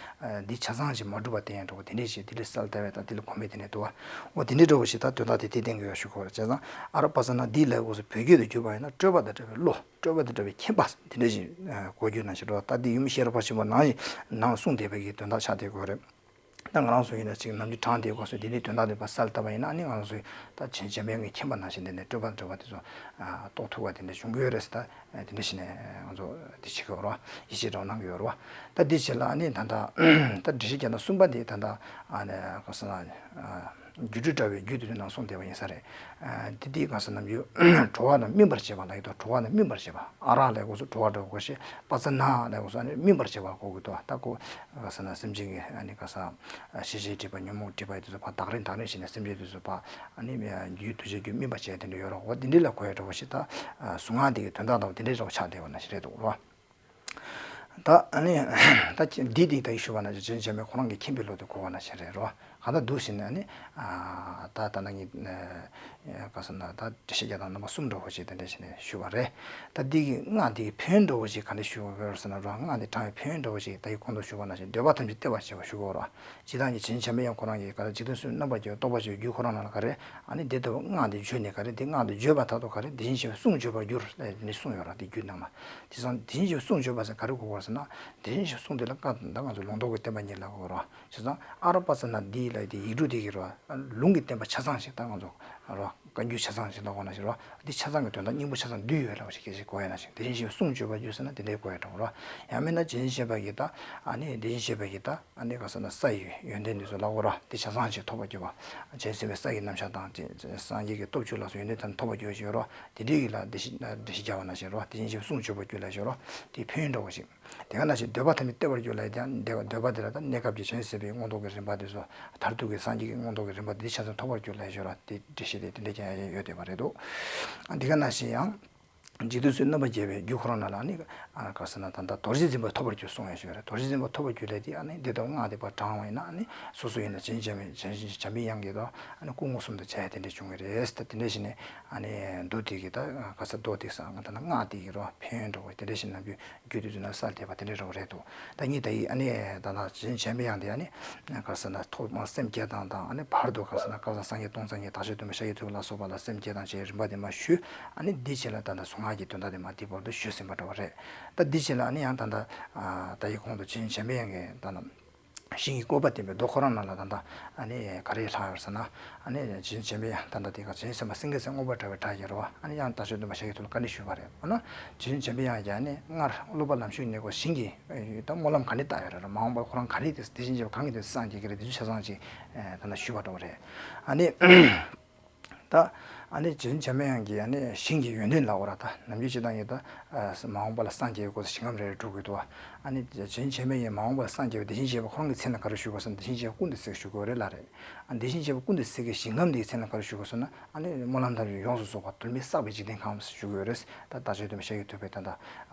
འདི་ཆ་ཚང་ཞིག་མ་གྲུབ་པ་དེ་ཡང་འགྲོ་བ་དེ་འདྲ་ཞིག་དེ་ལས་གསལ་བཏབ་པའི་ད་དེ་ལ་གོ་མེད་དེ་ནས་འདུག་བ། འོ་དེ་འདྲ་འགྲོ་བ་ཞིག་ད་དོན་དག་དེ་དེ་བསྟན་གྱི་ཡོད་ཞུ་དགོས་རེད། བྱས་ཙང་ཨ་ར་པ་ས་ན་འདི་ལ་འོ་སོ་བོད་སྐད་དུ་བསྒྱུར་བ་ཡིན་ན་སྤྲོས་པ་དང་བྲལ་བའི་བློ། སྤྲོས་པ་དང་བྲལ་བའི་མཁྱེན་པ་དེ་འདྲ་ཞིག་གོ་རྒྱུ་ན་ཞིག་འགྲོ་བ། ད་འདི་ཡུམ་ཤེས་རབ་ཕར་ཕྱིན་པ་ནང་ནང་གསུངས་བསྡད་པའི་གི་དོན་དག་ཆགས་བསྡད་ཡོད་རེད། ད་ང་རང་ཚོ་ཡིན་ན་ཅིག་ནམ་རྒྱུན་དྲངས་བསྡད་དགོས་སོ། དེ་ནི་དོན་དག་དེ་ཕར་གསལ་བཏབ་པ་ཡིན་ན་ཨ་ནི་ང་རང་ཚོའི་ད་བྱིན་བྱིན་པའི་ངས་མཁྱེན་པ་ནང་བཞིན་དེ་ནས་སྤྲོས་པ་འདྲ་བ་དེ་ཚོ་རྟོགས་ཐུབ་པ་དེ་འདྲ་བྱུང་གི་ཡོད་རེད་ཟེར། ད་དེ་འདྲ་བྱས་ནས་ང་ཚོ་དེ་བྱེད་ཀྱི་ཡོད་རེད་བ། ཡིད་ཆེས་འདྲ་བ་གནང་གི་ཡོད་རེད་བ། ད་དེ་བྱས་ལ་ཨ་ནི་ད་ད་ད་འགྲེལ་བཤད་རྒྱག་ན་གསུམ་པ་དེ་ད་ད་ཨ་ནི་ག་ས་ན་སྒྱུ་འཕྲུལ་དྲ་བའི་རྒྱུད་དེ་ནང་གསུངས་བསྡད་པ་ཡིན་ས་རེད། དེ་དེའི་ག་ས་ན་ཡོད། གྲོལ་བ་དང་སྨིན་པར་བྱེད་པ་ལ་ཡོད་དོ། གྲོལ་བ་དང་སྨིན་པར་བྱེད་པ། ཨ་ར་ལས་འོ་སོ་གྲོལ་བ་འདྲ་བོ་ཞེས་པ་ཙ་ན་ལས་འོ་སོ་ཨ་ནི་སྨིན་པར་བྱེད་པ་གོ་དགོས་དོ། ད་གོ་ག་ས་ན་སེམས་ཅན་གྱི་ཨ་ནི་ག་ས་ཤེས་བྱའི་སྒྲིབ་པ་ཉོན་མོངས་སྒྲིབ་པ་དེ་ཚོ་ཕར་དག་རིམ་དག་རིམ་བྱས་ནས་སེམས་ཅན་དེ་ཚོ་ཕར་ཨ་ནི་རྒྱུའི་གདུལ་བྱ་རྒྱུ་སྨིན་པར་བྱེད་དེ་འདྲ་ཡོད་རོགས། འོ་དེ་འདྲ་ལ་གོ་ཡ་འདྲ་བོ་ཞེས་ད་གཟུངས་སྔགས་དེ་གི་དོན་དག་དང་དེ་འདྲ་འདྲ་བོ་ཆགས་བསྡད་པ་ན་ཞིག་རེད་འདུག་རོ། ད་ཨ་ནི་ད་འདི་འདི་ད་ཡིག་ཞུ་བ་ན་བྱིན་བྱིན་པའི་ཁོ་རང་གི་མཁྱེན་པའི་བློ་དེ་གོ་བ་ན་ཞིག་རེད་རོ། གང་ལྟར་འདུག་ཟིན་ནས་ནི། ད་ད་ནང་གི་ག་ས་ན་ད་འགྲེལ་བཤད་རྒྱག་སྟངས་རྣམ་པ་གསུམ་འདྲ་བོ་ཞིག་དེ་འདྲ་བྱས་ནས་ཞུས་པ་རེད། ད་འདི་གི་སྔགས་འདི་གི་ཕན་ཡོན་འདྲ་བོ་ཞིག་ག་འདྲ་ཞུ་དགོས་ཟེར་ན་རོ། སྔགས་འདི་དྲངས་པའི་ཕན་ཡོན་འདྲ་བོ་ཞིག་ད་ཡི་གོང་དུ་ཞུས་པ་ནང་བཞིན་འདོད་པ་ཐམས་ཅད་གཏད་པར་བྱེད་པ་ཞུ་དགོས་རོ། སྤྱིར་བཏང་གི་བྱིན་བྱིན་པའི་དབྱངས་ཁོ་རང་གི་ག་རེ་འཇིག་རྟེན་གསུམ་རྣམ་པར་རྒྱལ་བའི་རྟོགས་པ་ཞེས་རྒྱུད་ཁོ་རང་ནང་ལ་ག་རེ་ཨ་ནི་འདི་ལྟ་བུ་སྔགས་འདི་བརྗོད་ནས་ག་རེ་འདི་སྔགས་འདི་བརྗོད་པ་དག་ཏུ་ག་རེ་དེ་བཞིན་གཤེགས་པའི་གསུང་བརྗོད་པར་འགྱུར་ནས་གསུངས་ཡོད་ར། འདི་རྒྱུད་ནང་ལ། དེ་སང་དེ་བཞིན་གཤེགས་པའི་གསུང་བརྗོད་པ་ཟེར་ག་རེ་གོ་དགོས་ཟེར་ན། དེ་བཞིན་གཤེགས་པའི་གསུང་དེ་ལ་བཀའ་དང་ང་ཚོ་ལུང་རྟོགས་ཀྱི་བསྟན་པ་ཉིད་ལ་གོ་ར། བྱས་ཙང་ཨ་ར་པ་ཙ་ན་འདི་ལ་དེ་ཡིག་འབྲུ་དེ་གི་ར་ལུང་གི་བསྟན་པ་ཆ་ཚང་ཞིག་ད་ང་ཚོ་ར་བཀའ་འགྱུར་ཆ་ཚང་ཞིག་ལ་གོ་ན་ཞིག་ར། འདི་ཆ་ཚང་གི་དོན་དག་སྙིང་པོ་ཆ་ཚང་འདུས་ཡོད་ལ་བ་ཞིག་གལ་ཆེ་གོ་ཡ་ན་ཞིག་དེ་བཞིན་གཤེགས་པའི་གསུང་བརྗོད་པར་འགྱུར་ཟེར་ན་དེ་འདྲའི་གོ་ཡ་འགྲོ་ར། ཡང་མིན་ན་དེ་བཞིན་གཤེགས་པ་གི་ད་ཨ་ནི་དེ་བཞིན་གཤེགས་པ་གི་ད་ཨ་ནི་ག་ས་ན་ས་ཡི་ཡོན་ཏན་འདི་ཚོ་ལ་གོ་ར། དེ་ཆ་ཚང་ཞིག་ཐོབ་པར་གྱུར་པ། བྱང་སེམས་པའི་ས་ཡི་རྣམ་གཞག་དང་དེ་སངས་རྒྱས་ཀྱི་སྟོབས་བཅུ་ལ་སོགས་ཡོན་ཏན་ཐམས་ཐོབ་པར་གྱུར་ཞེས་རོ། དེ་འདྲའི་ཡིད་ལ་འགྲེལ་བཤད་འགྲེལ་བཤད་རྒྱག་པ་ན་ཞེས་རོ། དེ་བཞིན་གཤེགས་པའི་གསུང་བརྗོད་པར་འགྱུར་ལ་ཞེས་རོ། དེ་ཕན་ཡོན་འདྲ་བོ་ཞིག་དེ་ག་ན་ཞིག་འདོད་པ་ཐམས་ཅད་གཏད་པར་འགྱུར་ལ་ཡང་འདོད་པ་འདོད་པ་དེ་ལ་ད་གནས་སྐབས་ཀྱི་བྱང་སེམས་པའི་མངོན་རྟོགས་ཀྱི་རིམ་པ་དེ་ཚོ། མཐར་ཐུག་གི་སངས་རྒྱས་ཀྱི་མངོན་རྟོགས་ཀྱི་རིམ་པ་དེ་ཆ་ཚང་ཐོབ་པར་འགྱུར་ལ་ཞེས་རོ། དེ་འགྲེལ་བཤད་དེ་དེ་འདྲ་ཀྱང་ཡང་ཡོད་བསྡད་པ་རེད་འདུག་འདི་ག་ན་ཞིག་ཡང་། འཇིག་རྟེན་གསུམ་རྣམ་པར་རྒྱལ་བའི་རྒྱུད་ཁོ་རང་ནང་ལ་ནི། ཨ་ག་ཟེར་ན་ད་ལྟ་རྡོ་རྗེ་འཛིན་པ་ཐོབ་པར་གྱུར་གསུངས་ཡོད་ཞུ་རེད། རྡོ་རྗེ་འཛིན་པ་ཐོབ་པར་གྱུར་ལས་དེ་ཨ་ནི་འདི་ལྟ་བུ་སྔགས་འདི་པར་བགྲང་བ་ཡིན་ན་ཨ་ནི་སོ་སོ་ཡིན་ན་བྱིན་བྱིན་པའི་བྱིན་བྱིན་བྱམས་པའི་དབྱངས་ཀྱི་རོ། ཨ་ནི་སྐུ་ངོ་གསུམ་དུ་བྱ་ཡ་དེ་འདྲ་བྱུང་གི་རེད། ད་དེ་འདྲ་བྱས་ནས་ཨ་ནི་མདོ་དེ་གི་ད་ག་ཟེར་མདོ་དེ་ས་ད་ལྟ་སྔགས་དེ་གི་རོ་ཕན་ཡོན་འདྲ་བོ་དེ་འདྲ་བྱས་ནས་རྣམ་རྒྱུན་རྒྱུད་དེ་ཚོ་ན་གསལ་བསྡད་པ་དེ་འདྲ་རོ་རེད་འདུག་ད་ངས་ད་ཡིན་ཨ་ནི་ད་ལྟ་བྱིན་བྱིན་པའི་དབྱངས་དེ་ཨ་ནི་ག་ཟེར་ན་ཐོག་མར་སེམས་བསྐྱེད་སྟངས་དང་ཨ་ནི་བར་དུ་ག་ཟེར་ན་བསྐལ་བཟང་སངས་རྒྱས་སྟོང་རྩ་གཉིས་བདག་ཅག་སྟོན་པ་ཤཱཀྱ་ཐུབ་པ་ལ་སོགས་པ་ལ་སེམས་བསྐྱེད་དང་བཅས་རིམ་པ་དེ་མར་ཞུས། ཨ་ནི་འདི་བྱས་ལ་ད་ལྟ་གཟུངས་སྔགས་ཀྱི་དོན་དག་དེ་མར་འདི་བར་དུ་ཞུས་ཟིན་པ་འདྲ་བ་རེད། ད་འདི་བྱས་ལ་ཨ་ནི་ཡང་ད་ལྟ་ད་ཡི་གོང་དུ་བྱིན་བྱིན་པའི་དབྱངས་ཀྱི་ད་ལྟ་ཞིང་གི་བཀོད་པ་བསྟན་པའི་མདོ་ཁོ་རང་ནང་ལ་ད་ལྟ་ཨ་ནི་ག་རེ་ལྷག་ཡོད་ཟེར་ན། ཨ་ནི་བྱིན་བྱིན་པའི་དབྱངས་ད་ལྟ་དེ་ག་བྱིན་སེམས་པ་སེང་གེ་སེང་མངོན་པར་བསྒྲགས་པའི་སྒྲ་ཡིན་རོ། ཨ་ནི་ཡང་བདག་ཅག་སྟོན་པ་ཤཱཀྱ་ཐུབ་ལ་བཀའ་འདྲི་ཞུས་པ་རེད། འོ་ན་བྱིན་བྱིན་པའི་དབྱངས་ཀྱིས་ཨ་ནི་སྔར་སློབ་པ་ལམ་ཞུགས་ནས་གོ་ཞིང་གི་ད་སྨོན་ལམ་ག་འདྲ་བཏབ་ཡོད་རེད་རོ། མ་འོངས་པར་ཁོ་རང་ག་འདྲ་དེ་དེ་བཞིན་གཤེགས་པ་གང་གིས་དེ་སངས་རྒྱས་ཀྱི་རེད། དེ་ཚོ་ཆ་ཚང་ཅིག་ད་ལྟ་ཞུས་པ་འདྲ་བོ་རེད། ཨ་ནི། ད་ཨ་ནི་བྱིན་བྱིན་པའི་དབྱངས་ཀྱིས་ཨ་ནི་ཞིང་གི་ཡོན་ཏན་ལ་འོ་ར། ད་ནམ་རྒྱུན་སྤྱིར་བཏང་གི་ད་མ་འོངས་པ་ལ་སངས་རྒྱས་པའི་སྐོར་ཞིང་ཁམས་རེ་རེ་སྒྲུབ་དགོས་འདུག་ཨ་ནི་བྱིན་བྱིན་པའི་དབྱངས་མ་འོངས་པ་ལ་སངས་རྒྱས་པའི་དེ་བཞིན་གཤེགས་པ་ཁོ་རང་གི་མཚན་ལ་ག་རེ་ཞུ་དགོས་ཟེར་ན་དེ་བཞིན་གཤེགས་པ་ཀུན་ཏུ་གཟིགས་ཞུ་དགོས་རེད་ལ་རེད། ཨ་དེ་བཞིན་གཤེགས་པ་ཀུན་ཏུ་གཟིགས་ཀྱི་ཞིང་ཁམས་འདིའི་མཚན་ལ་ག་རེ་ཞུ་དགོས་ཟེར་ན་ཨ་ནི་སྨོན་ལམ་ཐམས་ཅད་ཡོངས་སུ་རྫོགས་པ་གདོད་མའི་བསགས་པའི་འཇིག་རྟེན་ཁམས་ཞུ་དགོས་རེད། ད་བདག་ཅག་སྟོན་པ་ཤཱཀྱ་ཐུབ་པའི་ད་ལྟ་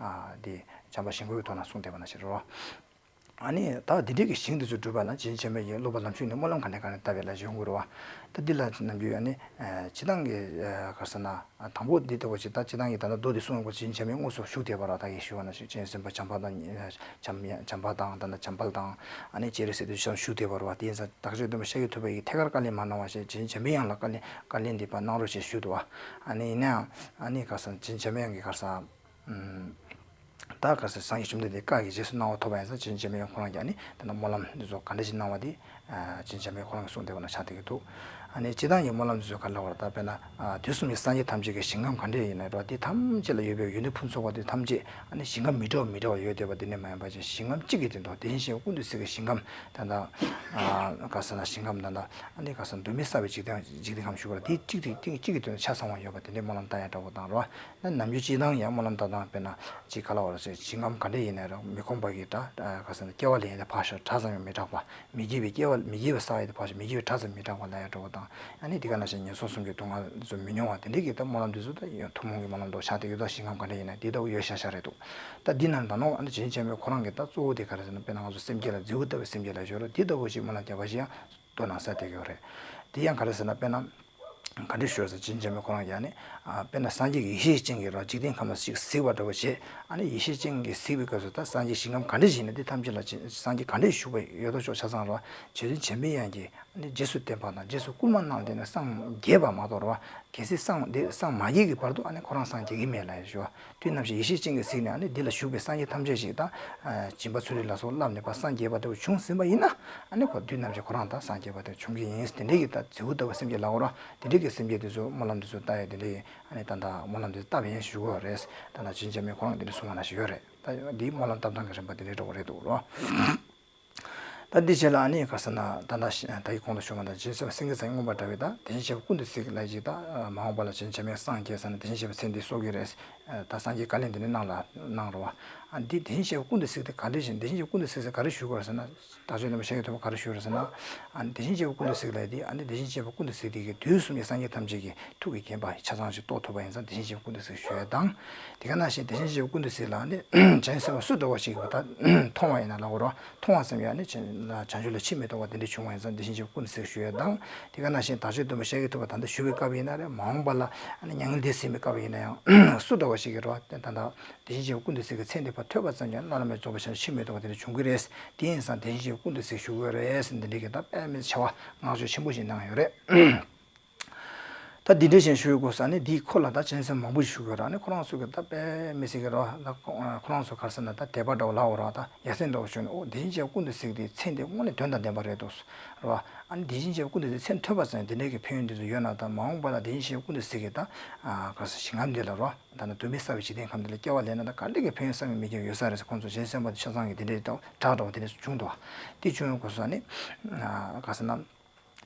དེ་བྱམས་པ་ཞིང་ཁམས་ཀྱི་ཐོག་ན་གསུངས་བསྡད་པ་ནང་བཞིན་རོ། ཨ་ནི་ད་འདི་འདྲའི་གི་ཞིང་འདི་ཚོ་སྒྲུབ་པ་ན་བྱིན་བྱིན་པའི་དབྱངས་སློབ་པ་ལམ་ཞུགས་ནས་སྨོན་ལམ་ག་འདྲ་ག་འདྲ་བཏབ་པའི་ལ་ཞུ་དགོས་རེད་བ། ད་འདི་ལ་ནམ་རྒྱུན་ཨ་ནི་སྤྱིར་བཏང་གི་ག་རེ་ཟེར་ན་དང་པོ་འདི་ལྟ་བུ་ཞིག་ད་སྤྱིར་བཏང་གི་ད་ལྟ་མདོ་འདི་གསུངས་ཡོང་གི་བྱིན་བྱིན་པའི་དབྱངས་དངོས་སུ་ཞུགས་བསྡད་པ་ར། ད་གིན་ཞུས་པ་ནང་བཞིན་བྱིན་སེམས་དཔའ་བྱམས་པ་དང་བྱམས་བྱམས་པ་དང་ད་ལྟ་བྱམས་དཔལ་དང་ཨ་ནི་སྤྱན་རས་གཟིགས་དེ་ཚོ་ཞུགས་བསྡད་པ་ར་བ། དེ་ཡིན་ཙང་བདག་ཅག་སྟོན་པ་ཤཱཀྱ་ཐུབ་པ་ཡིས་ཐད་ཀར་བཀའ་ལན་མ་གནང་བ་ཞིག་བྱིན་བྱིན་པའི་དབྱངས་ལ་བཀའ་ལན་བཀའ་ལན་འདི་ཕར་གནང་རོགས་ཞེས་ཞུས་འདུག་བ། ཨ་ནི་ཡིན་ནའང་ཨ་ནི་ག་རེ་ཟེར་བྱིན་བྱིན་པའི་དབྱངས་ཀྱི་ག་རེ་ཟེར། ད་ག་ཟེར་སངས་རྒྱས་བཅོམ་ལྡན་འདས་བཀའ་གི་རྗེས་སུ་གནང་བ་ཐོབ་པ་ཡིན་ཙང་བྱིན་བྱིན་པའི་དབྱངས་ཁོ་རང་གིས་ཨ་ནི་ད་ལྟ་སྨོན་ལམ་འདི་ཚོ་ག་འདྲ་ཞིག་གནང་བ་དེ་བྱིན་བྱིན་པའི་དབྱངས་ཁོ་རང་གིས་གསུངས་བསྡད་པ་ནང་ཆགས་བསྡད་ཀྱི་འདུག་ཨ་ནི་སྤྱིར་བཏང་གི་སྨོན་ལམ་འདི་ཚོ་ག་རེ་ལབ་དགོས་རེད། ད་དཔེར་ན་དུས་གསུམ་གྱི་སངས་རྒྱས་ཐམས་ཅད་ཀྱི་ཞིང་ཁམས་ག་འདྲ་ཡིན་ན་རོ། དེ་ཐམས་ཅད་ལ་ཡོད་པའི་ཡོན་ཏན་ཕུན་ཚོགས་པ་དེ་ཐམས་ཅད་ཨ་ནི་ཞིང་ཁམས་མི་འདྲ་བ་མི་འདྲ་བ་ཡོད་བསྡད་པ་དེ་འདྲ་མ་ཡིན་པ་ཅིག་ཞིང་ཁམས་གཅིག་གི་སྟེང་དུ་དེ་བཞིན་གཤེགས་པ་ཀུན་ཏུ་གཟིགས་ཀྱི་ཞིང་ཁམས་ད་ལྟ་ག་ཟེར་ན་ཞིང་ཁམས་ད་ལྟ་ཨ་ནི་ག་ཟེར་ན་གདོད་མའི་བསགས་པའི་འཇིག་རྟེན་འཇིག་རྟེན་ཁམས་ཞུ་བ་ལ་དེ་གཅིག་དེ་གཅིག་གཅིག་གི་སྟེང་དུ་ཆ་ཚང་བ་ཡོད་པ་དེ་འདྲའི་སྨོན་ལམ་བཏབ་ཡ་འདྲ་བོ་དང་རོ། ན་ནམ་རྒྱུན་སྤྱིར་བཏང་ཡང་སྨོན་ལམ་བཏབ་སྟངས་དཔེར་ན་ཅིག་ག་ལབ་དགོས་རེད་ཟེར། ཞིང་ཁམས་ག་འདྲ་ཡིན་ན་རང་མི་ཁོམ་པ་གི་ད་ག་ཟེར་ན་སྐྱེ་བ་ལེན་ཡས་དེ་ཕར་ཞོག་དགྲ་ཙམ་ཡང་མི་སྐྲག་པ། མི་དགེ་བའི་སྐྱེ་བ་མི་དགེ་བའི་བསགས་ཡས་དེ་ཕར་ཞོག་མི་དགེ་བའི་དགྲ་ཙམ་མི་སྐྲག་པ་ལབ་ཡ་འདྲ་བོ་དང་། ཨ་ནི་དེ་ག་ནང་བཞིན་ངན་སོང་གསུམ་གྱི་སྡུག་བསྔལ་དེ་ཚོ་མི་མྱོང་བ་དེ་འདྲའི་གི་ད་སྨོན་ལམ་དེ་ཚོ་ད་ཡང་ཐུན་མོང་གི་སྨོན་ལམ་འདྲ་བོ་ཆགས་བསྡད་ཡོད། ད་ཞིང་ཁམས་ག་འདྲ་ཡིན་ན་དེ་ལྟ་བུ་ཡོད་ཤག་ཤག་རེད་འདུག་ད་འདི་རྣམས་ད་ནང་ཨ་ནི་བྱིན་བྱིན་པའི་ཁོ་རང་གི་ད་གཙོ་བོ་དེ་ག་རེ་ཟེར་ན་དཔེར་ན་ང་ཚོ་སེམས་བསྐྱེད་ལ་མཛེས་པོ་ལྟ་བུའི་སེམས་བསྐྱེད་ལ་ཞོར་ལ་དེ་ལྟ་བུ་ཞིག་སྨོན་ལམ་བརྒྱབ་པ་ཞིག་ཡང་། དོ་སྣང་ས་དེ་ཡོད་རེད། དེ་ཡང་ག་རེ་ཟེར་ན་དཔེར་ན། ག་འདྲ་ཞུ་ཟེར་བྱིན་ཅན་མའི་ཁོ་རང་ཡང་ནི། དཔེར་ན་སངས་རྒྱས་ཀྱི་ཡེ་ཤེས་ཅན་གྱི་རོ་འཇིག་རྟེན་ཁམས་ལ་ཞིག་གཟིགས་པ་འདྲ་བོ་བྱས། ཨ་ནི་ཡེ་ཤེས་ཅན་གྱི་གཟིགས་པའི་སྐབས་སུ་ད་སངས་རྒྱས་ཞིང་ཁམས་ག་འདྲ་ཞིག་ཡིན་ན་དེ་ཐམས་ཅད་ལ་སངས་རྒྱས་ག་འདྲ་བཞུགས་པ་ཡོད་དོ་ཅོག་ཆ་ཚང་རོ། རྗེ་བཙུན་འཇམ་པའི་དབྱངས་ཀྱིས་ཨ་ནི་རྗེས་སུ་བསྟན་པ་དང་རྗེས་སུ་བསྐུལ་མ་གནང་སྟེ་ནི་སངས་རྒྱས་པ་མ་གཏོགས་རོ། གལ་སྲིད་སངས་དེ་སངས་མ་རྒྱས་ཀྱི་བར་དུ་ཨ་ནི་ཁོ་རང་སངས་རྒྱས་ཀྱི་མེད་ལ་ཞུ། དུས་ནམ་ཞིག་ཡེ་ཤེས་ཅན་གྱིས་གཟིགས་ནས་ཨ་ནི་འདི་ལ་བཞུགས་པའི་སངས་རྒྱས་ཐམས་ཅད་ཞིག་དང་། སྦྱིན་པ་ཚུལ་ཁྲིམས་ལ་སོགས་བསླབས་ནས་ཕར་སངས་རྒྱས་པ་དེ་བྱུང་ཟིན་པ་ཡིན་ན། ཨ་ནི་ཁོ་དུས་ནམ་ཞིག་ཁོ་རང་དང་སངས་རྒྱས་པ་དེ་བྱུང་གི་ཡིན། དེ་འདྲའི་གི་ད་མཛེས་པོ་ལྟ་བུ་སེམས་ཀྱི་ལ་འོ་རོ། དེ་འདྲའི་གི་སེམས་བསྐྱེད་དེ་ཚོ་སྨོན་ལམ་དེ་ཚོ་བཏབ་ཡ་དེ་འདྲའི་ཨ་ནི་ད་ལྟ་སྨོན་ལམ་དེ་བཏབ་ཡིན་ཞུ་གི་རེད། ད་ལྟ་བྱིན་ཅན་མའི་ཁོ་རང་དེ་འདྲ་གསུང་བ་ན་ཞིག་ཡོད་རེད། ད་འདིའི་སྨོན་ལམ་བཏབ་སྟངས་ཀྱི་རིམ་པ་དེ་འདྲའི་འགྲོ་གི་རེད་འདུག་རོ། ད་འདི་བྱས་ལ་ཨ་ནི་ག་ཟེར་ན་ད་ལྟ་ད་ཡི་གོང་དུ་ཞུས་པ་དང་སྦྱིན་སྲེག་སེང་གེ་ཚང་མངོན་པར་བཀྲ་བའི་ད་དེ་བཞིན་གཤེགས་པ་ཀུན་ཏུ་གཟིགས་ལ་ཡི་ད་མ་འོངས་པ་ལ་བྱིན་ཅན་མའི་སངས་རྒྱས་ཟེར་ན་དེ་བཞིན་གཤེགས་པ་མཚན་འདི་གསོག་གི་རེད། ད་སངས་རྒྱས་བཀའ་ལན་འདི་ནི་གནང་ལ་གནང་རོ། ཨ་འདི་དེ་བཞིན་གཤེགས་པ་ཀུན་ཏུ་གཟིགས་དེ་ག་འདྲ་བཞིན་དེ་བཞིན་གཤེགས་པ་ཀུན་ཏུ་གཟིགས་ཟེར་ག་རེ་ཞུ་དགོས་ཟེར་ན། བདག་ཅག་སྟོན་པ་ཤཱཀྱ་ཐུབ་པ་ག་རེ་ཞུ་རེད་ཟེར་ན། ཨ་དེ་བཞིན་གཤེགས་པ་ཀུན་ཏུ་གཟིགས་ལས་དེ་ཨ་ནི་དེ་བཞིན་གཤེགས་པ་ཀུན་ཏུ་གཟིགས་དེ་གི་དུས་གསུམ་གྱི་སངས་རྒྱས་ཐམས་ཅད་ཀྱི་ཐུགས་ཀྱི་བརྒྱན་པ་ཆ་ཚང་ཞིག་རྟོགས་ཐུབ་པ་ཡིན་ཙང་དེ་བཞིན་གཤེགས་པ་ཀུན་ཏུ་གཟིགས་ཞུ་ཡ་དང་། དེ་ག་ནང་བཞིན་དེ་བཞིན་གཤེགས་པ་ཀུན་ཏུ་གཟིགས་ལ་ཨ་ནི་བྱང་སེམས་པ་སུ་འདྲ་བ་ཞིག་གིས་ད་མཐོང་བ་ཡིན་ན་ལ་འོ་རོ། མཐོང་བ་ཙམ་ཡང་ནི་བྱང་ཆུབ་ལ་ཕྱིར་མི་ལྡོག་པ་དེ་འདྲ་བྱུང་བ་ཡིན་ཙང་དེ་བཞིན་གཤེགས་པ་ཀུན་ཏུ་གཟིགས་ཞུ་ཡ་དང་། དེ་ག་ནང་བཞིན་བདག་ཅག་སྟོན་པ་ཤཱཀྱ་ཐུབ་པ་ད་ལྟ་བཞུགས་པའི་སྐབས་ཡིན་ན་རེད། མ་འོངས་པ་ལ་ཨ་ནི་མྱ་ངན་འདས་ཟིན་པའི་སྐབས་ཡིན་ན་ཡང་སུ་འདྲ་བ་ཞིག་གིས་རོ། ད་ལྟ་དེ་བཞིན་གཤེགས་པ་ཀུན་ཏུ་གཟིགས་ཀྱི་མཚན་དེ་ཕར་ཐོས་པ་ཙམ་གྱིས་བླ་ན་མེད་རྫོགས་པའི་ཕྱིར་མི་ལྡོག་པ་དེ་འདྲ་བྱུང་གི་རེད། དེ་ཡིན་ཙང་དེ་བཞིན་གཤེགས་པ་ཀུན་ཏུ་གཟིགས་ཞུ་དགོས་རེད་འདི་འདྲ་གི་ད་དཔེ་མི་སྲིད་བྱ་བ་བསྔགས་བརྗོད་ཆེན་པོ་ཞིག་གནང་ཡོད་རེད། ད་འདི་འདྲ་ཞིག་ཞུ་དགོས་ས་ནི་འདིའི་སྐོར་ལ་ད་བྱང་སེམས་མང་པོ་ཞིག་ཞུ་དགོས་ར་ནི་ཁོ་རང་ཚོ་གི་ད་དཔེ་མི་སྲིད་གི་ར་ད་ཁོ་རང་ཚོ་ག་རེ་ཟེར་ན་ད་དད་པ་འདྲ་བོ་ལབ་འོ་ར་ད་ཡ་མཚན་འདྲ་བོ་ཞུ་ནས་ཨོ་དེ་བཞིན་གཤེགས་པ་ཀུན་ཏུ་གཟིགས་དེ་མཚན་དེ་དངོས་གནས་དོན་དང་ལྡན་པ་རེད་འདུག་ར། ཨ་ནི་དེ་བཞིན་གཤེགས་པ་ཀུན་ཏུ་གཟིགས་མཚན་ཐོས་པ་ཙམ་དེ་འདྲ་གི་ཕན་ཡོན་འདི་ཚོ་ཡོད་ན་ད་མ་འོངས་པ་ལ་དེ་བཞིན་གཤེགས་པ་ཀུན་ཏུ་གཟིགས་གི་ད་ག་རེ་ཟེར་ཞིང་ཁམས་འདི་ལ་ར། ད་ནི་གདོད་མའི་ས་བའི་འཇིག་རྟེན་ཁམས་འདི་ལ་སྐྱེ་བ་ལེན་ན་ད་ག་འདྲ་གི་ཕན་ཡོན་བསམ་གྱིས་མི་ཁྱབ་ཡོད་ས་རེད་ཟེར། ཁོང་ཚོ་བྱང་སེམས་པ་དེ་ཆ་ཚང་གི་དེ་འདྲའི་ད་གྲགས་འདྲ་བོ་དེ་འདྲ་བྱུང་འདུག་དེ་བྱུང་ཡོང་དགོས་ས་ནི། ག་ཟེར་ན།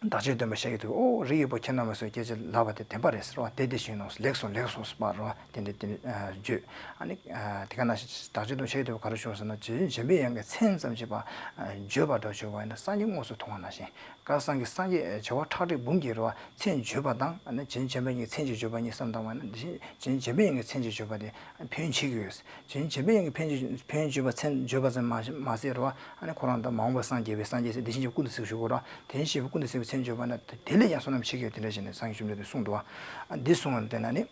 བདག་ཅག་སྟོན་པ་ཤཱཀྱ་ཐུབ་པས་ཨོ་རིགས་ཡོད་པ་ཁྱེད་རྣམས་ལ་སོགས་སྐད་ཅིག་ལབ་པ་དེ་བདེན་པ་རེད་ཟེར་བ་དེ་དེ་བཞིན་ནོ་ལེགས་སོ་ལེགས་སོ་ཟེར་བ་རེད་བ་དེ་འདྲ་དེ་འདྲ་བརྗོད། ཨ་ནི། དེ་ག་ནང་བཞིན་བདག་ཅག་སྟོན་པ་ཤཱཀྱ་ཐུབ་པས་ག་རེ་ཞུ་ཟེར་ན་ཇི་བཞིན་འཇམ་པའི་དབྱངས་ཀྱི་མཚན་ཙམ་ཞིག་པ། བརྗོད་པ་འདྲ་བྱུང་བ་ཡིན་ན་སངས་རྒྱས་དངོས་སུ་མཐོང་བ་ནང་བཞིན། བསྐལ་བཟང་གི་སངས་རྒྱས་བྱེ་བ་ཁྲག་ཁྲིག་འབུམ་གྱི་རེད་བ་མཚན་བརྗོད་པ་དང་ཨ་ནི་བྱིན་ཅན་འཇམ་པའི་དབྱངས་ཀྱི་མཚན་ཅིག་བརྗོད་པ་གཉིས་བསམ་བཏང་བ་ན་འདི་བཞིན་བྱིན་ཅན་འཇམ་པའི་དབྱངས་ཀྱི་མཚན་ཅིག་བརྗོད་པ་དེ་ཕན་ཡོན་ཆེ་གི་ཡོད། བྱིན་ཅན་འཇམ་པའི་དབྱངས་ཀྱི་ཕན་ཡོན་ཕན་ཡོན་བརྗོད་པ་མཚན་བརྗོད་པ་ཙམ་མ་མ་ཟད་རེད་བ་ཨ་ནི་ཁོ་རང་དང་མ་འོངས་པར་སངས་རྒྱས་པའི་སངས་རྒྱས་སྲས་དེ་བཞིན་གཤེགས་པ་ཀུན་ཏུ་གཟིགས་ཞུ་དགོས་ར་དེ་བཞིན་གཤེགས་པ་ཀུན་ཏུ་གཟིགས་པའི་མཚན་བརྗོད་པ་ན་དེ་ལས་ཀྱང་བསོད་ནམས་ཆེ་གི་ཡོད་དེ་འདྲ་བྱས་ནས་སངས་རྒྱས་བཅོམ་ལྡན་འདས་གསུངས་འདུག་བ། འདི་གསུངས་པ་ལྟར་ན་ནི།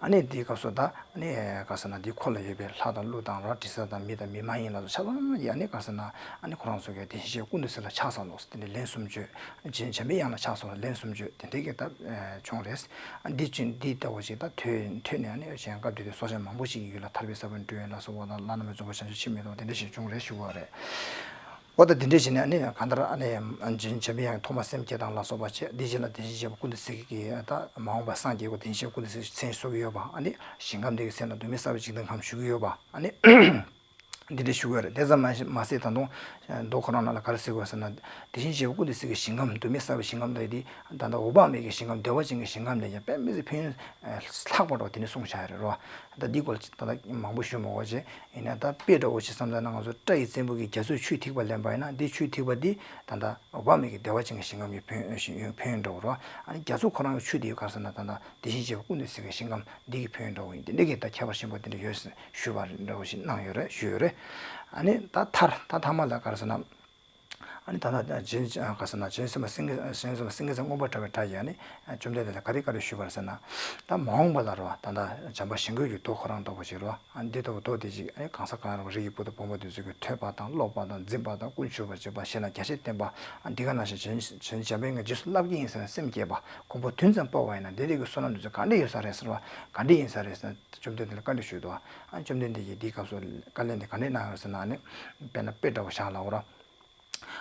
ཨ་ནི་དེའི་སྐབས་སུ་ད་ཨ་ནི་ག་ཟེར་ན་འདི་འཁོར་ལ་ཡོད་པའི་ལྷ་དང་ཀླུ་དང་ར་དྲི་ཟ་དང་མི་དང་མི་མ་ཡིན་ལ་སོགས་ཆ་ཚང་ཡིས་ཨ་ནི་ག་ཟེར་ན་ཨ་ནི་ཁོ་རང་ཚོ་གིས་དེ་བཞིན་གཤེགས་པ་ཀུན་ཏུ་གཟིགས་ལ་ཕྱག་འཚལ་ལོ་ཟེར་དེ་འདྲའི་ལན་གསུམ་བརྗོད། བྱིན་ཅན་འཇམ་པའི་དབྱངས་ལ་ཕྱག་འཚལ་ལོ་ལན་གསུམ་བརྗོད་དེ་འདྲའི་གི་ད་བྱུང་རེད། འདི་བྱུང་འདི་ལྟ་བུ་ཞིག་ད་ཐོས་ཐོས་ནས་ཨ་ནི་གཞན་སྐབས་དུས་དེ་སྲོག་ཆགས་མང་པོ་ཞིག་གི་ཡུལ་ལ་ཐར་པའི་ས་བོན་སྤྲུལ་ཡས་ལ་སོགས་པ་དང་བླ་ན་མེད་རྫོགས་པའི་བྱང་ཆུབ་ཕྱིར་མི་ལྡོག་དེ་འདྲ་ཞིག་བྱུང་རེད་ཞུ་བ་རེད། འོ་ད་དེ་འདྲ་བྱས་ནས་ཨ་ནི་གང་ལྟར་ཨ་ནི་བྱིན་ཅན་འཇམ་པའི་དབྱངས་ཐོག་མར་སེམས་བསྐྱེད་དང་ལ་སོགས་པ་བྱས་འདི་བཞིན་ལ་དེ་བཞིན་གཤེགས་པ་ཀུན་ཏུ་གཟིགས་ཀྱི་ད་མ་འོངས་པ་སངས་རྒྱས་ཀྱི་དེ་བཞིན་གཤེགས་པ་ཀུན་ཏུ་གཟིགས་ཀྱི་མཚན་གསོལ་གྱི་ཡོད་པ་ཨ་ནི་ཞིང་ཁམས་འདི་གི་མཚན་ལ་གདོད་མའི་ས་བའི་འཇིག་རྟེན་ཁམས་ཞུ་གི་ཡོད་པ་ཨ་ནི་འདི་འདྲ་ཞུ་གི་ཡོད་རེད། དེ་ཙམ་མ་མ་ཟད་ད་དུང་མདོ་ཁོ་རང་ནང་ལ་ག་རེ་ཟེར་གྱི་ཡོད་ཟེར་ན་དེ་བཞིན་གཤེགས་པ་ཀུན་ཏུ་གཟིགས་ཀྱི་ཞིང་ཁམས་གདོད་མའི་ས་བའི་ཞིང་ཁམས་ད་འདི་ད་ལྟ་འོད་དཔག་མེད་ཀྱི་ཞིང་ཁམས་བདེ་བ་ཅན་གྱི་ཞིང་ཁམས་ལས་ཀྱང་དཔེ་མི་སྲིད་ཕན་ཡོན་ལྷག་པ་འདྲ་བ་དེ་འདྲ་གསུངས་བཞག་ཡོད་རེད་རོ། ད་འདི་སྐོར་ད་ལྟ་མང་པོ་ཞུ་མ་དགོས་བྱས། ཡིན་ན་ད་དཔེ་འདྲ་བོ་ཞིག་བསམ་ད་ན་ང་ཚོ་སྐྲ་ཡི་རྩེ་མོ་གི་རྒྱ་མཚོའི་ཆུའི་ཐིགས་པ་ལེན་པ་ཡིན་ན་འདི་ཆུའི་ཐིགས་པ་འདི་ད་ལྟ་འོད་དཔག་མེད་ཀྱི་བདེ་བ་ཅན་གྱི་ཞིང་ཁམས་ཀྱི་ཕན་ཡོན་ཕན་ཡོན་འདྲ་བོ་རོ། ཨ་ནི་རྒྱ་མཚོ་ཁོ་རང་གི་ཆུ་དེ་ག་རེ་ཟེར་ན་ད་ལྟ་དེ་བཞིན་གཤེགས་པ་ཀུན་ཏུ་གཟིགས་ཀྱི་ཞིང་ཁམས་འདི་གི་ཕན་ཡོན་འདྲ་བོ་ཡིན་དེ་འདྲ་གི་ད་ཁྱད་པར་ཆེན་པོ་དེ་འདྲ་ཡོད་ཟེར་ཞུས་པ་འདྲ་བོ་ཞིག་གནང་ཡོད་རེད་ཞུས་ཡོད་རེད། ཨ་ནི་ད་མཐར་ད་མཐའ་མ་ལ་ག་རེ་ཟེར་ན། ཨ་ནི་ད་ལྟ་བྱིན་ག་ཟེར་ན་བྱིན་སེམས་དཔའ་སེང་གེ་བྱིན་སེམས་དཔའ་སེང་གེ་ཚང་མངོན་པར་བཀྲ་བའི་སྒྲ་ཡིས་ཨ་ནི་བཅོམ་ལྡན་འདས་ལ་ག་རེ་བཀའ་འདྲི་ཞུས་པ་རེད་ཟེར་ན། ད་མ་འོངས་པ་ལ་རོ་ད་ལྟ་བྱམས་པ་ཞི་འགྲོའི་གི་མདོ་ཁོ་རང་ལྟ་བུ་ཞིག་རོ། ཨ་ནི་འདི་ལྟ་བུ་མདོ་དེ་ཅིག་ཨ་ནི་གང་ཟག་གང་རུང་རིགས་ཀྱི་བུ་དང་བུ་མོ་དེ་ཚོ་གི་ཐོས་པ་དང་ཀློག་པ་དང་འཛིན་པ་དང་ཀུན་སྤྱོད་པར་བྱེད་པ་གཞན་ལ་རྒྱ་ཆེར་བསྟན་པ་ཨ་འདི་ག་ནང་བཞིན་བྱིན་བྱིན་བྱམས་པའི་ངང་རྗེས་སུ་བསླབ་ཀྱི་ཡིན་ཟེར་ནས་སེམས་བསྐྱེད་པ་གོམ་པ་བདུན་ཙམ་སྤོ་བ་ཡིན་ན་འདི་འདྲའི་གི་བསོད་ནམས་དེ་ཚོ་ག་འདྲ་ཡོད་ས་རེད་ཟེར་བ་ག་འདྲ་ཡིན་ས་རེད་ཟེར་ན་བཅོམ་ལྡན་འདས་ལ་བཀའ་འདྲི་ཞུས་འདུག་ཨ་ནི་བཅོམ་ལྡན་འདས་ཀྱིས་འདིའི་སྐབས་སུ་དཀའ་ལས་འདི་ག་འདྲ་གནང་ཡོད་ཟེར་ན་ཨ་ནི་དཔེར་ན་དཔེ་འདྲ་བོ་བཞག་ལ་འོ་ར།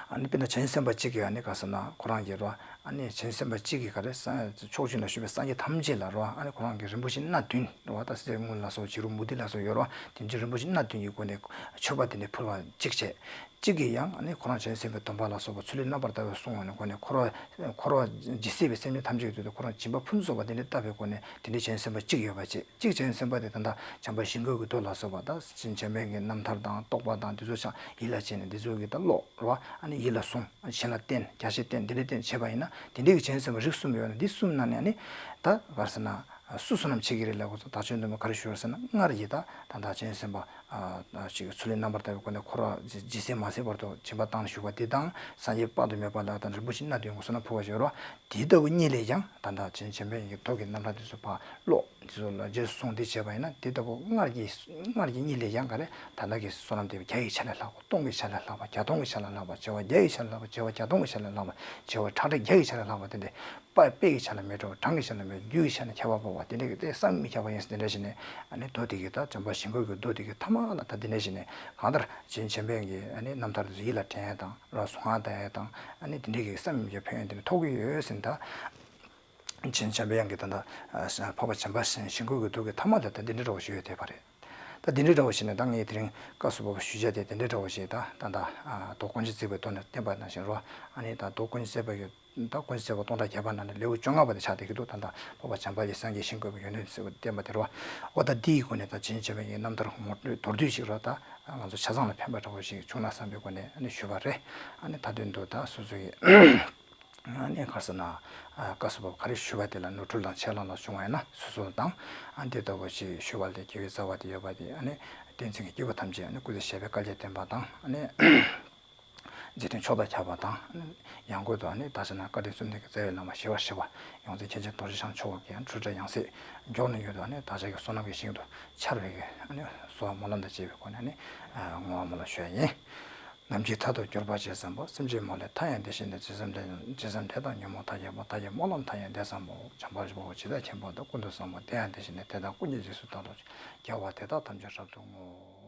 ཨ་ནི་དཔེར་ན་བྱང་སེམས་དཔའ་གཅིག་གིས་ཨ་ནི་ག་ཟེར་ན་ཁོ་རང་གིས་རོ། ཨ་ནི་བྱང་སེམས་དཔའ་གཅིག་གིས་ག་རེ་ས་ཕྱོགས་བཅུ་ན་བཞུགས་པའི་སངས་རྒྱས་ཐམས་ཅད་ལ་རོ། ཨ་ནི་ཁོ་རང་གིས་རིན་པོ་ཆེ་སྣ་བདུན་རོ། ད་གསེར་དངུལ་ལ་སོགས་བྱུ་རུ་མུ་ཏིག་ལ་སོགས་ཡོད་རོ། དེ་ཚོ་རིན་པོ་ཆེ་སྣ་བདུན་གྱི་སྒོ་ནས་མཆོད་པ་དེ་འདྲ་ཕུལ་བ་གཅིག་བྱས། གཅིག་གིས་ཡང་ཨ་ནི་ཁོ་རང་བྱང་སེམས་དཔའི་སྡོམ་པ་ལ་སོགས་པ་ཚུལ་ཁྲིམས་རྣམ་པར་དག་པས་བསྲུང་བ་ནི་སྒོ་ནས་འཁོར་བ་འཁོར་བ་ཇི་སྲིད་པའི་སེམས་ཅན་ཐམས་ཅད་ཀྱི་དོན་དུ་ཁོ་རང་སྦྱིན་པ་ཕུན་སུམ་ཚོགས་པ་དེ་འདྲ་བཏབ་པའི་སྒོ་ནས་དེ་འདྲའི་བྱང་སེམས་དཔའ་གཅིག་ཡོད་པ་བྱས། གཅིག་བྱང་སེམས་དཔའ་དེ་ད་ལྟ་བྱམས་པ་ཞི་འགྲོའི་གི་མདོ་ལ་སོགས་པ་དང་བྱམས་པའི་གི་རྣམ་ཐར་དང་རྟོགས་པ་དང་དེ་ཚོ་ཆ་ཡིད་ལ་བྱས་ནས་དེ་ཚོ་གི་ད་ཀློག་རོ། ཨ་ནི་ཡིད་ལ་ཟུངས། གཞན་ལ་བསྟན། རྒྱ་ཆེར་བསྟན། དེ་འདྲ་བསྟན་བྱས་པ་ཡིན་ན་དེ་འདྲའི་གི་བྱང་སེམས་དཔའ་རིགས་གསུམ་ཡོད་ན་འདི་གསུམ་ནང་ནས་ཨ་ནི་ད་ག་རེ་ཟེར་ན་ སུ་བསོད་ནམས་ཆེ་གི་རེད་ལབ་དགོས་ཚོ་བདག་ཅག་མདུན་མ་ག་རེ་ཞུ་བར་ཟེར་ན། སྔར་གྱི་ད་ད་ལྟ་བྱང་ཆུབ་སེམས་དཔའ་ཅིག་ཚུལ་ཁྲིམས་རྣམ་པར་དག་པའི་སྒོ་ནས་འཁོར་བ་ཇི་སྲིད་མ་ཟད་བར་དུ་སྦྱིན་པ་བཏང་བཞུགས་པ་འདི་དང་། སངས་རྒྱས་དཔག་ཏུ་མེད་པ་ལ་དང་རིན་པོ་ཆེ་སྣ་བདུན་གྱི་བསོད་ནམས་ཕུལ་བ་ཞིག་ཡོད་རེད་བ། དེ་ལྟ་བུ་གཉིས་ལས་ཀྱང་ད་ལྟ་བྱང་ཆུབ་སེམས་དཔའི་གི་ཐུགས་ཀྱི་རྣམ་ཐར་དེ་ཚོ་ཕར་ཀློག་དེ་ཚོ་ལ་རྗེས་སུ་བཟུང་སྟེ་བྱས་པ་ཡིན་ན། དེ་ལྟ་བུ་སྔར་གྱི་སྔར་གྱི་གཉིས་ལས་ཀྱང་ག་རེ་ད་ལྟ་གི་བསོད་ནམས་དེ་བརྒྱ་ཡི་ཆ་ལས་ལྷག་པ། སྟོང་གི་ཆ་ལས་ལྷག་པ། བརྒྱ་སྟོང་གི་ཆ་ལས་ལྷག་པ། བྱེ་བ་བརྒྱ་ཡི་ཆ་ལས་ལྷག་པ། བྱེ་བ་བརྒྱ་སྟོང་གི་ཆ་ལས་ལྷག་པ། བྱེ་བ་ཁྲག་ཁྲིག་བརྒྱ་ཡི་ཆ་ལས་ལྷག་པ། དེ་འདྲའི་དཔག་དཔེ་ཡི་ཆ་ལས་མི་འགྲོ་བ། གྲངས་ཀྱི་ཆ་ལས་མི་འགྲོ་བ། རྒྱུ་ཡི་ཆ་ལས་མི་འགྲོ་བ། རྒྱུ་ཡི་ཆ་ལས་ཁྱབ་པ་འཕགས་པ། དེ་འདྲའི་གི་དེ་བསམ་མི་ཁྱབ་པ་ཡིན་ཟེར། དེ་འདྲ་ཞིག་ནས་ཨ་ནི་མདོ་དེ་གི་ད་བྱམས་པ་ཞིང་ཁམས་ཀྱི་མདོ་དེ་གི་ཐ་མ་ལ་ད་དེ་འདྲ་ཞིག་ནས་གང་ལྟར་བྱང་ཆུབ་སེམས་དཔའི་གི་ཨ་ནི་རྣམ་ཐར་དེ་ཚོ་ཡིད་ལ་དྲན་ཡ་དང་། རང་གཟུང་བ་ལྟ་ཡ་དང་། ཨ་ནི་དེ་འདྲའི་གི་བསམ་མི་ཁྱབ་པའི་ཕན་ཡོན་དེ་འདྲ་ཐོབ་ཀྱི་ཡོད་ཟེར། ད་བྱང་ཆུབ་སེམས་དཔའི་གི་ད་ལྟ་འཕགས་པ་བྱམས་པ་ཞིང་ཁམས་ཀྱི་མདོ་གི་ཐ་མ་ལ་ད་དེ་འདྲ་འདྲ་བོ་ཞིག་ཡོད་བསྡད་པ་རེད། ད་དེ་འདྲ་འདྲ་བོ་ཞིག་ནས་ད་ངས་དེ་རིང་སྐབས་སུ་བབས་པ་ཞུ་བྱ་དེ་དེ་འདྲ་འདྲ་བོ་ཞིག་ད་ད་ད་མདོ་དཀོན་མཆོག་བརྩེགས་པའི་མདོ་ནས་བསྟན་པ་ནང་བཞིན་རོ། ཨ་ནི་ད་མདོ་དཀོན་མཆོག་བརྩེགས་པ་ཡོད། ད་དཀོན་མཆོག་བརྩེགས་པ་སྟོང་ཕྲག་བརྒྱ་པ་ནང་ནས་ལེའུ་བཅོ་ལྔ་པ་དེ་ཆགས་བསྡད་ཀྱི་འདུག་ད་ལྟ་འཕགས་པ་བྱམས་པ་ཡི་སངས་རྒྱས་ཤིང་བཀོད་པའི་ཡོན་ཏན་ཟེར་བ་བསྟན་པ་དེ་རེད་བ། འོ་ད་འདི་ཡི་སྒོ་ནས་ད་བྱང་ཆུབ་སེམས་དཔའི་རྣམ་ཐར་ངོ་སྤྲོད་མདོར་བསྡུས་ཤིག་རོ། ད་ང་ཚོ་ཆ་ཚང་ལ་ཕན་པ་འདྲ་བོ་ཞིག་བྱུང་ན་བསམ་པའི་སྒོ་ནས་ཨ་ནི་ཞུས་པ་རེད། ཨ་ནི་མཐའ་དོན་དུ་ད་སོ་སོ་ཡི་ཨ་ནི་ག་རེ་ཟེར་ན། སྐབས་སུ་བབས་ག་རེ་ཞུས་པ་དེ་ལ་ནོར་འཁྲུལ་དང་ཆད་ལྷག་ལ་བྱུང་བ་ཡིན་ན་སོ་སོ་ལ་དང་། ཨ་འདི་ལྟ་བུ་ཞིག་ཞུ་བ་ལས་དགེ་བའི་རྩ་བ་དེ་ཡོད་པ་དེ་ཨ་ནི་བསྟན་འཛིན་གྱི་སྐྱེས་བུ་ཐམས་ཅད་ཨ་ནི་སྐུ་ཚེ་ཞབས་པད་བསྐལ་བརྒྱར་བརྟན་པ་དང་། ཨ་ནི་མཛད་འཕྲིན་མཆོག་ཏུ་ཁྱབ་པ་དང་། ཡང་སྒོས་སུ་ཨ་ནི་ད་ཅི་ན་བཀའ་དྲིན་གསུམ་ལྡན་གྱི་རྩ་བའི་བླ་མ་ཞི་བར་གཤེགས་པ་ཡོངས་འཛིན་མཁན་ཆེན་རྡོ་རྗེ་འཆང་མཆོག་གི་འཁྲུལ་བྲལ་ཡང་སྲིད་མགྱོགས་ནས་མྱུར་དུ་ཨ་ནི་བདག་ཅག་གི་བསོད་ནམས་ཀྱི་ཞིང་དུ་འཆར་བའི་གི་ཨ་ནི་གསོལ་བ་སྨོན་ལམ་དང་བཅས་པའི་སྒོ་ནས་ཨ་ནི་བསྔོ་བ་སྨོན་ལམ་ཞུ་ཡ་ཡིན། ནམ་མཁའི་མཐའ་དང་གྱུར་པ་ཇི་ཙམ་པ། སེམས་ཅན་མ་ལུས་མཐའ་ཡང་བདེ་ཞིང་གནས། ཇི་ཙམ་འདས་ཇི་ཙམ་འདས་དང་ཉོན་མོངས་མཐའ་ཡས་པ། མཐའ་ཡས་སྨོན་ལམ་མཐའ་ཡས་བདེ་ཙམ་པ། བྱམས་པ་སྤྱོད་པ་པོ་ཇི་ལྟར་མཁྱེན་པ་དང་། ཀུན་ཏུ་བཟང་པོ་དེ་ཡང་བདེ་ཞིང་གནས། དེ་དག་ཀུན་གྱི་རྗེས་སུ་བདག་སློབ་ཅིང་། རྒྱལ་བ་དེ་དག་ཐམས་ཅད་རབ་ཏུ་བསྔོ།